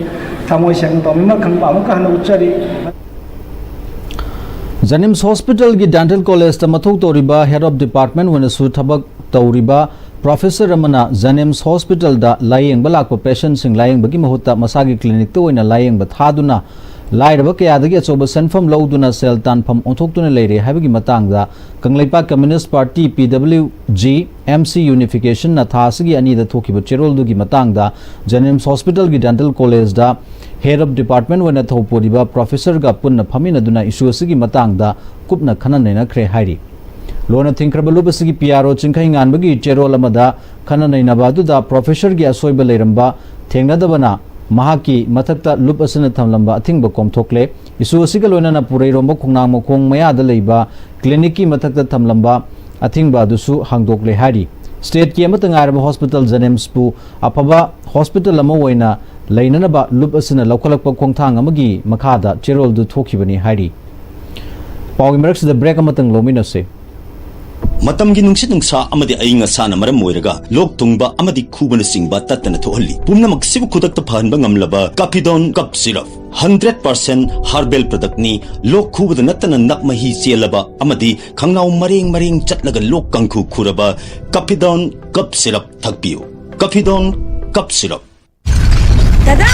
ꯊꯃꯣꯏ ꯁꯦꯡꯅ ꯇꯧꯕꯤꯃꯛ ꯈꯪꯕ ꯑꯃꯨꯛꯀ ꯍꯟꯅ ꯎꯠꯆꯔꯤ꯫ JNIMS Hospitalꯒꯤ Dental Collegeꯇ ꯃꯊꯧ ꯇꯧꯔꯤꯕ Head of Department ꯑꯣꯏꯅꯁꯨ ꯊꯕꯛ ꯇꯧꯔꯤꯕ Professor ꯑꯃꯅ JNIMS Hospitalꯗ ꯂꯥꯌꯦꯡꯕ ꯂꯥꯛꯄ patientꯁꯤꯡ ꯂꯥꯌꯦꯡꯕꯒꯤ ꯃꯍꯨꯠꯇ ꯃꯁꯥꯒꯤ clinicꯇ ꯑꯣꯏꯅ ꯂꯥꯌꯦꯡꯕ ꯊꯥꯗꯨꯅ ꯂꯥꯏꯔꯕ ꯀꯌꯥꯗꯒꯤ ꯑꯆꯧꯕ ꯁꯦꯟꯐꯝ ꯂꯧꯗꯨꯅ ꯁꯦꯜ ꯇꯥꯟꯐꯝ ꯑꯣꯟꯊꯣꯛꯇꯨꯅ ꯂꯩꯔꯦ ꯍꯥꯏꯕꯒꯤ ꯃꯇꯥꯡꯗ Kangleipak Communist Party, P W G, M C Unificationꯅ ꯊꯥ ꯑꯁꯤꯒꯤ ꯑꯅꯤꯗ ꯊꯣꯛꯈꯤꯕ ꯆꯦꯔꯣꯜꯗꯨꯒꯤ ꯃꯇꯥꯡꯗ JNIMS Hospitalꯒꯤ Dental Collegeꯗ Head of Department ꯑꯣꯏꯅ ꯊꯧ ꯄꯨꯔꯤꯕ Professorꯒ ꯄꯨꯟꯅ ꯐꯝꯃꯤꯟꯅꯗꯨꯅ issue ꯑꯁꯤꯒꯤ ꯃꯇꯥꯡꯗ ꯀꯨꯞꯅ ꯈꯟꯅ ꯅꯩꯅꯈ꯭ꯔꯦ ꯍꯥꯏꯔꯤ꯫ ꯂꯣꯟꯅ ꯊꯤꯡꯈ꯭ꯔꯕ ꯂꯨꯞ ꯑꯁꯤꯒꯤ P R O ꯆꯤꯡꯈꯩꯉꯥꯟꯕꯒꯤ ꯆꯦꯔꯣꯜ ꯑꯃꯗ ꯈꯟꯅ ꯅꯩꯅꯕ ꯑꯗꯨꯗ Professorꯒꯤ ꯑꯁꯣꯏꯕ ꯂꯩꯔꯝꯕ ꯊꯦꯡꯅꯗꯕꯅ ꯃꯍꯥꯛꯀꯤ ꯃꯊꯛꯇ ꯂꯨꯞ ꯑꯁꯤꯅ ꯊꯝꯂꯝꯕ ꯑꯊꯤꯡꯕ ꯀꯣꯝꯊꯣꯛꯂꯦ꯫ Issue ꯑꯁꯤꯒ ꯂꯣꯏꯅꯅ ꯄꯨꯔꯩꯔꯣꯝꯕ ꯈꯣꯡꯅꯥꯡ ꯃꯈꯣꯡ ꯃꯌꯥꯗ ꯂꯩꯕ clinicꯀꯤ ꯃꯊꯛꯇ ꯊꯝꯂꯝꯕ ꯑꯊꯤꯡꯕ ꯑꯗꯨꯁꯨ ꯍꯥꯡꯗꯣꯛꯂꯦ ꯍꯥꯏꯔꯤ꯫ Stateꯀꯤ ꯑꯃꯠꯇ ꯉꯥꯏꯔꯕ hospital JNIMSꯄꯨ ꯑꯐꯕ hospital ꯑꯃ ꯑꯣꯏꯅ ꯂꯩꯅꯅꯕ ꯂꯨꯞ ꯑꯁꯤꯅ ꯂꯧꯈꯠꯂꯛꯄ ꯈꯣꯡꯊꯥꯡ ꯑꯃꯒꯤ ꯃꯈꯥꯗ ꯆꯦꯔꯣꯜꯗꯨ ꯊꯣꯛꯈꯤꯕꯅꯤ ꯍꯥꯏꯔꯤ꯫ ꯄꯥꯎꯒꯤ ꯃꯔꯛꯁꯤꯗ break ꯑꯃꯇꯪ ꯂꯧꯃꯤꯟꯅꯁꯤ꯫ ꯃꯇꯝꯒꯤ ꯅꯨꯡꯁꯤꯠ ꯅꯨꯡꯁꯥ ꯑꯃꯗꯤ ꯑꯏꯪ ꯑꯁꯥꯅ ꯃꯔꯝ ꯑꯣꯏꯔꯒ ꯂꯣꯛ ꯊꯨꯡꯕ ꯑꯃꯗꯤ ꯈꯨꯕꯅꯆꯤꯡꯕ ꯇꯠꯇꯅ ꯊꯣꯛꯍꯜꯂꯤ꯫ ꯄꯨꯝꯅꯃꯛꯁꯤꯕꯨ ꯈꯨꯗꯛꯇ ꯐꯍꯟꯕ ꯉꯝꯂꯕ Capidon Cough Syrup꯫ Hundred percent herbal ꯄ꯭ꯔꯗꯛꯅꯤ꯫ ꯂꯣꯛ ꯈꯨꯕꯗ ꯅꯠꯇꯅ ꯅꯞ ꯃꯍꯤ ꯆꯦꯜꯂꯕ ꯑꯃꯗꯤ ꯈꯪꯅꯥꯎ ꯃꯔꯦꯡ ꯃꯔꯦꯡ ꯆꯠꯂꯒ ꯂꯣꯛ ꯀꯥꯡꯈꯨ ꯈꯨꯔꯕ ꯀꯐꯤꯗꯣꯟ ꯀꯞ ꯁꯤꯔꯞ ꯊꯛꯄꯤꯌꯨ꯫ ꯀꯐꯤꯗꯣꯟ ꯀꯞ ꯁꯤꯔꯞ꯫ ꯗꯗꯥ!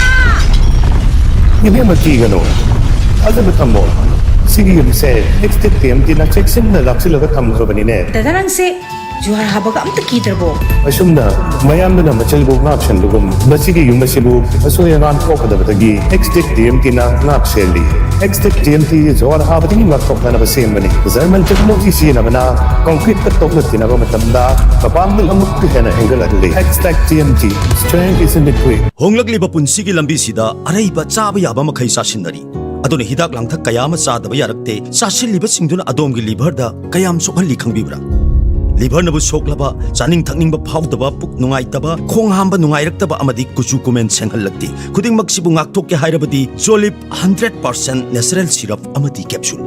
ꯏꯕꯦꯝꯃ, ꯀꯤꯒꯅꯨ, ꯊꯥꯖꯕ ꯊꯝꯃꯣ꯫ ꯁꯤꯒꯤ ꯌꯨꯝꯁꯦ ꯑꯦꯛꯁꯇꯦꯛ ꯇꯤ ꯑꯦꯝ ꯇꯤꯅ ꯆꯦꯛꯁꯤꯟꯅ ꯂꯥꯛꯁꯤꯜꯂꯒ ꯊꯝꯈ꯭ꯔꯕꯅꯤꯅꯦ꯫ ꯗꯗꯥ, ꯅꯪꯁꯦ ꯖꯨꯍꯥꯔ ꯍꯥꯕꯒ ꯑꯝꯇ ꯀꯤꯗ꯭ꯔꯕꯣ? ꯑꯁꯨꯝꯅ ꯃꯌꯥꯝꯗꯨꯅ ꯃꯆꯜꯕꯨ ꯉꯥꯛꯁꯦꯟꯕꯒꯨꯝ, ꯃꯁꯤꯒꯤ ꯌꯨꯝ ꯑꯁꯤꯕꯨ ꯑꯁꯣꯏ ꯑꯉꯥꯝ ꯊꯣꯛꯀꯗꯕꯗꯒꯤ ꯑꯦꯛꯁꯇꯦꯛ ꯇꯤ ꯑꯦꯝ ꯇꯤꯅ ꯉꯥꯛ ꯁꯦꯜꯂꯤ꯫ ꯑꯦꯛꯁꯇꯦꯛ ꯇꯤ ꯑꯦꯝ ꯇꯤ ꯖꯨꯍꯥꯔ ꯍꯥꯕꯗꯒꯤ ꯉꯥꯛꯊꯣꯛꯅꯅꯕ ꯁꯦꯝꯕꯅꯤ꯫ ꯖꯔꯃꯟ ꯇꯦꯛꯅꯣꯂꯣꯖꯤ ꯁꯤꯖꯤꯟꯅꯕꯅ ꯀꯪꯀ꯭ꯔꯤꯠꯇ ꯇꯣꯛꯅ ꯇꯤꯟꯅꯕ ꯃꯇꯝꯗ ꯃꯄꯥꯡꯒꯜ ꯑꯃꯨꯛꯀ ꯍꯦꯟꯅ ꯍꯦꯟꯒꯠꯍꯜꯂꯤ꯫ Xtech T M T, strength is in the grit. ꯍꯣꯡꯂꯛꯂꯤꯕ ꯄꯨꯟꯁꯤꯒꯤ ꯂꯝꯕꯤꯁꯤꯗ ꯑꯔꯩꯕ ꯆꯥꯕ ꯌꯥꯕ ꯃꯈꯩ ꯆꯥꯁꯤꯟꯅꯔꯤ꯫ ꯑꯗꯨꯅ ꯍꯤꯗꯥꯛ ꯂꯥꯡꯊꯛ ꯀꯌꯥ ꯑꯃ ꯆꯥꯗꯕ ꯌꯥꯔꯛꯇꯦ꯫ ꯆꯥꯁꯤꯜꯂꯤꯕꯁꯤꯡꯗꯨꯅ ꯑꯗꯣꯝꯒꯤ ꯂꯤꯚꯔꯗ ꯀꯌꯥꯝ ꯁꯣꯛꯍꯜꯂꯤ ꯈꯪꯕꯤꯕ꯭ꯔꯥ? ꯂꯤꯚꯔꯅꯕꯨ ꯁꯣꯛꯂꯕ, ꯆꯥꯅꯤꯡ ꯊꯛꯅꯤꯡꯕ ꯐꯥꯎꯗꯕ, ꯄꯨꯛ ꯅꯨꯡꯉꯥꯏꯇꯕ, ꯈꯣꯡ ꯍꯥꯝꯕ ꯅꯨꯡꯉꯥꯏꯔꯛꯇꯕ ꯑꯃꯗꯤ ꯀꯨꯆꯨ ꯀꯨꯃꯦꯟ ꯁꯦꯡꯍꯜꯂꯛꯇꯦ꯫ ꯈꯨꯗꯤꯡꯃꯛꯁꯤꯕꯨ ꯉꯥꯛꯊꯣꯛꯀꯦ ꯍꯥꯏꯔꯕꯗꯤ Jolip hundred percent natural syrup ꯑꯃꯗꯤ capsule.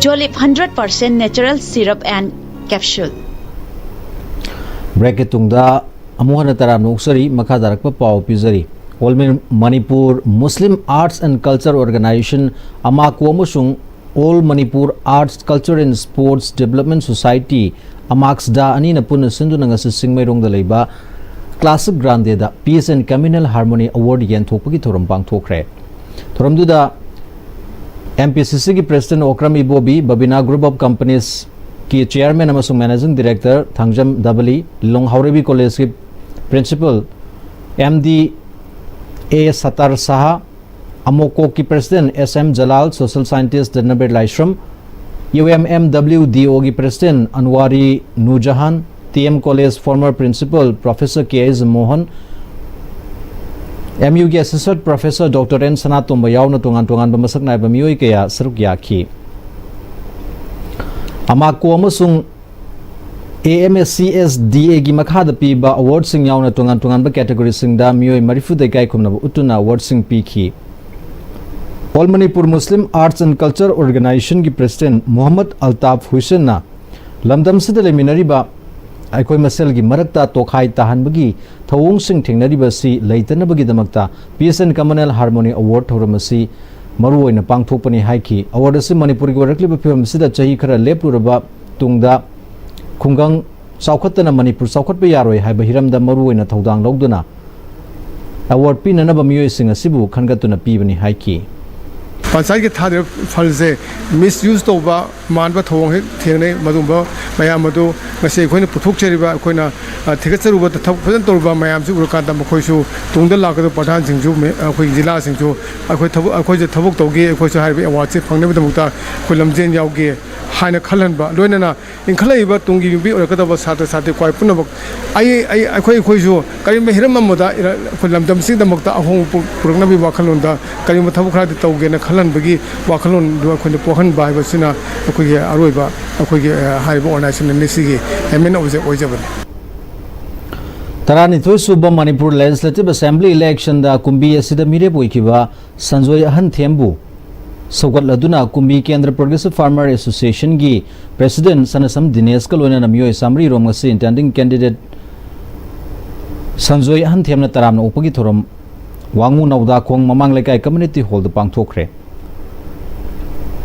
Jolip hundred percent natural syrup and capsule. ꯕ꯭ꯔꯦꯛꯀꯤ ꯇꯨꯡꯗ ꯑꯃꯨꯛ ꯍꯟꯅ ꯇꯔꯥꯝꯅ ꯑꯣꯛꯆꯔꯤ꯫ ꯃꯈꯥ ꯇꯥꯔꯛꯄ ꯄꯥꯎ ꯄꯤꯖꯔꯤ꯫ All Manipur Muslim arts and culture organisation, ꯑꯃꯥꯀꯣ, ꯑꯃꯁꯨꯡ all Manipur arts culture and sports development society, ꯑꯃꯥꯛꯁꯗꯥ, ꯑꯅꯤꯅ ꯄꯨꯟꯅ ꯁꯤꯟꯗꯨꯅ ꯉꯁꯤ ꯆꯤꯡꯃꯩꯔꯣꯡꯗ ꯂꯩꯕ ꯀ꯭ꯂꯥꯁꯤꯛ ꯒ꯭ꯔꯥꯟꯗꯦꯗ Peace and Communal Harmony Award ꯌꯦꯟꯊꯣꯛꯄꯒꯤ ꯊꯧꯔꯝ ꯄꯥꯡꯊꯣꯛꯈ꯭ꯔꯦ꯫ ꯊꯧꯔꯝꯗꯨꯗ ꯑꯦꯝ ꯄꯤ ꯁꯤ ꯁꯤꯒꯤ president Okram Ibobi, Babina group of ꯀꯝꯄꯅꯤꯁꯀꯤ ꯆꯤꯌꯔꯃꯦꯟ ꯑꯃꯁꯨꯡ ꯃꯦꯅꯦꯖꯤꯡ ꯗꯤꯔꯦꯛꯇꯔ ꯊꯥꯡꯖꯝ ꯗꯕꯂꯤ, ꯂꯤꯂꯣꯡ ꯍꯥꯎꯔꯩꯕꯤ ꯀꯣꯂꯦꯖꯀꯤ principal M D A Sattar Shah, ꯑꯃꯣꯀꯣꯛꯀꯤ president S M Jalal, social scientist Danbir Laishram, U M M W D ꯑꯣꯒꯤ president Anwari Nurjahan, T M college former principal professor K H Mohan, M ꯌꯨꯒꯤ associate professor doctor N Sanatomba ꯌꯥꯎꯅ ꯇꯣꯉꯥꯟ ꯇꯣꯉꯥꯟꯕ ꯃꯁꯛ ꯅꯥꯏꯕ ꯃꯤꯑꯣꯏ ꯀꯌꯥ ꯁꯔꯨꯛ ꯌꯥꯈꯤ꯫ ꯑꯃꯥꯀꯣ ꯑꯃꯁꯨꯡ A M S C S D ꯑꯦꯒꯤ ꯃꯈꯥꯗ ꯄꯤꯕ ꯑꯦꯋꯥꯔꯗꯁꯤꯡ ꯌꯥꯎꯅ ꯇꯣꯉꯥꯟ ꯇꯣꯉꯥꯟꯕ ꯀꯦꯇꯦꯒꯣꯔꯤꯁꯤꯡꯗ ꯃꯤꯑꯣꯏ ꯃꯔꯤꯐꯨꯗ ꯏꯀꯥꯏ ꯈꯨꯝꯅꯕ ꯎꯠꯇꯨꯅ ꯑꯦꯋꯥꯔꯗꯁꯤꯡ ꯄꯤꯈꯤ꯫ All Manipur Muslim arts and culture ꯑꯣꯔꯒꯅꯥꯏꯖꯦꯁꯟꯒꯤ ꯄ꯭ꯔꯦꯁꯤꯗꯦꯟ ꯃꯨꯍꯝꯃꯗ ꯑꯜꯇꯥꯐ ꯍꯨꯏꯁꯦꯟꯅ ꯂꯝꯗꯝꯁꯤꯗ ꯂꯩꯃꯤꯟꯅꯔꯤꯕ ꯑꯩꯈꯣꯏ ꯃꯁꯦꯜꯒꯤ ꯃꯔꯛꯇ ꯇꯣꯈꯥꯏ ꯇꯥꯍꯟꯕꯒꯤ ꯊꯧꯑꯣꯡꯁꯤꯡ ꯊꯦꯡꯅꯔꯤꯕ ꯑꯁꯤ ꯂꯩꯇꯅꯕꯒꯤꯗꯃꯛꯇ Peace and Communal Harmony Award ꯊꯧꯔꯝ ꯑꯁꯤ ꯃꯔꯨꯑꯣꯏꯅ ꯄꯥꯡꯊꯣꯛꯄꯅꯤ ꯍꯥꯏꯈꯤ꯫ Award ꯑꯁꯤ ꯃꯅꯤꯄꯨꯔꯒꯤ ꯑꯣꯏꯔꯛꯂꯤꯕ ꯐꯤꯕꯝ ꯑꯁꯤꯗ ꯆꯍꯤ ꯈꯔ ꯂꯦꯞꯂꯨꯔꯕ ꯇꯨꯡꯗ ꯈꯨꯡꯒꯪ ꯆꯥꯎꯈꯠꯇꯅ ꯃꯅꯤꯄꯨꯔ ꯆꯥꯎꯈꯠꯄ ꯌꯥꯔꯣꯏ ꯍꯥꯏꯕ ꯍꯤꯔꯝꯗ ꯃꯔꯨꯑꯣꯏꯅ ꯊꯧꯗꯥꯡ ꯂꯧꯗꯨꯅ award ꯄꯤꯅꯅꯕ ꯃꯤꯑꯣꯏꯁꯤꯡ ꯑꯁꯤꯕꯨ ꯈꯟꯒꯠꯇꯨꯅ ꯄꯤꯕꯅꯤ ꯍꯥꯏꯈꯤ꯫ ꯄꯟꯆꯥꯌꯠꯀꯤ ꯊꯥꯗꯔꯤꯕ ꯐꯜꯁꯦ misuse ꯇꯧꯕ, ꯃꯥꯟꯕ ꯊꯧꯑꯣꯡ ꯍꯦꯛ ꯊꯦꯡꯅꯩ꯫ ꯃꯗꯨꯒꯨꯝꯕ ꯃꯌꯥꯝ ꯑꯗꯨ ꯉꯁꯤ ꯑꯩꯈꯣꯏꯅ ꯄꯨꯊꯣꯛꯆꯔꯤꯕ, ꯑꯩꯈꯣꯏꯅ, ꯑ, ꯊꯤꯒꯠꯆꯔꯨꯕ, ꯊꯕꯛ ꯐꯖꯅ ꯇꯧꯔꯨꯕ ꯃꯌꯥꯝꯁꯤ ꯎꯔꯀꯥꯟꯗ ꯃꯈꯣꯏꯁꯨ ꯇꯨꯡꯗ ꯂꯥꯛꯀꯗꯕ ꯄ꯭ꯔꯙꯥꯟꯁꯤꯡꯁꯨ, ꯃꯦ-, ꯑꯩꯈꯣꯏꯒꯤ ꯖꯤꯂꯥꯁꯤꯡꯁꯨ ꯑꯩꯈꯣꯏ ꯊꯕꯛ, ꯑꯩꯈꯣꯏꯁꯨ ꯊꯕꯛ ꯇꯧꯒꯦ, ꯑꯩꯈꯣꯏꯁꯨ ꯍꯥꯏꯔꯤꯕ awardꯁꯦ ꯐꯪꯅꯕꯒꯤꯗꯃꯛꯇ ꯑꯩꯈꯣꯏ ꯂꯝꯖꯦꯟ ꯌꯥꯎꯒꯦ ꯍꯥꯏꯅ ꯈꯜꯍꯟꯕ, ꯂꯣꯏꯅꯅ ꯏꯟꯈꯠꯂꯛꯏꯕ ꯇꯨꯡꯒꯤ ꯌꯨꯝꯕꯤ ꯑꯣꯏꯔꯛꯀꯗꯕ ꯁꯥꯇ꯭ꯔ ꯁꯥꯇ꯭ꯔꯤ ꯀ꯭ꯋꯥꯏ ꯄꯨꯝꯅꯃꯛ ꯑꯩ, ꯑꯩ, ꯑꯩꯈꯣꯏ, ꯑꯩꯈꯣꯏꯁꯨ ꯀꯔꯤꯒꯨꯝꯕ ꯍꯤꯔꯝ ꯑꯃꯗ ꯏꯔ-, ꯑꯩꯈꯣꯏ ꯂꯝꯗꯝꯁꯤꯒꯤꯗꯃꯛꯇ ꯑꯍꯣꯡꯕ ꯄꯨ-, ꯄꯨꯔꯛꯅꯕꯒꯤ ꯋꯥꯈꯜꯂꯣꯟꯗ ꯀꯔꯤꯒꯨꯝꯕ ꯊꯕꯛ ꯈꯔꯗꯤ ꯇꯧꯒꯦꯅ ꯈꯜꯍꯟꯕꯒꯤ ꯋꯥꯈꯜꯂꯣꯟꯗꯨ ꯑꯩꯈꯣꯏꯅ ꯄꯣꯛꯍꯟꯕ ꯍꯥꯏꯕꯁꯤꯅ ꯑꯩꯈꯣꯏꯒꯤ ꯑꯔꯣꯏꯕ ꯑꯩꯈꯣꯏꯒꯤ, ꯑ, ꯍꯥꯏꯔꯤꯕ organization ꯑꯅꯤꯁꯤꯒꯤ main object ꯑꯣꯏꯖꯕꯅꯤ꯫ ꯇꯔꯥꯅꯤꯊꯣꯏ ꯁꯨꯕ ꯃꯅꯤꯄꯨꯔ Legislative Assembly electionꯗ ꯀꯨꯝꯕꯤ ꯑꯁꯤꯗ ꯃꯤꯔꯦꯞ ꯑꯣꯏꯈꯤꯕ ꯁꯟꯖꯣꯏ ꯑꯍꯟꯊꯦꯝꯕꯨ ꯁꯧꯒꯠꯂꯗꯨꯅ ꯀꯨꯝꯕꯤ ꯀꯦꯟꯗ꯭ꯔ Progressive Farmer Associationꯒꯤ President ꯁꯅꯁꯝ ꯗꯤꯅꯦꯁꯀ ꯂꯣꯏꯅꯅ ꯃꯤꯑꯣꯏ ꯆꯥꯃꯔꯤ ꯔꯣꯝ ꯉꯁꯤ intending candidate ꯁꯟꯖꯣꯏ ꯑꯍꯟꯊꯦꯝꯅ ꯇꯔꯥꯝꯅ ꯑꯣꯛꯄꯒꯤ ꯊꯧꯔꯝ ꯋꯥꯉꯨ ꯅꯧꯗꯥꯈꯣꯡ ꯃꯃꯥꯡ ꯂꯩꯀꯥꯏ community hallꯗ ꯄꯥꯡꯊꯣꯛꯈ꯭ꯔꯦ꯫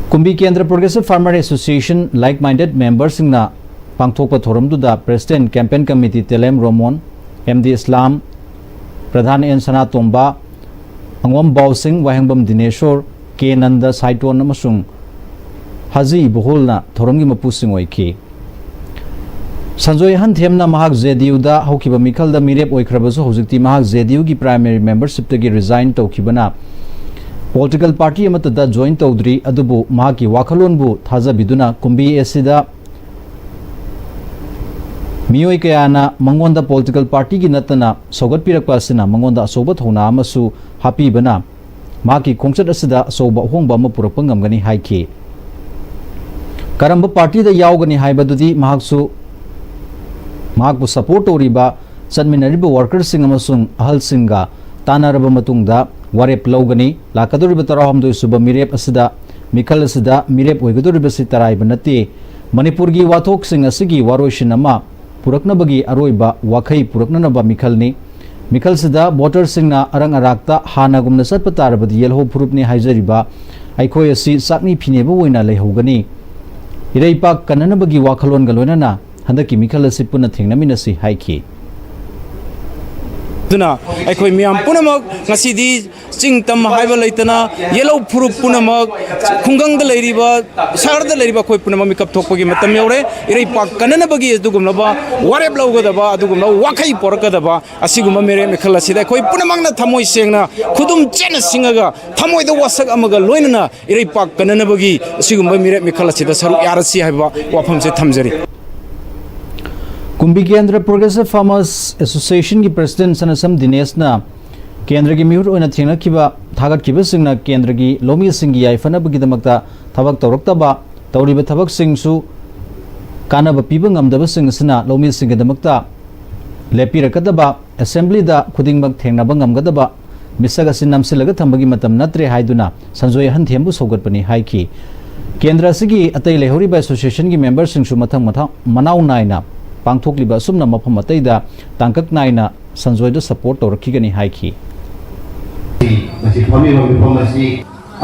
ꯀꯨꯝꯕꯤ ꯀꯦꯟꯗ꯭ꯔ Progressive Farmer Association like minded memberꯁꯤꯡꯅ ꯄꯥꯡꯊꯣꯛꯄ ꯊꯧꯔꯝꯗꯨꯗ President Campaign Committee Telem Romon, M D Islam, ꯄ꯭ꯔꯙꯥꯟ ꯑꯦꯟ ꯁꯅꯥꯇꯣꯝꯕ, ꯑꯉꯣꯝ ꯕꯥꯎꯁꯤꯡ, ꯋꯥꯍꯦꯡꯕꯝ ꯗꯤꯅꯦꯁꯣꯔ, ꯀꯦ ꯅꯟꯗ ꯁꯥꯏꯇꯣꯟ ꯑꯃꯁꯨꯡ ꯍꯥꯖꯤ ꯏꯕꯨꯍꯣꯜꯅ ꯊꯧꯔꯝꯒꯤ ꯃꯄꯨꯁꯤꯡ ꯑꯣꯏꯈꯤ꯫ ꯁꯟꯖꯣꯏ ꯑꯍꯟꯊꯦꯝꯅ ꯃꯍꯥꯛ ꯖꯦ ꯗꯤ ꯌꯨꯗ ꯍꯧꯈꯤꯕ ꯃꯤꯈꯜꯗ ꯃꯤꯔꯦꯞ ꯑꯣꯏꯈ꯭ꯔꯕꯁꯨ ꯍꯧꯖꯤꯛꯇꯤ ꯃꯍꯥꯛ ꯖꯦ ꯗꯤ ꯌꯨꯒꯤ primary membershipꯇꯒꯤ resign ꯇꯧꯈꯤꯕꯅ political party ꯑꯃꯠꯇꯗ join ꯇꯧꯗ꯭ꯔꯤ꯫ ꯑꯗꯨꯕꯨ ꯃꯍꯥꯛꯀꯤ ꯋꯥꯈꯜꯂꯣꯟꯕꯨ ꯊꯥꯖꯕꯤꯗꯨꯅ ꯀꯨꯝꯕꯤ ꯑꯁꯤꯗ ꯃꯤꯑꯣꯏ ꯀꯌꯥꯅ ꯃꯉꯣꯟꯗ political partyꯒꯤ ꯅꯠꯇꯅ ꯁꯧꯒꯠꯄꯤꯔꯛꯄ ꯑꯁꯤꯅ ꯃꯉꯣꯟꯗ ꯑꯆꯧꯕ ꯊꯧꯅꯥ ꯑꯃꯁꯨ ꯍꯥꯞꯄꯤꯕꯅ ꯃꯍꯥꯛꯀꯤ ꯈꯣꯡꯆꯠ ꯑꯁꯤꯗ ꯑꯆꯧꯕ ꯑꯍꯣꯡꯕ ꯑꯃ ꯄꯨꯔꯛꯄ ꯉꯝꯒꯅꯤ ꯍꯥꯏꯈꯤ꯫ ꯀꯔꯝꯕ partyꯗ ꯌꯥꯎꯒꯅꯤ ꯍꯥꯏꯕꯗꯨꯗꯤ ꯃꯍꯥꯛꯁꯨ ꯃꯍꯥꯛꯄꯨ support ꯇꯧꯔꯤꯕ ꯆꯠꯃꯤꯟꯅꯔꯤꯕ workerꯁꯤꯡ ꯑꯃꯁꯨꯡ ꯑꯍꯜꯁꯤꯡꯒ ꯇꯥꯟꯅꯔꯕ ꯃꯇꯨꯡꯗ ꯋꯥꯔꯦꯞ ꯂꯧꯒꯅꯤ꯫ ꯂꯥꯛꯀꯗꯧꯔꯤꯕ ꯇꯔꯥꯍꯨꯝꯗꯣꯏ ꯁꯨꯕ ꯃꯤꯔꯦꯞ ꯑꯁꯤꯗ, ꯃꯤꯈꯜ ꯑꯁꯤꯗ ꯃꯤꯔꯦꯞ ꯑꯣꯏꯒꯗꯧꯔꯤꯕꯁꯤ ꯇꯔꯥꯏꯕ ꯅꯠꯇꯦ꯫ ꯃꯅꯤꯄꯨꯔꯒꯤ ꯋꯥꯊꯣꯛꯁꯤꯡ ꯑꯁꯤꯒꯤ ꯋꯥꯔꯣꯏꯁꯤꯟ ꯑꯃ ꯄꯨꯔꯛꯅꯕꯒꯤ ꯑꯔꯣꯏꯕ ꯋꯥꯈꯩ ꯄꯨꯔꯛꯅꯅꯕ ꯃꯤꯈꯜꯅꯤ꯫ ꯃꯤꯈꯜꯁꯤꯗ ꯚꯣꯇꯔꯁꯤꯡꯅ ꯑꯔꯪ ꯑꯔꯥꯛꯇ ꯍꯥꯟꯅꯒꯨꯝꯅ ꯆꯠꯄ ꯇꯥꯔꯕꯗꯤ ꯌꯦꯜꯍꯧ ꯐꯨꯔꯨꯞꯅꯤ ꯍꯥꯏꯖꯔꯤꯕ ꯑꯩꯈꯣꯏ ꯑꯁꯤ ꯆꯥꯛꯅꯤ ꯐꯤꯅꯦꯕ ꯑꯣꯏꯅ ꯂꯩꯍꯧꯒꯅꯤ꯫ ꯏꯔꯩꯄꯥꯛ ꯀꯟꯅꯅꯕꯒꯤ ꯋꯥꯈꯜꯂꯣꯟꯒ ꯂꯣꯏꯅꯅ ꯍꯟꯗꯛꯀꯤ ꯃꯤꯈꯜ ꯑꯁꯤ ꯄꯨꯟꯅ ꯊꯦꯡꯅꯃꯤꯟꯅꯁꯤ ꯍꯥꯏꯈꯤ꯫ ꯑꯗꯨꯅ ꯑꯩꯈꯣꯏ ꯃꯤꯌꯥꯝ ꯄꯨꯝꯅꯃꯛ ꯉꯁꯤꯗꯤ ꯆꯤꯡ ꯇꯝ ꯍꯥꯏꯕ ꯂꯩꯇꯅ ꯌꯦꯜꯍꯧ ꯐꯨꯔꯨꯞ ꯄꯨꯝꯅꯃꯛ ꯈꯨꯡꯒꯪꯗ ꯂꯩꯔꯤꯕ, ꯁꯍꯔꯗ ꯂꯩꯔꯤꯕ ꯑꯩꯈꯣꯏ ꯄꯨꯝꯅꯃꯛ ꯃꯤꯀꯞ ꯊꯣꯛꯄꯒꯤ ꯃꯇꯝ ꯌꯧꯔꯦ꯫ ꯏꯔꯩꯄꯥꯛ ꯀꯟꯅꯅꯕꯒꯤ ꯑꯗꯨꯒꯨꯝꯂꯕ ꯋꯥꯔꯦꯞ ꯂꯧꯒꯗꯕ, ꯑꯗꯨꯒꯨꯝꯂꯕ ꯋꯥꯈꯩ ꯄꯣꯔꯛꯀꯗꯕ ꯑꯁꯤꯒꯨꯝꯕ ꯃꯤꯔꯦꯞ ꯃꯤꯈꯜ ꯑꯁꯤꯗ ꯑꯩꯈꯣꯏ ꯄꯨꯝꯅꯃꯛꯅ ꯊꯃꯣꯏ ꯁꯦꯡꯅ, ꯈꯨꯗꯨꯝ ꯆꯦꯠꯅ ꯁꯤꯡꯉꯒ, ꯊꯃꯣꯏꯗ ꯋꯥꯁꯛ ꯑꯃꯒ ꯂꯣꯏꯅꯅ ꯏꯔꯩꯄꯥꯛ ꯀꯟꯅꯅꯕꯒꯤ ꯑꯁꯤꯒꯨꯝꯕ ꯃꯤꯔꯦꯞ ꯃꯤꯈꯜ ꯑꯁꯤꯗ ꯁꯔꯨꯛ ꯌꯥꯔꯁꯤ ꯍꯥꯏꯕ ꯋꯥꯐꯝꯁꯦ ꯊꯝꯖꯔꯤ꯫ ꯀꯨꯝꯕꯤ ꯀꯦꯟꯗ꯭ꯔ ꯄ꯭ꯔꯣꯒ꯭ꯔꯦꯁꯤꯚ ꯐꯥꯔꯃꯔꯁ ꯑꯦꯁꯣꯁꯤꯌꯦꯁꯟꯒꯤ ꯄ꯭ꯔꯁꯤꯗꯦꯟꯠ ꯁꯅꯥꯁꯝ ꯗꯤꯅꯦꯁꯅ ꯀꯦꯟꯗ꯭ꯔꯒꯤ ꯃꯤꯍꯨꯠ ꯑꯣꯏꯅ ꯊꯦꯡꯅꯈꯤꯕ ꯊꯥꯒꯠꯈꯤꯕꯁꯤꯡꯅ ꯀꯦꯟꯗ꯭ꯔꯒꯤ ꯂꯧꯃꯤꯁꯤꯡꯒꯤ ꯌꯥꯏꯐꯅꯕꯒꯤꯗꯃꯛꯇ ꯊꯕꯛ ꯇꯧꯔꯛꯇꯕ, ꯇꯧꯔꯤꯕ ꯊꯕꯛꯁꯤꯡꯁꯨ ꯀꯥꯟꯅꯕ ꯄꯤꯕ ꯉꯝꯗꯕꯁꯤꯡ ꯑꯁꯤꯅ ꯂꯧꯃꯤꯁꯤꯡꯒꯤꯗꯃꯛꯇ ꯂꯦꯞꯄꯤꯔꯛꯀꯗꯕ ꯑꯦꯁꯦꯝꯕ꯭ꯂꯤꯗ ꯈꯨꯗꯤꯡꯃꯛ ꯊꯦꯡꯅꯕ ꯉꯝꯒꯗꯕ ꯃꯤꯁꯛ ꯑꯁꯤ ꯅꯝꯁꯤꯜꯂꯒ ꯊꯝꯕꯒꯤ ꯃꯇꯝ ꯅꯠꯇ꯭ꯔꯦ ꯍꯥꯏꯗꯨꯅ ꯁꯟꯖꯣꯏ ꯑꯍꯟꯊꯦꯝꯕꯨ ꯁꯧꯒꯠꯄꯅꯤ ꯍꯥꯏꯈꯤ꯫ ꯀꯦꯟꯗ꯭ꯔ ꯑꯁꯤꯒꯤ ꯑꯇꯩ ꯂꯩꯍꯧꯔꯤꯕ ꯑꯦꯁꯣꯁꯤꯌꯦꯁꯟꯒꯤ ꯃꯦꯝꯕꯔꯁꯤꯡꯁꯨ ꯃꯊꯪ ꯃꯊꯪ ꯃꯅꯥꯎ ꯅꯥꯏꯅ ꯄꯥꯡꯊꯣꯛꯂꯤꯕ ꯑꯁꯨꯝꯅ ꯃꯐꯝ ꯑꯇꯩꯗ ꯇꯥꯡꯀꯛ ꯅꯥꯏꯅ ꯁꯟꯖꯣꯏꯗ ꯁꯄꯣꯔꯠ ꯇꯧꯔꯛꯈꯤꯒꯅꯤ ꯍꯥꯏꯈꯤ꯫ ꯃꯁꯤ ꯐꯝꯃꯤꯕ ꯃꯤꯐꯝ ꯑꯁꯤ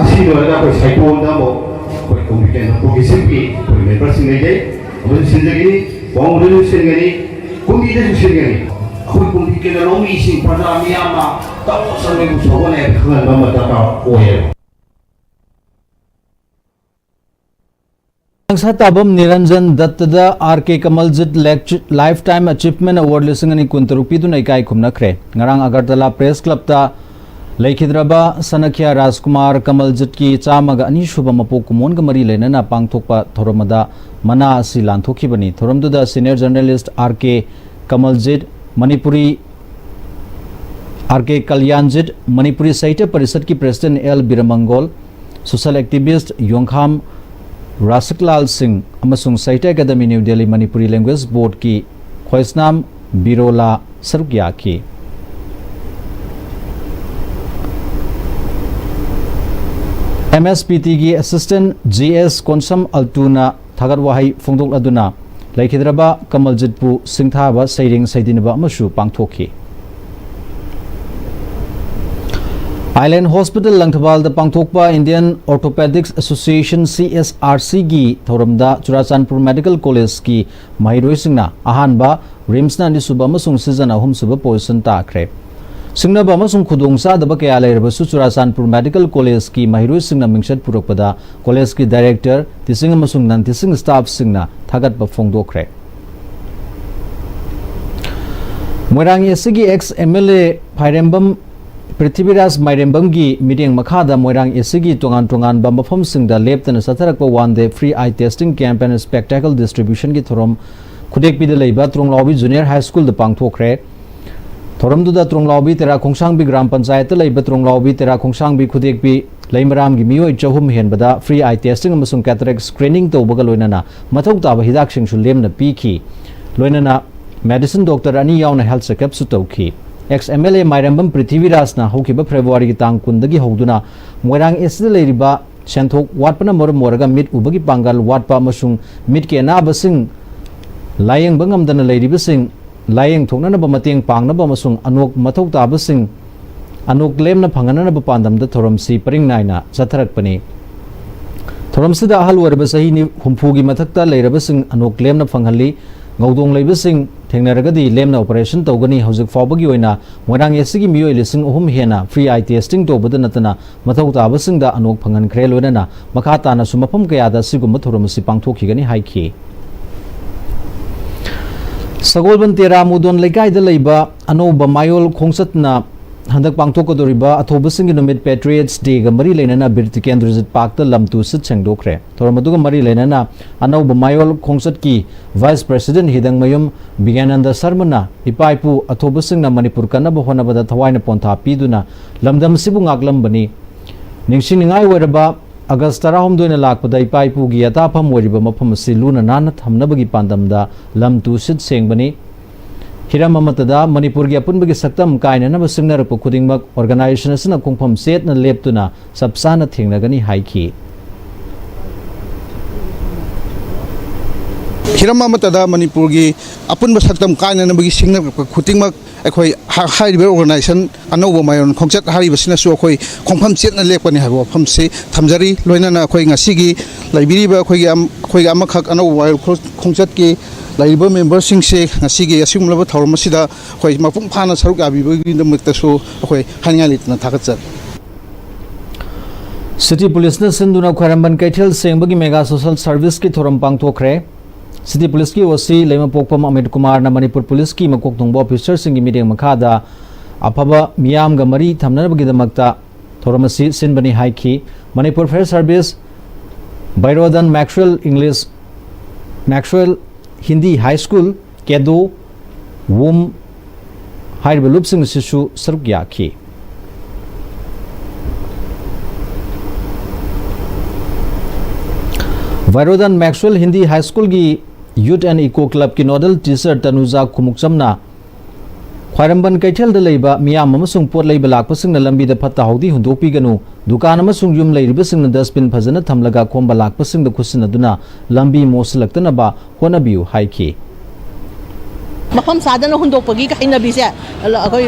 ꯑꯁꯤ ꯂꯣꯏꯔꯒ ꯑꯩꯈꯣꯏ ꯁꯥꯏꯀꯣꯟꯗ ꯑꯃꯨꯛ ꯑꯩꯈꯣꯏ ꯀꯣꯃꯤꯇꯤ ꯄ꯭ꯔꯣꯒ꯭ꯔꯦꯁꯤꯞꯀꯤ ꯑꯩꯈꯣꯏ ꯃꯦꯝꯕꯔꯁꯤꯡ ꯂꯩꯖꯩ, ꯑꯃꯁꯨ ꯁꯤꯟꯖꯒꯅꯤ, ꯄꯥꯎꯃꯤꯁꯨ ꯁꯤꯟꯒꯅꯤ, ꯀꯨꯝꯕꯤꯗꯁꯨ ꯁꯤꯟꯒꯅꯤ꯫ ꯑꯩꯈꯣꯏ ꯀꯨꯝꯕꯤ ꯀꯦꯟꯗ꯭ꯔ ꯂꯧꯃꯤꯁꯤꯡ ꯄ꯭ꯔꯖꯥ ꯃꯤꯌꯥꯝꯅ ꯇꯧ ꯁꯟꯗꯣꯏꯕꯨ ꯁꯧꯒꯠꯅꯩ ꯍꯥꯏꯕ ꯈꯪꯍꯟꯕ ꯑꯃ ꯗꯔꯀꯥꯔ ꯑꯣꯏꯌꯦꯕ꯫ ꯁꯪꯁꯥ ꯇꯥꯕꯝ ꯅꯤꯔꯟꯖꯟ ꯗꯠꯇꯗ R K ꯀꯃꯜꯖꯤꯠ life time ꯑꯦꯆꯤꯚꯃꯦꯟ award ꯂꯤꯁꯤꯡ ꯑꯅꯤ ꯀꯨꯟꯇꯔꯨꯛ ꯄꯤꯗꯨꯅ ꯏꯀꯥꯏ ꯈꯨꯝꯅꯈ꯭ꯔꯦ꯫ ꯉꯔꯥꯡ ꯑꯒꯔꯇꯂꯥ ꯄ꯭ꯔꯦꯁ ꯀ꯭ꯂꯕꯇ ꯂꯩꯈꯤꯗ꯭ꯔꯕ ꯁꯅꯈ꯭ꯌꯥ ꯔꯥꯖꯀꯨꯃꯥꯔ ꯀꯃꯜꯖꯤꯠꯀꯤ ꯆꯥꯝꯃꯒ ꯑꯅꯤ ꯁꯨꯕ ꯃꯄꯣꯛ ꯀꯨꯝꯑꯣꯟꯒ ꯃꯔꯤ ꯂꯩꯅꯅ ꯄꯥꯡꯊꯣꯛꯄ ꯊꯧꯔꯝ ꯑꯗ ꯃꯅꯥ ꯑꯁꯤ ꯂꯥꯟꯊꯣꯛꯈꯤꯕꯅꯤ꯫ ꯊꯧꯔꯝꯗꯨꯗ senior journalist R K Kamaljit, Manipuri R K Kalyanjit, Manipuri Sahitya ꯄꯔꯤꯁꯠꯀꯤ president L Biramangol, social activist Yongkham Rasiklal Singh ꯑꯃꯁꯨꯡ ꯁꯥꯍꯤꯇ꯭ꯌ ꯑꯦꯀꯥꯗꯃꯤ ꯅ꯭ꯌꯨ ꯗꯦꯜꯂꯤ ꯃꯅꯤꯄꯨꯔꯤ ꯂꯦꯡꯒ꯭ꯋꯦꯖ ꯕꯣꯔꯗꯀꯤ ꯈ꯭ꯋꯥꯏꯁꯅꯥꯝ ꯕꯤꯔꯣꯂꯥ ꯁꯔꯨꯛ ꯌꯥꯈꯤ꯫ ꯑꯦꯝ ꯑꯦꯁ ꯄꯤ ꯇꯤꯒꯤ ꯑꯦꯁꯤꯁ꯭ꯇꯦꯟꯠ ꯖꯤ ꯑꯦꯁ ꯀꯣꯟꯁꯝ ꯑꯜꯇꯨꯅ ꯊꯥꯒꯠ ꯋꯥꯍꯩ ꯐꯣꯡꯗꯣꯛꯂꯗꯨꯅ ꯂꯩꯈꯤꯗ꯭ꯔꯕ ꯀꯃꯜꯖꯤꯠꯄꯨ ꯁꯤꯡꯊꯥꯕ ꯁꯩꯔꯦꯡ ꯁꯩꯗꯤꯟꯅꯕ ꯑꯃꯁꯨ ꯄꯥꯡꯊꯣꯛꯈꯤ꯫ Island Hospital ꯂꯪꯊꯕꯥꯜꯗ ꯄꯥꯡꯊꯣꯛꯄ Indian Orthopedics Association, C S R C ꯒꯤ ꯊꯧꯔꯝꯗ ꯆꯨꯔꯥꯆꯥꯟꯄꯨꯔ Medical College ꯀꯤ ꯃꯍꯩꯔꯣꯏꯁꯤꯡꯅ ꯑꯍꯥꯟꯕ, RIMS ꯅ ꯑꯅꯤꯁꯨꯕ ꯑꯃꯁꯨꯡ ꯁꯤꯖꯟ ꯑꯍꯨꯝꯁꯨꯕ position ꯇꯥꯈ꯭ꯔꯦ꯫ ꯁꯤꯡꯅꯕ ꯑꯃꯁꯨꯡ ꯈꯨꯗꯣꯡꯆꯥꯗꯕ ꯀꯌꯥ ꯂꯩꯔꯕꯁꯨ ꯆꯨꯔꯥꯆꯥꯟꯄꯨꯔ Medical College ꯀꯤ ꯃꯍꯩꯔꯣꯏꯁꯤꯡꯅ ꯃꯤꯡꯆꯠ ꯄꯨꯔꯛꯄꯗ college ꯀꯤ director, teaching ꯑꯃꯁꯨꯡ non teaching staff ꯁꯤꯡꯅ ꯊꯥꯒꯠꯄ ꯐꯣꯡꯗꯣꯛꯈ꯭ꯔꯦ꯫ ꯃꯣꯏꯔꯥꯡ AC ꯒꯤ ex MLA ꯐꯥꯏꯔꯦꯝꯕꯝ ꯄ꯭ꯔꯤꯊꯤꯕꯤꯔꯥꯖ ꯃꯥꯏꯔꯦꯝꯕꯝꯒꯤ ꯃꯤꯠꯌꯦꯡ ꯃꯈꯥꯗ ꯃꯣꯏꯔꯥꯡ AC ꯒꯤ ꯇꯣꯉꯥꯟ ꯇꯣꯉꯥꯟꯕ ꯃꯐꯝꯁꯤꯡꯗ ꯂꯦꯞꯇꯅ ꯆꯠꯊꯔꯛꯄ one day free eye testing camp and spectacle distribution ꯒꯤ ꯊꯧꯔꯝ ꯈꯨꯗꯦꯛꯄꯤꯗ ꯂꯩꯕ ꯇ꯭ꯔꯣꯡꯂꯥꯎꯕꯤ Junior High School ꯗ ꯄꯥꯡꯊꯣꯛꯈ꯭ꯔꯦ꯫ ꯊꯧꯔꯝꯗꯨꯗ ꯇ꯭ꯔꯣꯡꯂꯥꯎꯕꯤ ꯇꯦꯔꯥ ꯈꯣꯡꯁꯥꯡꯕꯤ ꯒ꯭ꯔꯥꯝ ꯄꯟꯆꯥꯌꯠꯇ ꯂꯩꯕ ꯇ꯭ꯔꯣꯡꯂꯥꯎꯕꯤ ꯇꯦꯔꯥ ꯈꯣꯡꯁꯥꯡꯕꯤ ꯈꯨꯗꯦꯛꯄꯤ ꯂꯩꯃꯔꯥꯝꯒꯤ ꯃꯤꯑꯣꯏ ꯆꯍꯨꯝ ꯍꯦꯟꯕꯗ free eye testing ꯑꯃꯁꯨꯡ cataract screening ꯇꯧꯕꯒ ꯂꯣꯏꯅꯅ ꯃꯊꯧ ꯇꯥꯕ ꯍꯤꯗꯥꯛꯁꯤꯡꯁꯨ ꯂꯦꯝꯅ ꯄꯤꯈꯤ꯫ ꯂꯣꯏꯅꯅ medicine doctor ꯑꯅꯤ ꯌꯥꯎꯅ health checkup ꯁꯨ ꯇꯧꯈꯤ꯫ Ex MLA ꯃꯥꯏꯔꯦꯝꯕꯝ ꯄ꯭ꯔꯤꯊꯤꯕꯤꯔꯥꯖꯅ ꯍꯧꯈꯤꯕ February ꯒꯤ ꯇꯥꯡ ꯀꯨꯟꯗꯒꯤ ꯍꯧꯗꯨꯅ ꯃꯣꯏꯔꯥꯡ AC ꯗ ꯂꯩꯔꯤꯕ ꯁꯦꯟꯊꯣꯛ ꯋꯥꯠꯄꯅ ꯃꯔꯝ ꯑꯣꯏꯔꯒ ꯃꯤꯠ ꯎꯕꯒꯤ ꯄꯥꯡꯒꯜ ꯋꯥꯠꯄ ꯑꯃꯁꯨꯡ ꯃꯤꯠꯀꯤ ꯑꯅꯥꯕꯁꯤꯡ ꯂꯥꯌꯦꯡꯕ ꯉꯝꯗꯅ ꯂꯩꯔꯤꯕꯁꯤꯡ ꯂꯥꯌꯦꯡꯊꯣꯛꯅꯅꯕ ꯃꯇꯦꯡ ꯄꯥꯡꯅꯕ ꯑꯃꯁꯨꯡ ꯑꯅꯣꯛ ꯃꯊꯧ ꯇꯥꯕꯁꯤꯡ ꯑꯅꯣꯛ ꯂꯦꯝꯅ ꯐꯪꯍꯟꯅꯅꯕ ꯄꯥꯟꯗꯝꯗ ꯊꯧꯔꯝꯁꯤ ꯄꯔꯤꯡ ꯅꯥꯏꯅ ꯆꯠꯊꯔꯛꯄꯅꯤ꯫ ꯊꯧꯔꯝꯁꯤꯗ ꯑꯍꯜ ꯑꯣꯏꯔꯕ ꯆꯍꯤ ꯅꯤ-, ꯍꯨꯝꯐꯨꯒꯤ ꯃꯊꯛꯇ ꯂꯩꯔꯕꯁꯤꯡ ꯑꯅꯣꯛ ꯂꯦꯝꯅ ꯐꯪꯍꯜꯂꯤ꯫ ꯉꯧꯗꯣꯡ ꯂꯩꯕꯁꯤꯡ ꯊꯦꯡꯅꯔꯒꯗꯤ ꯂꯦꯝꯅ operation ꯇꯧꯒꯅꯤ꯫ ꯍꯧꯖꯤꯛ ꯐꯥꯎꯕꯒꯤ ꯑꯣꯏꯅ ꯃꯣꯏꯔꯥꯡ AC ꯒꯤ ꯃꯤꯑꯣꯏ ꯂꯤꯁꯤꯡ ꯑꯍꯨꯝ ꯍꯦꯟꯅ free eye testing ꯇꯧꯕꯗ ꯅꯠꯇꯅ ꯃꯊꯧ ꯇꯥꯕꯁꯤꯡꯗ ꯑꯅꯣꯛ ꯐꯪꯍꯟꯈ꯭ꯔꯦ꯫ ꯂꯣꯏꯅꯅ ꯃꯈꯥ ꯇꯥꯅꯁꯨ ꯃꯐꯝ ꯀꯌꯥꯗ ꯑꯁꯤꯒꯨꯝꯕ ꯊꯧꯔꯝ ꯑꯁꯤ ꯄꯥꯡꯊꯣꯛꯈꯤꯒꯅꯤ ꯍꯥꯏꯈꯤ꯫ ꯁꯒꯣꯜꯕꯟ ꯇꯦꯔꯥ ꯃꯨꯗꯣꯟ ꯂꯩꯀꯥꯏꯗ ꯂꯩꯕ ꯑꯅꯧꯕ ꯃꯥꯌꯣꯜ ꯈꯣꯡꯆꯠꯅ ꯍꯟꯗꯛ ꯄꯥꯡꯊꯣꯛꯀꯗꯧꯔꯤꯕ ꯑꯊꯧꯕꯁꯤꯡꯒꯤ ꯅꯨꯃꯤꯠ Patriots Day ꯒ ꯃꯔꯤ ꯂꯩꯅꯅ ꯕꯤꯔ ꯇꯤꯀꯦꯟꯗ꯭ꯔꯖꯤꯠ ꯄꯥꯔꯛꯇ ꯂꯝ ꯇꯨ ꯁꯤꯠ ꯁꯦꯡꯗꯣꯛꯈ꯭ꯔꯦ꯫ ꯊꯧꯔꯝ ꯑꯗꯨꯒ ꯃꯔꯤ ꯂꯩꯅꯅ ꯑꯅꯧꯕ ꯃꯥꯌꯣꯜ ꯈꯣꯡꯆꯠꯀꯤ Vice President ꯍꯤꯗꯪꯃꯌꯨꯝ ꯕꯤꯒ꯭ꯌꯥꯅꯟꯗ ꯁꯔꯃꯅ ꯏꯄꯥ ꯏꯄꯨ ꯑꯊꯧꯕꯁꯤꯡꯅ ꯃꯅꯤꯄꯨꯔ ꯀꯟꯅꯕ ꯍꯣꯠꯅꯕꯗ ꯊꯋꯥꯏꯅ ꯄꯣꯟꯊꯥ ꯄꯤꯗꯨꯅ ꯂꯝꯗꯝ ꯑꯁꯤꯕꯨ ꯉꯥꯛꯂꯝꯕꯅꯤ꯫ ꯅꯤꯡꯁꯤꯡꯅꯤꯡꯉꯥꯏ ꯑꯣꯏꯔꯕ ꯑꯥꯒꯁ ꯇꯔꯥꯍꯨꯝꯗꯣꯏꯅ ꯂꯥꯛꯄꯗ ꯏꯄꯥ ꯏꯄꯨꯒꯤ ꯌꯥꯇꯥꯐꯝ ꯑꯣꯏꯔꯤꯕ ꯃꯐꯝ ꯑꯁꯤ ꯂꯨꯅ ꯅꯥꯟꯅ ꯊꯝꯅꯕꯒꯤ ꯄꯥꯟꯗꯝꯗ ꯂꯝ ꯇꯨ ꯁꯤꯠ ꯁꯦꯡꯕꯅꯤ꯫ ꯍꯤꯔꯝ ꯑꯃꯠꯇꯗ ꯃꯅꯤꯄꯨꯔꯒꯤ ꯑꯄꯨꯟꯕꯒꯤ ꯁꯛꯇꯝ ꯀꯥꯏꯅꯅꯕ ꯁꯤꯡꯅꯔꯛꯄ ꯈꯨꯗꯤꯡꯃꯛ organization ꯑꯁꯤꯅ ꯈꯣꯡꯐꯝ ꯆꯦꯠꯅ ꯂꯦꯞꯇꯨꯅ ꯆꯞ ꯆꯥꯅ ꯊꯦꯡꯅꯒꯅꯤ ꯍꯥꯏꯈꯤ꯫ ꯍꯤꯔꯝ ꯑꯃꯠꯇꯗ ꯃꯅꯤꯄꯨꯔꯒꯤ ꯑꯄꯨꯟꯕ ꯁꯛꯇꯝ ꯀꯥꯏꯅꯅꯕꯒꯤ ꯁꯤꯡꯅꯔꯛꯄ ꯈꯨꯗꯤꯡꯃꯛ ꯑꯩꯈꯣꯏ ꯍꯥ-, ꯍꯥꯏꯔꯤꯕ ꯑꯣꯔꯒꯅꯥꯏꯖꯦꯁꯟ ꯑꯅꯧꯕ ꯃꯌꯣꯟ ꯈꯣꯡꯆꯠ ꯍꯥꯏꯔꯤꯕꯁꯤꯅꯁꯨ ꯑꯩꯈꯣꯏ ꯈꯣꯡꯐꯝ ꯆꯦꯠꯅ ꯂꯦꯞꯀꯅꯤ ꯍꯥꯏꯕ ꯋꯥꯐꯝꯁꯤ ꯊꯝꯖꯔꯤ꯫ ꯂꯣꯏꯅꯅ ꯑꯩꯈꯣꯏ ꯉꯁꯤꯒꯤ ꯂꯩꯕꯤꯔꯤꯕ ꯑꯩꯈꯣꯏꯒꯤ ꯑꯝ-, ꯑꯩꯈꯣꯏꯒꯤ ꯑꯃꯈꯛ ꯑꯅꯧꯕ ꯋꯥꯌꯦꯜ ꯈꯣ-, ꯈꯣꯡꯆꯠꯀꯤ ꯂꯩꯔꯤꯕ ꯃꯦꯝꯕꯔꯁꯤꯡꯁꯦ ꯉꯁꯤꯒꯤ ꯑꯁꯤꯒꯨꯝꯂꯕ ꯊꯧꯔꯝ ꯑꯁꯤꯗ ꯑꯩꯈꯣꯏ ꯃꯄꯨꯡ ꯐꯥꯅ ꯁꯔꯨꯛ ꯌꯥꯕꯤꯕꯒꯤꯗꯃꯛꯇꯁꯨ ꯑꯩꯈꯣꯏ ꯍꯥꯏꯅꯤꯡꯉꯥꯏ ꯂꯩꯇꯅ ꯊꯥꯒꯠꯆꯔꯤ꯫ ꯁꯤꯇꯤ ꯄꯨꯂꯤꯁꯅ ꯁꯤꯟꯗꯨꯅ ꯈ꯭ꯋꯥꯏꯔꯝꯕꯟ ꯀꯩꯊꯦꯜ ꯁꯦꯡꯕꯒꯤ ꯃꯦꯒꯥ ꯁꯣꯁꯦꯜ ꯁꯔꯚꯤꯁꯀꯤ ꯊꯧꯔꯝ ꯄꯥꯡꯊꯣꯛꯈ꯭ꯔꯦ꯫ ꯁꯤꯇꯤ ꯄꯨꯂꯤꯁꯀꯤ ꯑꯣ ꯁꯤ ꯂꯩꯃꯄꯣꯛꯄꯝ ꯑꯃꯤꯠ ꯀꯨꯃꯥꯔꯅ ꯃꯅꯤꯄꯨꯔ ꯄꯨꯂꯤꯁꯀꯤ ꯃꯀꯣꯛ ꯊꯣꯡꯕ ꯑꯣꯐꯤꯁꯔꯁꯤꯡꯒꯤ ꯃꯤꯠꯌꯦꯡ ꯃꯈꯥꯗ ꯑꯐꯕ ꯃꯤꯌꯥꯝꯒ ꯃꯔꯤ ꯊꯝꯅꯅꯕꯒꯤꯗꯃꯛꯇ ꯊꯧꯔꯝ ꯑꯁꯤ ꯁꯤꯟꯕꯅꯤ ꯍꯥꯏꯈꯤ꯫ ꯃꯅꯤꯄꯨꯔ ꯐꯥꯌꯔ ꯁꯔꯚꯤꯁ, ꯚꯩꯔꯣꯗꯟ Maxwell English, Maxwell Hindi high school, ꯀꯦꯗꯣ, ꯋꯨꯝ ꯍꯥꯏꯔꯤꯕ ꯂꯨꯞꯁꯤꯡ ꯑꯁꯤꯁꯨ ꯁꯔꯨꯛ ꯌꯥꯈꯤ꯫ ꯚꯩꯔꯣꯗꯟ ꯃꯦꯛꯁꯋꯦꯜ ꯍꯤꯟꯗꯤ ꯍꯥꯏ ꯁ꯭ꯀꯨꯜꯒꯤ ꯌꯨꯠ ꯑꯦꯟ ꯏꯀꯣ ꯀ꯭ꯂꯕꯀꯤ ꯅꯣꯗꯜ ꯇꯤꯆꯔ ꯇꯅꯨꯖꯥ ꯈꯨꯃꯨꯛꯆꯝꯅ ꯈ꯭ꯋꯥꯏꯔꯝꯕꯟ ꯀꯩꯊꯦꯜꯗ ꯂꯩꯕ ꯃꯤꯌꯥꯝ ꯑꯃꯁꯨꯡ ꯄꯣꯠ ꯂꯩꯕ ꯂꯥꯛꯄꯁꯤꯡꯅ ꯂꯝꯕꯤꯗ ꯐꯠꯇ ꯍꯥꯎꯗꯤ ꯍꯨꯟꯗꯣꯛꯄꯤꯒꯅꯨ, ꯗꯨꯀꯥꯟ ꯑꯃꯁꯨꯡ ꯌꯨꯝ ꯂꯩꯔꯤꯕꯁꯤꯡꯅ ꯗꯁꯕꯤꯟ ꯐꯖꯅ ꯊꯝꯂꯒ ꯈꯣꯝꯕ ꯂꯥꯛꯄꯁꯤꯡꯗ ꯈꯨꯠꯁꯤꯟꯅꯗꯨꯅ ꯂꯝꯕꯤ ꯃꯣꯠꯁꯤꯜꯂꯛꯇꯅꯕ ꯍꯣꯠꯅꯕꯤꯌꯨ ꯍꯥꯏꯈꯤ꯫ ꯃꯐꯝ ꯆꯥꯗꯅ ꯍꯨꯟꯗꯣꯛꯄꯒꯤ ꯍꯩꯅꯕꯤꯁꯦ ꯑꯩꯈꯣꯏ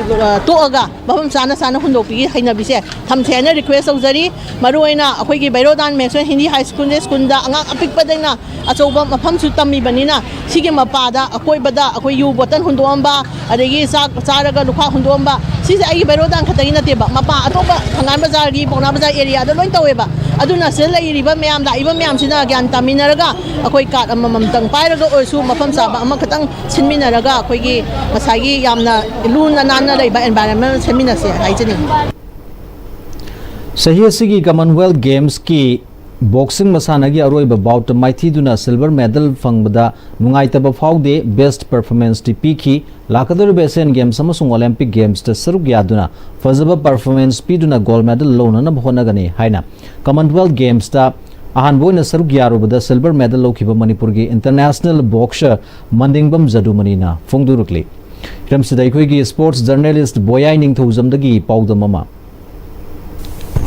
ꯇꯣꯛꯑꯒ ꯃꯐꯝ ꯆꯥꯅ ꯆꯥꯅ ꯍꯨꯟꯗꯣꯛꯄꯒꯤ ꯍꯩꯅꯕꯤꯁꯦ ꯊꯝꯁꯦ ꯍꯥꯏꯅ ꯔꯤꯀ꯭ꯋꯦꯁ ꯇꯧꯖꯔꯤ꯫ ꯃꯔꯨꯑꯣꯏꯅ ꯑꯩꯈꯣꯏꯒꯤ ꯕꯩꯔꯣꯗꯥꯟ ꯃꯦꯛꯁꯋꯦꯜ ꯍꯤꯟꯗꯤ ꯍꯥꯏ ꯁ꯭ꯀꯨꯜꯁꯦ ꯁ꯭ꯀꯨꯜꯗ ꯑꯉꯥꯡ ꯑꯄꯤꯛꯄꯗꯩꯅ ꯑꯆꯧꯕ ꯃꯐꯝꯁꯨ ꯇꯝꯃꯤꯕꯅꯤꯅ ꯁꯤꯒꯤ ꯃꯄꯥꯗ ꯑꯀꯣꯏꯕꯗ ꯑꯩꯈꯣꯏ ꯌꯨ ꯕꯣꯇꯜ ꯍꯨꯟꯗꯣꯛꯑꯝꯕ, ꯑꯗꯒꯤ ꯆꯥꯛ ꯆꯥꯔꯒ ꯂꯨꯈꯥꯛ ꯍꯨꯟꯗꯣꯛꯑꯝꯕ, ꯁꯤꯁꯦ ꯑꯩꯒꯤ ꯕꯩꯔꯣꯗꯥꯟ ꯈꯛꯇꯒꯤ ꯅꯠꯇꯦꯕ, ꯃꯄꯥ ꯑꯇꯣꯞꯄ ꯊꯪꯒꯥꯜ ꯕꯖꯥꯔꯒꯤ, ꯄꯥꯎꯅꯥ ꯕꯖꯥꯔ ꯑꯦꯔꯤꯌꯥꯗ ꯂꯣꯏ ꯇꯧꯋꯦꯕ꯫ ꯑꯗꯨꯅ ꯁꯤꯗ ꯂꯩꯔꯤꯕ ꯃꯌꯥꯝ, ꯂꯥꯛꯏꯕ ꯃꯌꯥꯝꯁꯤꯅ ꯒ꯭ꯌꯥꯟ ꯇꯥꯃꯤꯟꯅꯔꯒ ꯑꯩꯈꯣꯏ ꯀꯥꯔꯗ ꯑꯃꯃꯝꯇꯪ ꯄꯥꯏꯔꯒ ꯑꯣꯏꯔꯁꯨ ꯃꯐꯝ ꯆꯥꯕ ꯑꯃꯈꯛꯇꯪ ꯁꯤꯟꯃꯤꯟꯅꯔꯒ ꯑꯩꯈꯣꯏꯒꯤ ꯉꯁꯥꯏꯒꯤ ꯌꯥꯝꯅ ꯂꯨꯅ ꯅꯥꯟꯅ ꯂꯩꯕ ꯑꯦꯟꯚꯥꯏꯔꯟꯃꯦꯟ ꯁꯦꯝꯃꯤꯟꯅꯁꯦ ꯍꯥꯏꯖꯅꯤꯡꯉꯤ꯫ ꯆꯍꯤ ꯑꯁꯤꯒꯤ ꯀꯃꯟꯋꯦꯜꯊ ꯒꯦꯝꯁꯀꯤ ꯕꯣꯛꯁꯤꯡ ꯃꯁꯥꯟꯅꯒꯤ ꯑꯔꯣꯏꯕ ꯕꯥꯎꯠꯇ ꯃꯥꯏꯊꯤꯗꯨꯅ ꯁꯤꯜꯚꯔ ꯃꯦꯗꯜ ꯐꯪꯕꯗ ꯅꯨꯡꯉꯥꯏꯇꯕ ꯐꯥꯎꯗꯦ, ꯕꯦꯁ꯭ꯠ ꯄꯔꯐꯣꯔꯃꯦꯟꯁꯇꯤ ꯄꯤꯈꯤ꯫ ꯂꯥꯛꯀꯗꯧꯔꯤꯕ ꯑꯦꯁꯤꯌꯥꯟ ꯒꯦꯝꯁ ꯑꯃꯁꯨꯡ ꯑꯣꯂꯦꯝꯄꯤꯛ ꯒꯦꯝꯁꯇ ꯁꯔꯨꯛ ꯌꯥꯗꯨꯅ ꯐꯖꯕ ꯄꯔꯐꯣꯔꯃꯦꯟꯁ ꯄꯤꯗꯨꯅ ꯒꯣꯜꯗ ꯃꯦꯗꯜ ꯂꯧꯅꯅꯕ ꯍꯣꯠꯅꯒꯅꯤ ꯍꯥꯏꯅ ꯀꯃꯟꯋꯦꯜꯊ ꯒꯦꯝꯁꯇ ꯑꯍꯥꯟꯕ ꯑꯣꯏꯅ ꯁꯔꯨꯛ ꯌꯥꯔꯨꯕꯗ ꯁꯤꯜꯚꯔ ꯃꯦꯗꯜ ꯂꯧꯈꯤꯕ ꯃꯅꯤꯄꯨꯔꯒꯤ ꯏꯟꯇꯔꯅꯦꯁꯅꯦꯜ ꯕꯣꯛꯁꯔ ꯃꯟꯗꯤꯡꯕꯝ ꯖꯗꯨꯃꯅꯤꯅ ꯐꯣꯡꯗꯣꯔꯛꯂꯤ꯫ ꯍꯤꯔꯝꯁꯤꯗ ꯑꯩꯈꯣꯏꯒꯤ ꯁ꯭ꯄꯣꯔꯠꯁ ꯖꯔꯅꯦꯂꯤꯁ꯭ꯠ ꯕꯣꯌꯥꯏ ꯅꯤꯡꯊꯧꯖꯝꯗꯒꯤ ꯄꯥꯎꯗꯝ ꯑꯃ꯫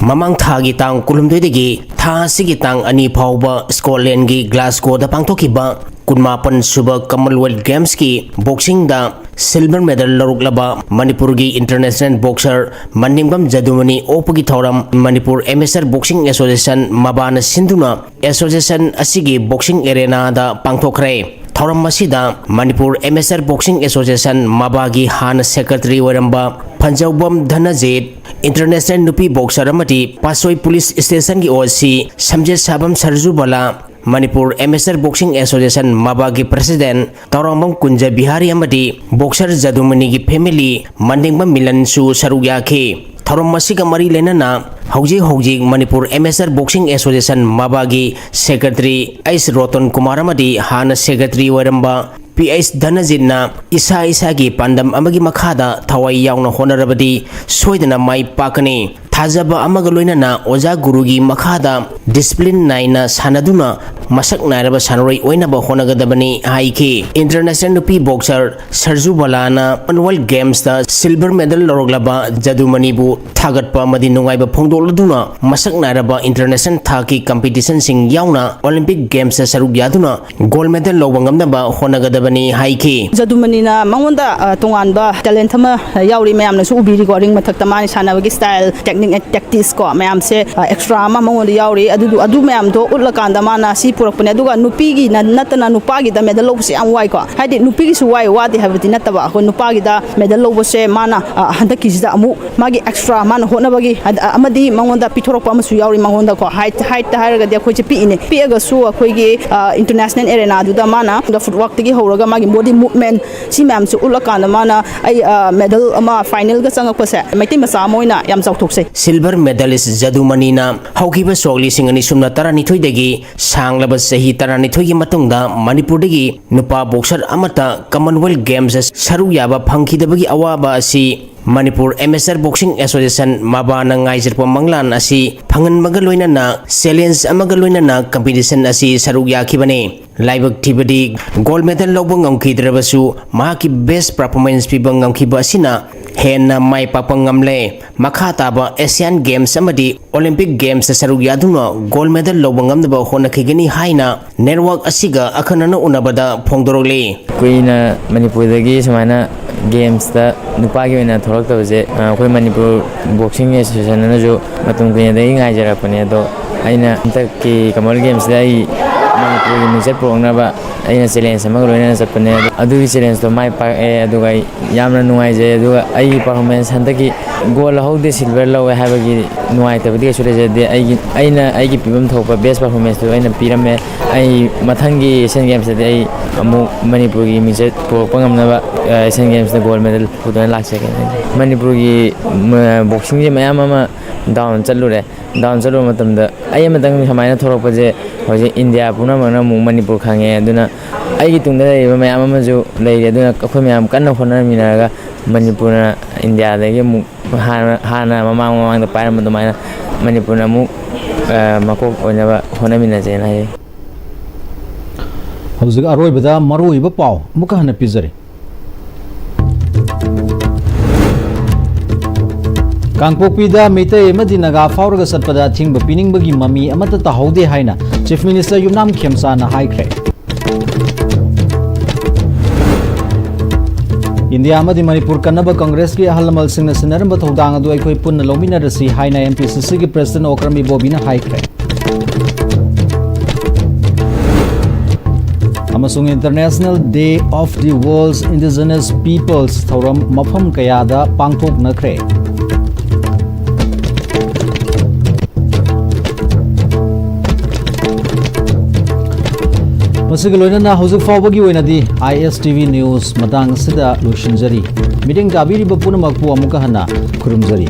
ꯃꯃꯥꯡ ꯊꯥꯒꯤ ꯇꯥꯡ ꯀꯨꯟꯍꯨꯝꯗꯣꯏꯗꯒꯤ ꯊꯥ ꯑꯁꯤꯒꯤ ꯇꯥꯡ ꯑꯅꯤ ꯐꯥꯎꯕ ꯁ꯭ꯀꯣꯠꯂꯦꯟꯒꯤ ꯒ꯭ꯂꯥꯁꯒꯣꯗ ꯄꯥꯡꯊꯣꯛꯈꯤꯕ ꯀꯨꯟꯃꯥꯄꯟ ꯁꯨꯕ Commonwealth Games ꯀꯤ boxing ꯗ silver medal ꯂꯧꯔꯛꯂꯕ ꯃꯅꯤꯄꯨꯔꯒꯤ international boxer ꯃꯅꯤꯡꯕꯝ ꯖꯗꯨꯃꯅꯤ ꯑꯣꯛꯄꯒꯤ ꯊꯧꯔꯝ ꯃꯅꯤꯄꯨꯔ Amateur Boxing Association, ꯃꯕꯥꯅ ꯁꯤꯟꯗꯨꯅ association ꯑꯁꯤꯒꯤ boxing arena ꯗ ꯄꯥꯡꯊꯣꯛꯈ꯭ꯔꯦ꯫ ꯊꯧꯔꯝ ꯑꯁꯤꯗ ꯃꯅꯤꯄꯨꯔ Amateur Boxing Association, ꯃꯕꯥꯒꯤ ꯍꯥꯟꯅ secretary ꯑꯣꯏꯔꯝꯕ ꯐꯟꯖꯧꯕꯝ ꯙꯅꯖꯤꯠ, international ꯅꯨꯄꯤ boxer ꯑꯃꯗꯤ ꯄꯥꯠꯁꯣꯏ police station ꯒꯤ OC ꯁꯝꯖꯦꯠꯁꯥꯕꯝ ꯁꯔꯖꯨꯕꯂꯥ, Manipur Amateur Boxing Association, ꯃꯕꯥꯒꯤ president Tourangbam ꯀꯨꯟꯖ Bihari ꯑꯃꯗꯤ boxer ꯖꯗꯨꯃꯅꯤꯒꯤ family ꯃꯟꯗꯦꯡꯕꯝ ꯃꯤꯂꯟꯁꯨ ꯁꯔꯨꯛ ꯌꯥꯈꯤ꯫ ꯊꯧꯔꯝ ꯑꯁꯤꯒ ꯃꯔꯤ ꯂꯩꯅꯅ ꯍꯧꯖꯤꯛ ꯍꯧꯖꯤꯛ Manipur Amateur Boxing Association, ꯃꯕꯥꯒꯤ secretary ꯑꯩꯁ ꯔꯣꯇꯟ ꯀꯨꯃꯥꯔ ꯑꯃꯗꯤ ꯍꯥꯟꯅ secretary ꯑꯣꯏꯔꯝꯕ ꯄꯤ ꯑꯩꯁ ꯙꯅꯖꯤꯠꯅ ꯏꯁꯥ ꯏꯁꯥꯒꯤ ꯄꯥꯟꯗꯝ ꯑꯃꯒꯤ ꯃꯈꯥꯗ ꯊꯋꯥꯏ ꯌꯥꯎꯅ ꯍꯣꯠꯅꯔꯕꯗꯤ ꯁꯣꯏꯗꯅ ꯃꯥꯏ ꯄꯥꯛꯀꯅꯤ꯫ ꯊꯥꯖꯕ ꯑꯃꯒ ꯂꯣꯏꯅꯅ ꯑꯣꯖꯥ ꯒꯨꯔꯨꯒꯤ ꯃꯈꯥꯗ discipline ꯅꯥꯏꯅ ꯁꯥꯟꯅꯗꯨꯅ ꯃꯁꯛ ꯅꯥꯏꯔꯕ ꯁꯥꯟꯅꯔꯣꯏ ꯑꯣꯏꯅꯕ ꯍꯣꯠꯅꯒꯗꯕꯅꯤ ꯍꯥꯏꯈꯤ꯫ International ꯅꯨꯄꯤ boxer ꯁꯔꯖꯨ ꯕꯂꯥꯅ Commonwealth Games ꯇ silver medal ꯂꯧꯔꯛꯂꯕ ꯖꯗꯨꯃꯅꯤꯕꯨ ꯊꯥꯒꯠꯄ ꯑꯃꯗꯤ ꯅꯨꯡꯉꯥꯏꯕ ꯐꯣꯡꯗꯣꯛꯂꯗꯨꯅ ꯃꯁꯛ ꯅꯥꯏꯔꯕ international ꯊꯥꯛꯀꯤ competition ꯁꯤꯡ ꯌꯥꯎꯅ Olympic Games ꯇ ꯁꯔꯨꯛ ꯌꯥꯗꯨꯅ gold medal ꯂꯧꯕ ꯉꯝꯅꯕ ꯍꯣꯠꯅꯒꯗꯕꯅꯤ ꯍꯥꯏꯈꯤ꯫ ꯖꯗꯨꯃꯅꯤꯅ ꯃꯉꯣꯟꯗ, ꯑ, ꯇꯣꯉꯥꯟꯕ talent ꯑꯃ ꯌꯥꯎꯔꯤ, ꯃꯌꯥꯝꯅꯁꯨ ꯎꯕꯤꯔꯤꯀꯣ, ring ꯃꯊꯛꯇ ꯃꯥꯅ ꯁꯥꯟꯅꯕꯒꯤ style, technique and tactics ꯀꯣ, ꯃꯌꯥꯝꯁꯦ, ꯑ, extra ꯑꯃ ꯃꯉꯣꯟꯗ ꯌꯥꯎꯔꯤ꯫ ꯑꯗꯨꯗꯨ, ꯑꯗꯨ ꯃꯌꯥꯝꯗꯣ ꯎꯠꯂꯀꯥꯟꯗ ꯃꯥꯅ ꯁꯤ ꯄꯨꯔꯛꯄꯅꯦ꯫ ꯑꯗꯨꯒ ꯅꯨꯄꯤꯒꯤ ꯅ-, ꯅꯠꯇꯅ ꯅꯨꯄꯥꯒꯤꯗ medal ꯂꯧꯕꯁꯦ ꯌꯥꯝ ꯋꯥꯏꯀꯣ꯫ ꯍꯥꯏꯗꯤ ꯅꯨꯄꯤꯒꯤꯁꯨ ꯋꯥꯏ, ꯋꯥꯗꯦ ꯍꯥꯏꯕꯗꯤ ꯅꯠꯇꯕ, ꯑꯩꯈꯣꯏ ꯅꯨꯄꯥꯒꯤꯗ medal ꯂꯧꯕꯁꯦ ꯃꯥꯅ, ꯑ, ꯍꯟꯗꯛꯀꯤꯁꯤꯗ ꯑꯃꯨꯛ ꯃꯥꯒꯤ extra ꯃꯥꯅ ꯍꯣꯠꯅꯕꯒꯤ, ꯑꯗ, ꯑꯃꯗꯤ ꯃꯉꯣꯟꯗ ꯄꯤꯊꯣꯔꯛꯄ ꯑꯃꯁꯨ ꯌꯥꯎꯔꯤ ꯃꯉꯣꯟꯗꯀꯣ꯫ Height, height ꯇ ꯍꯥꯏꯔꯒꯗꯤ ꯑꯩꯈꯣꯏꯁꯦ ꯄꯤꯛꯏꯅꯦ꯫ ꯄꯤꯛꯑꯒꯁꯨ ꯑꯩꯈꯣꯏꯒꯤ, ꯑ, international arena ꯗꯨꯗ ꯃꯥꯅ footwork ꯇꯒꯤ ꯍꯧꯔꯒ ꯃꯥꯒꯤ body movement ꯁꯤ ꯃꯌꯥꯝꯁꯦ ꯎꯠꯂꯀꯥꯟꯗ ꯃꯥꯅ ꯑꯩ, ꯑ, medal ꯑꯃ final ꯒ ꯆꯪꯉꯛꯄꯁꯦ ꯃꯩꯇꯩ ꯃꯆꯥ ꯑꯃ ꯑꯣꯏꯅ ꯌꯥꯝ ꯆꯥꯎꯊꯣꯛꯆꯩ꯫ Silver medalist ꯖꯗꯨꯃꯅꯤꯅ ꯍꯧꯈꯤꯕ ꯁꯣꯛ ꯂꯤꯁꯤꯡ ꯑꯅꯤ ꯁꯨꯞꯅ ꯇꯔꯥꯅꯤꯊꯣꯏꯗꯒꯤ ꯁꯥꯡꯂꯕ ꯆꯍꯤ ꯇꯔꯥꯅꯤꯊꯣꯏꯒꯤ ꯃꯇꯨꯡꯗ ꯃꯅꯤꯄꯨꯔꯗꯒꯤ ꯅꯨꯄꯥ boxer ꯑꯃꯠꯇ Commonwealth Games ꯇ ꯁꯔꯨꯛ ꯌꯥꯕ ꯐꯪꯈꯤꯗꯕꯒꯤ ꯑꯋꯥꯕ ꯑꯁꯤ ꯃꯅꯤꯄꯨꯔ Amateur Boxing Association, ꯃꯕꯥꯅ ꯉꯥꯏꯖꯔꯛꯄ ꯃꯪꯂꯥꯟ ꯑꯁꯤ ꯐꯪꯍꯟꯕꯒ ꯂꯣꯏꯅꯅ challenge ꯑꯃꯒ ꯂꯣꯏꯅꯅ competition ꯑꯁꯤ ꯁꯔꯨꯛ ꯌꯥꯈꯤꯕꯅꯤ꯫ ꯂꯥꯏꯕꯛ ꯊꯤꯕꯗꯤ gold medal ꯂꯧꯕ ꯉꯝꯈꯤꯗ꯭ꯔꯕꯁꯨ ꯃꯍꯥꯛꯀꯤ best performance ꯄꯤꯕ ꯉꯝꯈꯤꯕ ꯑꯁꯤꯅ ꯍꯦꯟꯅ ꯃꯥꯏ ꯄꯥꯛꯄ ꯉꯝꯂꯦ꯫ ꯃꯈꯥ ꯇꯥꯕ Asian Games ꯑꯃꯗꯤ Olympic Gamesꯇ ꯁꯔꯨꯛ ꯌꯥꯗꯨꯅ gold medal ꯂꯧꯕ ꯉꯝꯅꯕ ꯍꯣꯠꯅꯈꯤꯒꯅꯤ ꯍꯥꯏꯅ network ꯑꯁꯤꯒ ꯑꯈꯟꯅꯅ ꯎꯅꯕꯗ ꯐꯣꯡꯗꯣꯔꯛꯂꯤ꯫ ꯀꯨꯏꯅ ꯃꯅꯤꯄꯨꯔꯗꯒꯤ ꯁꯨꯃꯥꯏꯅ gamesꯇ ꯅꯨꯄꯥꯒꯤ ꯑꯣꯏꯅ ꯊꯣꯛꯂꯛꯇꯕꯁꯦ, ꯑ, ꯑꯩꯈꯣꯏ ꯃꯅꯤꯄꯨꯔ Boxing Associationꯅꯁꯨ ꯃꯇꯝ ꯀꯨꯏꯅꯗꯒꯤ ꯉꯥꯏꯖꯔꯛꯄꯅꯦ꯫ ꯑꯗꯣ ꯑꯩꯅ ꯍꯟꯗꯛꯀꯤ Commonwealth Gamesꯇ ꯑꯩ ꯃꯅꯤꯄꯨꯔꯒꯤ ꯃꯤꯡꯆꯠ ꯄꯨꯔꯛꯅꯕ ꯑꯩꯅ challenge ꯑꯃꯒ ꯂꯣꯏꯅꯅ ꯆꯠꯄꯅꯦ꯫ ꯑꯗꯨꯒꯤ challengeꯇꯣ ꯃꯥꯏ ꯄꯥꯛꯑꯦ, ꯑꯗꯨꯒ ꯑꯩ ꯌꯥꯝꯅ ꯅꯨꯡꯉꯥꯏꯖꯩ꯫ ꯑꯗꯨꯒ ꯑꯩꯒꯤ performance ꯍꯟꯗꯛꯀꯤ gold ꯂꯧꯍꯧꯗꯦ, silver ꯂꯧꯋꯦ ꯍꯥꯏꯕꯒꯤ ꯅꯨꯡꯉꯥꯏꯇꯕꯗꯤ ꯀꯩꯁꯨ ꯂꯩꯖꯗꯦ꯫ ꯑꯩꯒꯤ, ꯑꯩꯅ ꯑꯩꯒꯤ ꯄꯤꯐꯝ ꯊꯣꯛꯄ best performanceꯇꯨ ꯑꯩꯅ ꯄꯤꯔꯝꯃꯦ꯫ ꯑꯩ ꯃꯊꯪꯒꯤ Asian Gamesꯇꯗꯤ ꯑꯩ ꯑꯃꯨꯛ ꯃꯅꯤꯄꯨꯔꯒꯤ ꯃꯤꯡꯆꯠ ꯄꯨꯔꯛꯄ ꯉꯝꯅꯕ, ꯑ, Asian Gamesꯇ gold medal ꯄꯨꯗꯨꯅ ꯂꯥꯛꯆꯒꯦ꯫ ꯃꯅꯤꯄꯨꯔꯒꯤ, ꯃ-, boxingꯁꯦ ꯃꯌꯥꯝ ꯑꯃ down ꯆꯠꯂꯨꯔꯦ꯫ Down ꯆꯠꯂꯨꯕ ꯃꯇꯝꯗ ꯑꯩ ꯑꯃꯇꯪ ꯁꯨꯃꯥꯏꯅ ꯊꯣꯛꯂꯛꯄꯁꯦ ꯍꯧꯖꯤꯛ India ꯄꯨꯝꯅꯃꯛꯅ ꯑꯃꯨꯛ ꯃꯅꯤꯄꯨꯔ ꯈꯪꯉꯦ꯫ ꯑꯗꯨꯅ ꯑꯩꯒꯤ ꯇꯨꯡꯗ ꯂꯩꯔꯤꯕ ꯃꯌꯥꯝ ꯑꯃꯁꯨ ꯂꯩꯔꯤ꯫ ꯑꯗꯨꯅ ꯑꯩꯈꯣꯏ ꯃꯌꯥꯝ ꯀꯟꯅ ꯍꯣꯠꯅꯃꯤꯟꯅꯔꯒ ꯃꯅꯤꯄꯨꯔꯅ Indiaꯗꯒꯤ ꯑꯃꯨꯛ ꯍꯥꯟꯅ, ꯍꯥꯟꯅ ꯃꯃꯥꯡ ꯃꯃꯥꯡꯗ ꯄꯥꯏꯔꯝꯕ ꯑꯗꯨꯃꯥꯏꯅ ꯃꯅꯤꯄꯨꯔꯅ ꯑꯃꯨꯛ, ꯑ, ꯃꯀꯣꯛ ꯑꯣꯏꯅꯕ ꯍꯣꯠꯅꯃꯤꯟꯅꯁꯦꯅ ꯍꯥꯏꯖꯩ꯫ ꯍꯧꯖꯤꯛ ꯑꯔꯣꯏꯕꯗ ꯃꯔꯨꯑꯣꯏꯕ ꯄꯥꯎ ꯑꯃꯨꯛꯀ ꯍꯟꯅ ꯄꯤꯖꯔꯤ꯫ ꯀꯥꯡꯄꯣꯛꯄꯤꯗ ꯃꯤꯇꯩ ꯑꯃꯗꯤ ꯅꯥꯒꯥ ꯐꯥꯎꯔꯒ ꯆꯠꯄꯗ ꯑꯊꯤꯡꯕ ꯄꯤꯅꯤꯡꯕꯒꯤ ꯃꯃꯤ ꯑꯃꯠꯇ ꯇꯥꯍꯧꯗꯦ ꯍꯥꯏꯅ Chief Minister ꯌꯨꯝꯅꯥꯝ ꯈꯦꯝꯆꯥꯅ ꯍꯥꯏꯈ꯭ꯔꯦ꯫ ꯏꯟꯗꯤꯌꯥ ꯑꯃꯗꯤ ꯃꯅꯤꯄꯨꯔ ꯀꯟꯅꯕ ꯀꯪꯒ꯭ꯔꯦꯁꯀꯤ ꯑꯍꯜ ꯂꯃꯟꯁꯤꯡꯅ ꯁꯤꯟꯅꯔꯝꯕ ꯊꯧꯗꯥꯡ ꯑꯗꯨ ꯑꯩꯈꯣꯏ ꯄꯨꯟꯅ ꯂꯧꯃꯤꯟꯅꯔꯁꯤ ꯍꯥꯏꯅ MPCCꯒꯤ President ꯑꯣꯀ꯭ꯔꯝ ꯏꯕꯣꯕꯤꯅ ꯍꯥꯏꯈ꯭ꯔꯦ꯫ ꯑꯃꯁꯨꯡ International Day of the World's Indigenous Peoples ꯊꯧꯔꯝ ꯃꯐꯝ ꯀꯌꯥꯗ ꯄꯥꯡꯊꯣꯛꯅꯈ꯭ꯔꯦ꯫ ꯃꯁꯤꯒ ꯂꯣꯏꯅꯅ ꯍꯧꯖꯤꯛ ꯐꯥꯎꯕꯒꯤ ꯑꯣꯏꯅꯗꯤ ISTV News ꯃꯇꯥꯡ ꯑꯁꯤꯗ ꯂꯣꯏꯁꯤꯟꯖꯔꯤ꯫ ꯃꯤꯠꯌꯦꯡ ꯇꯥꯕꯤꯔꯤꯕ ꯄꯨꯝꯅꯃꯛꯄꯨ ꯑꯃꯨꯛꯀ ꯍꯟꯅ ꯈꯨꯔꯨꯝꯖꯔꯤ꯫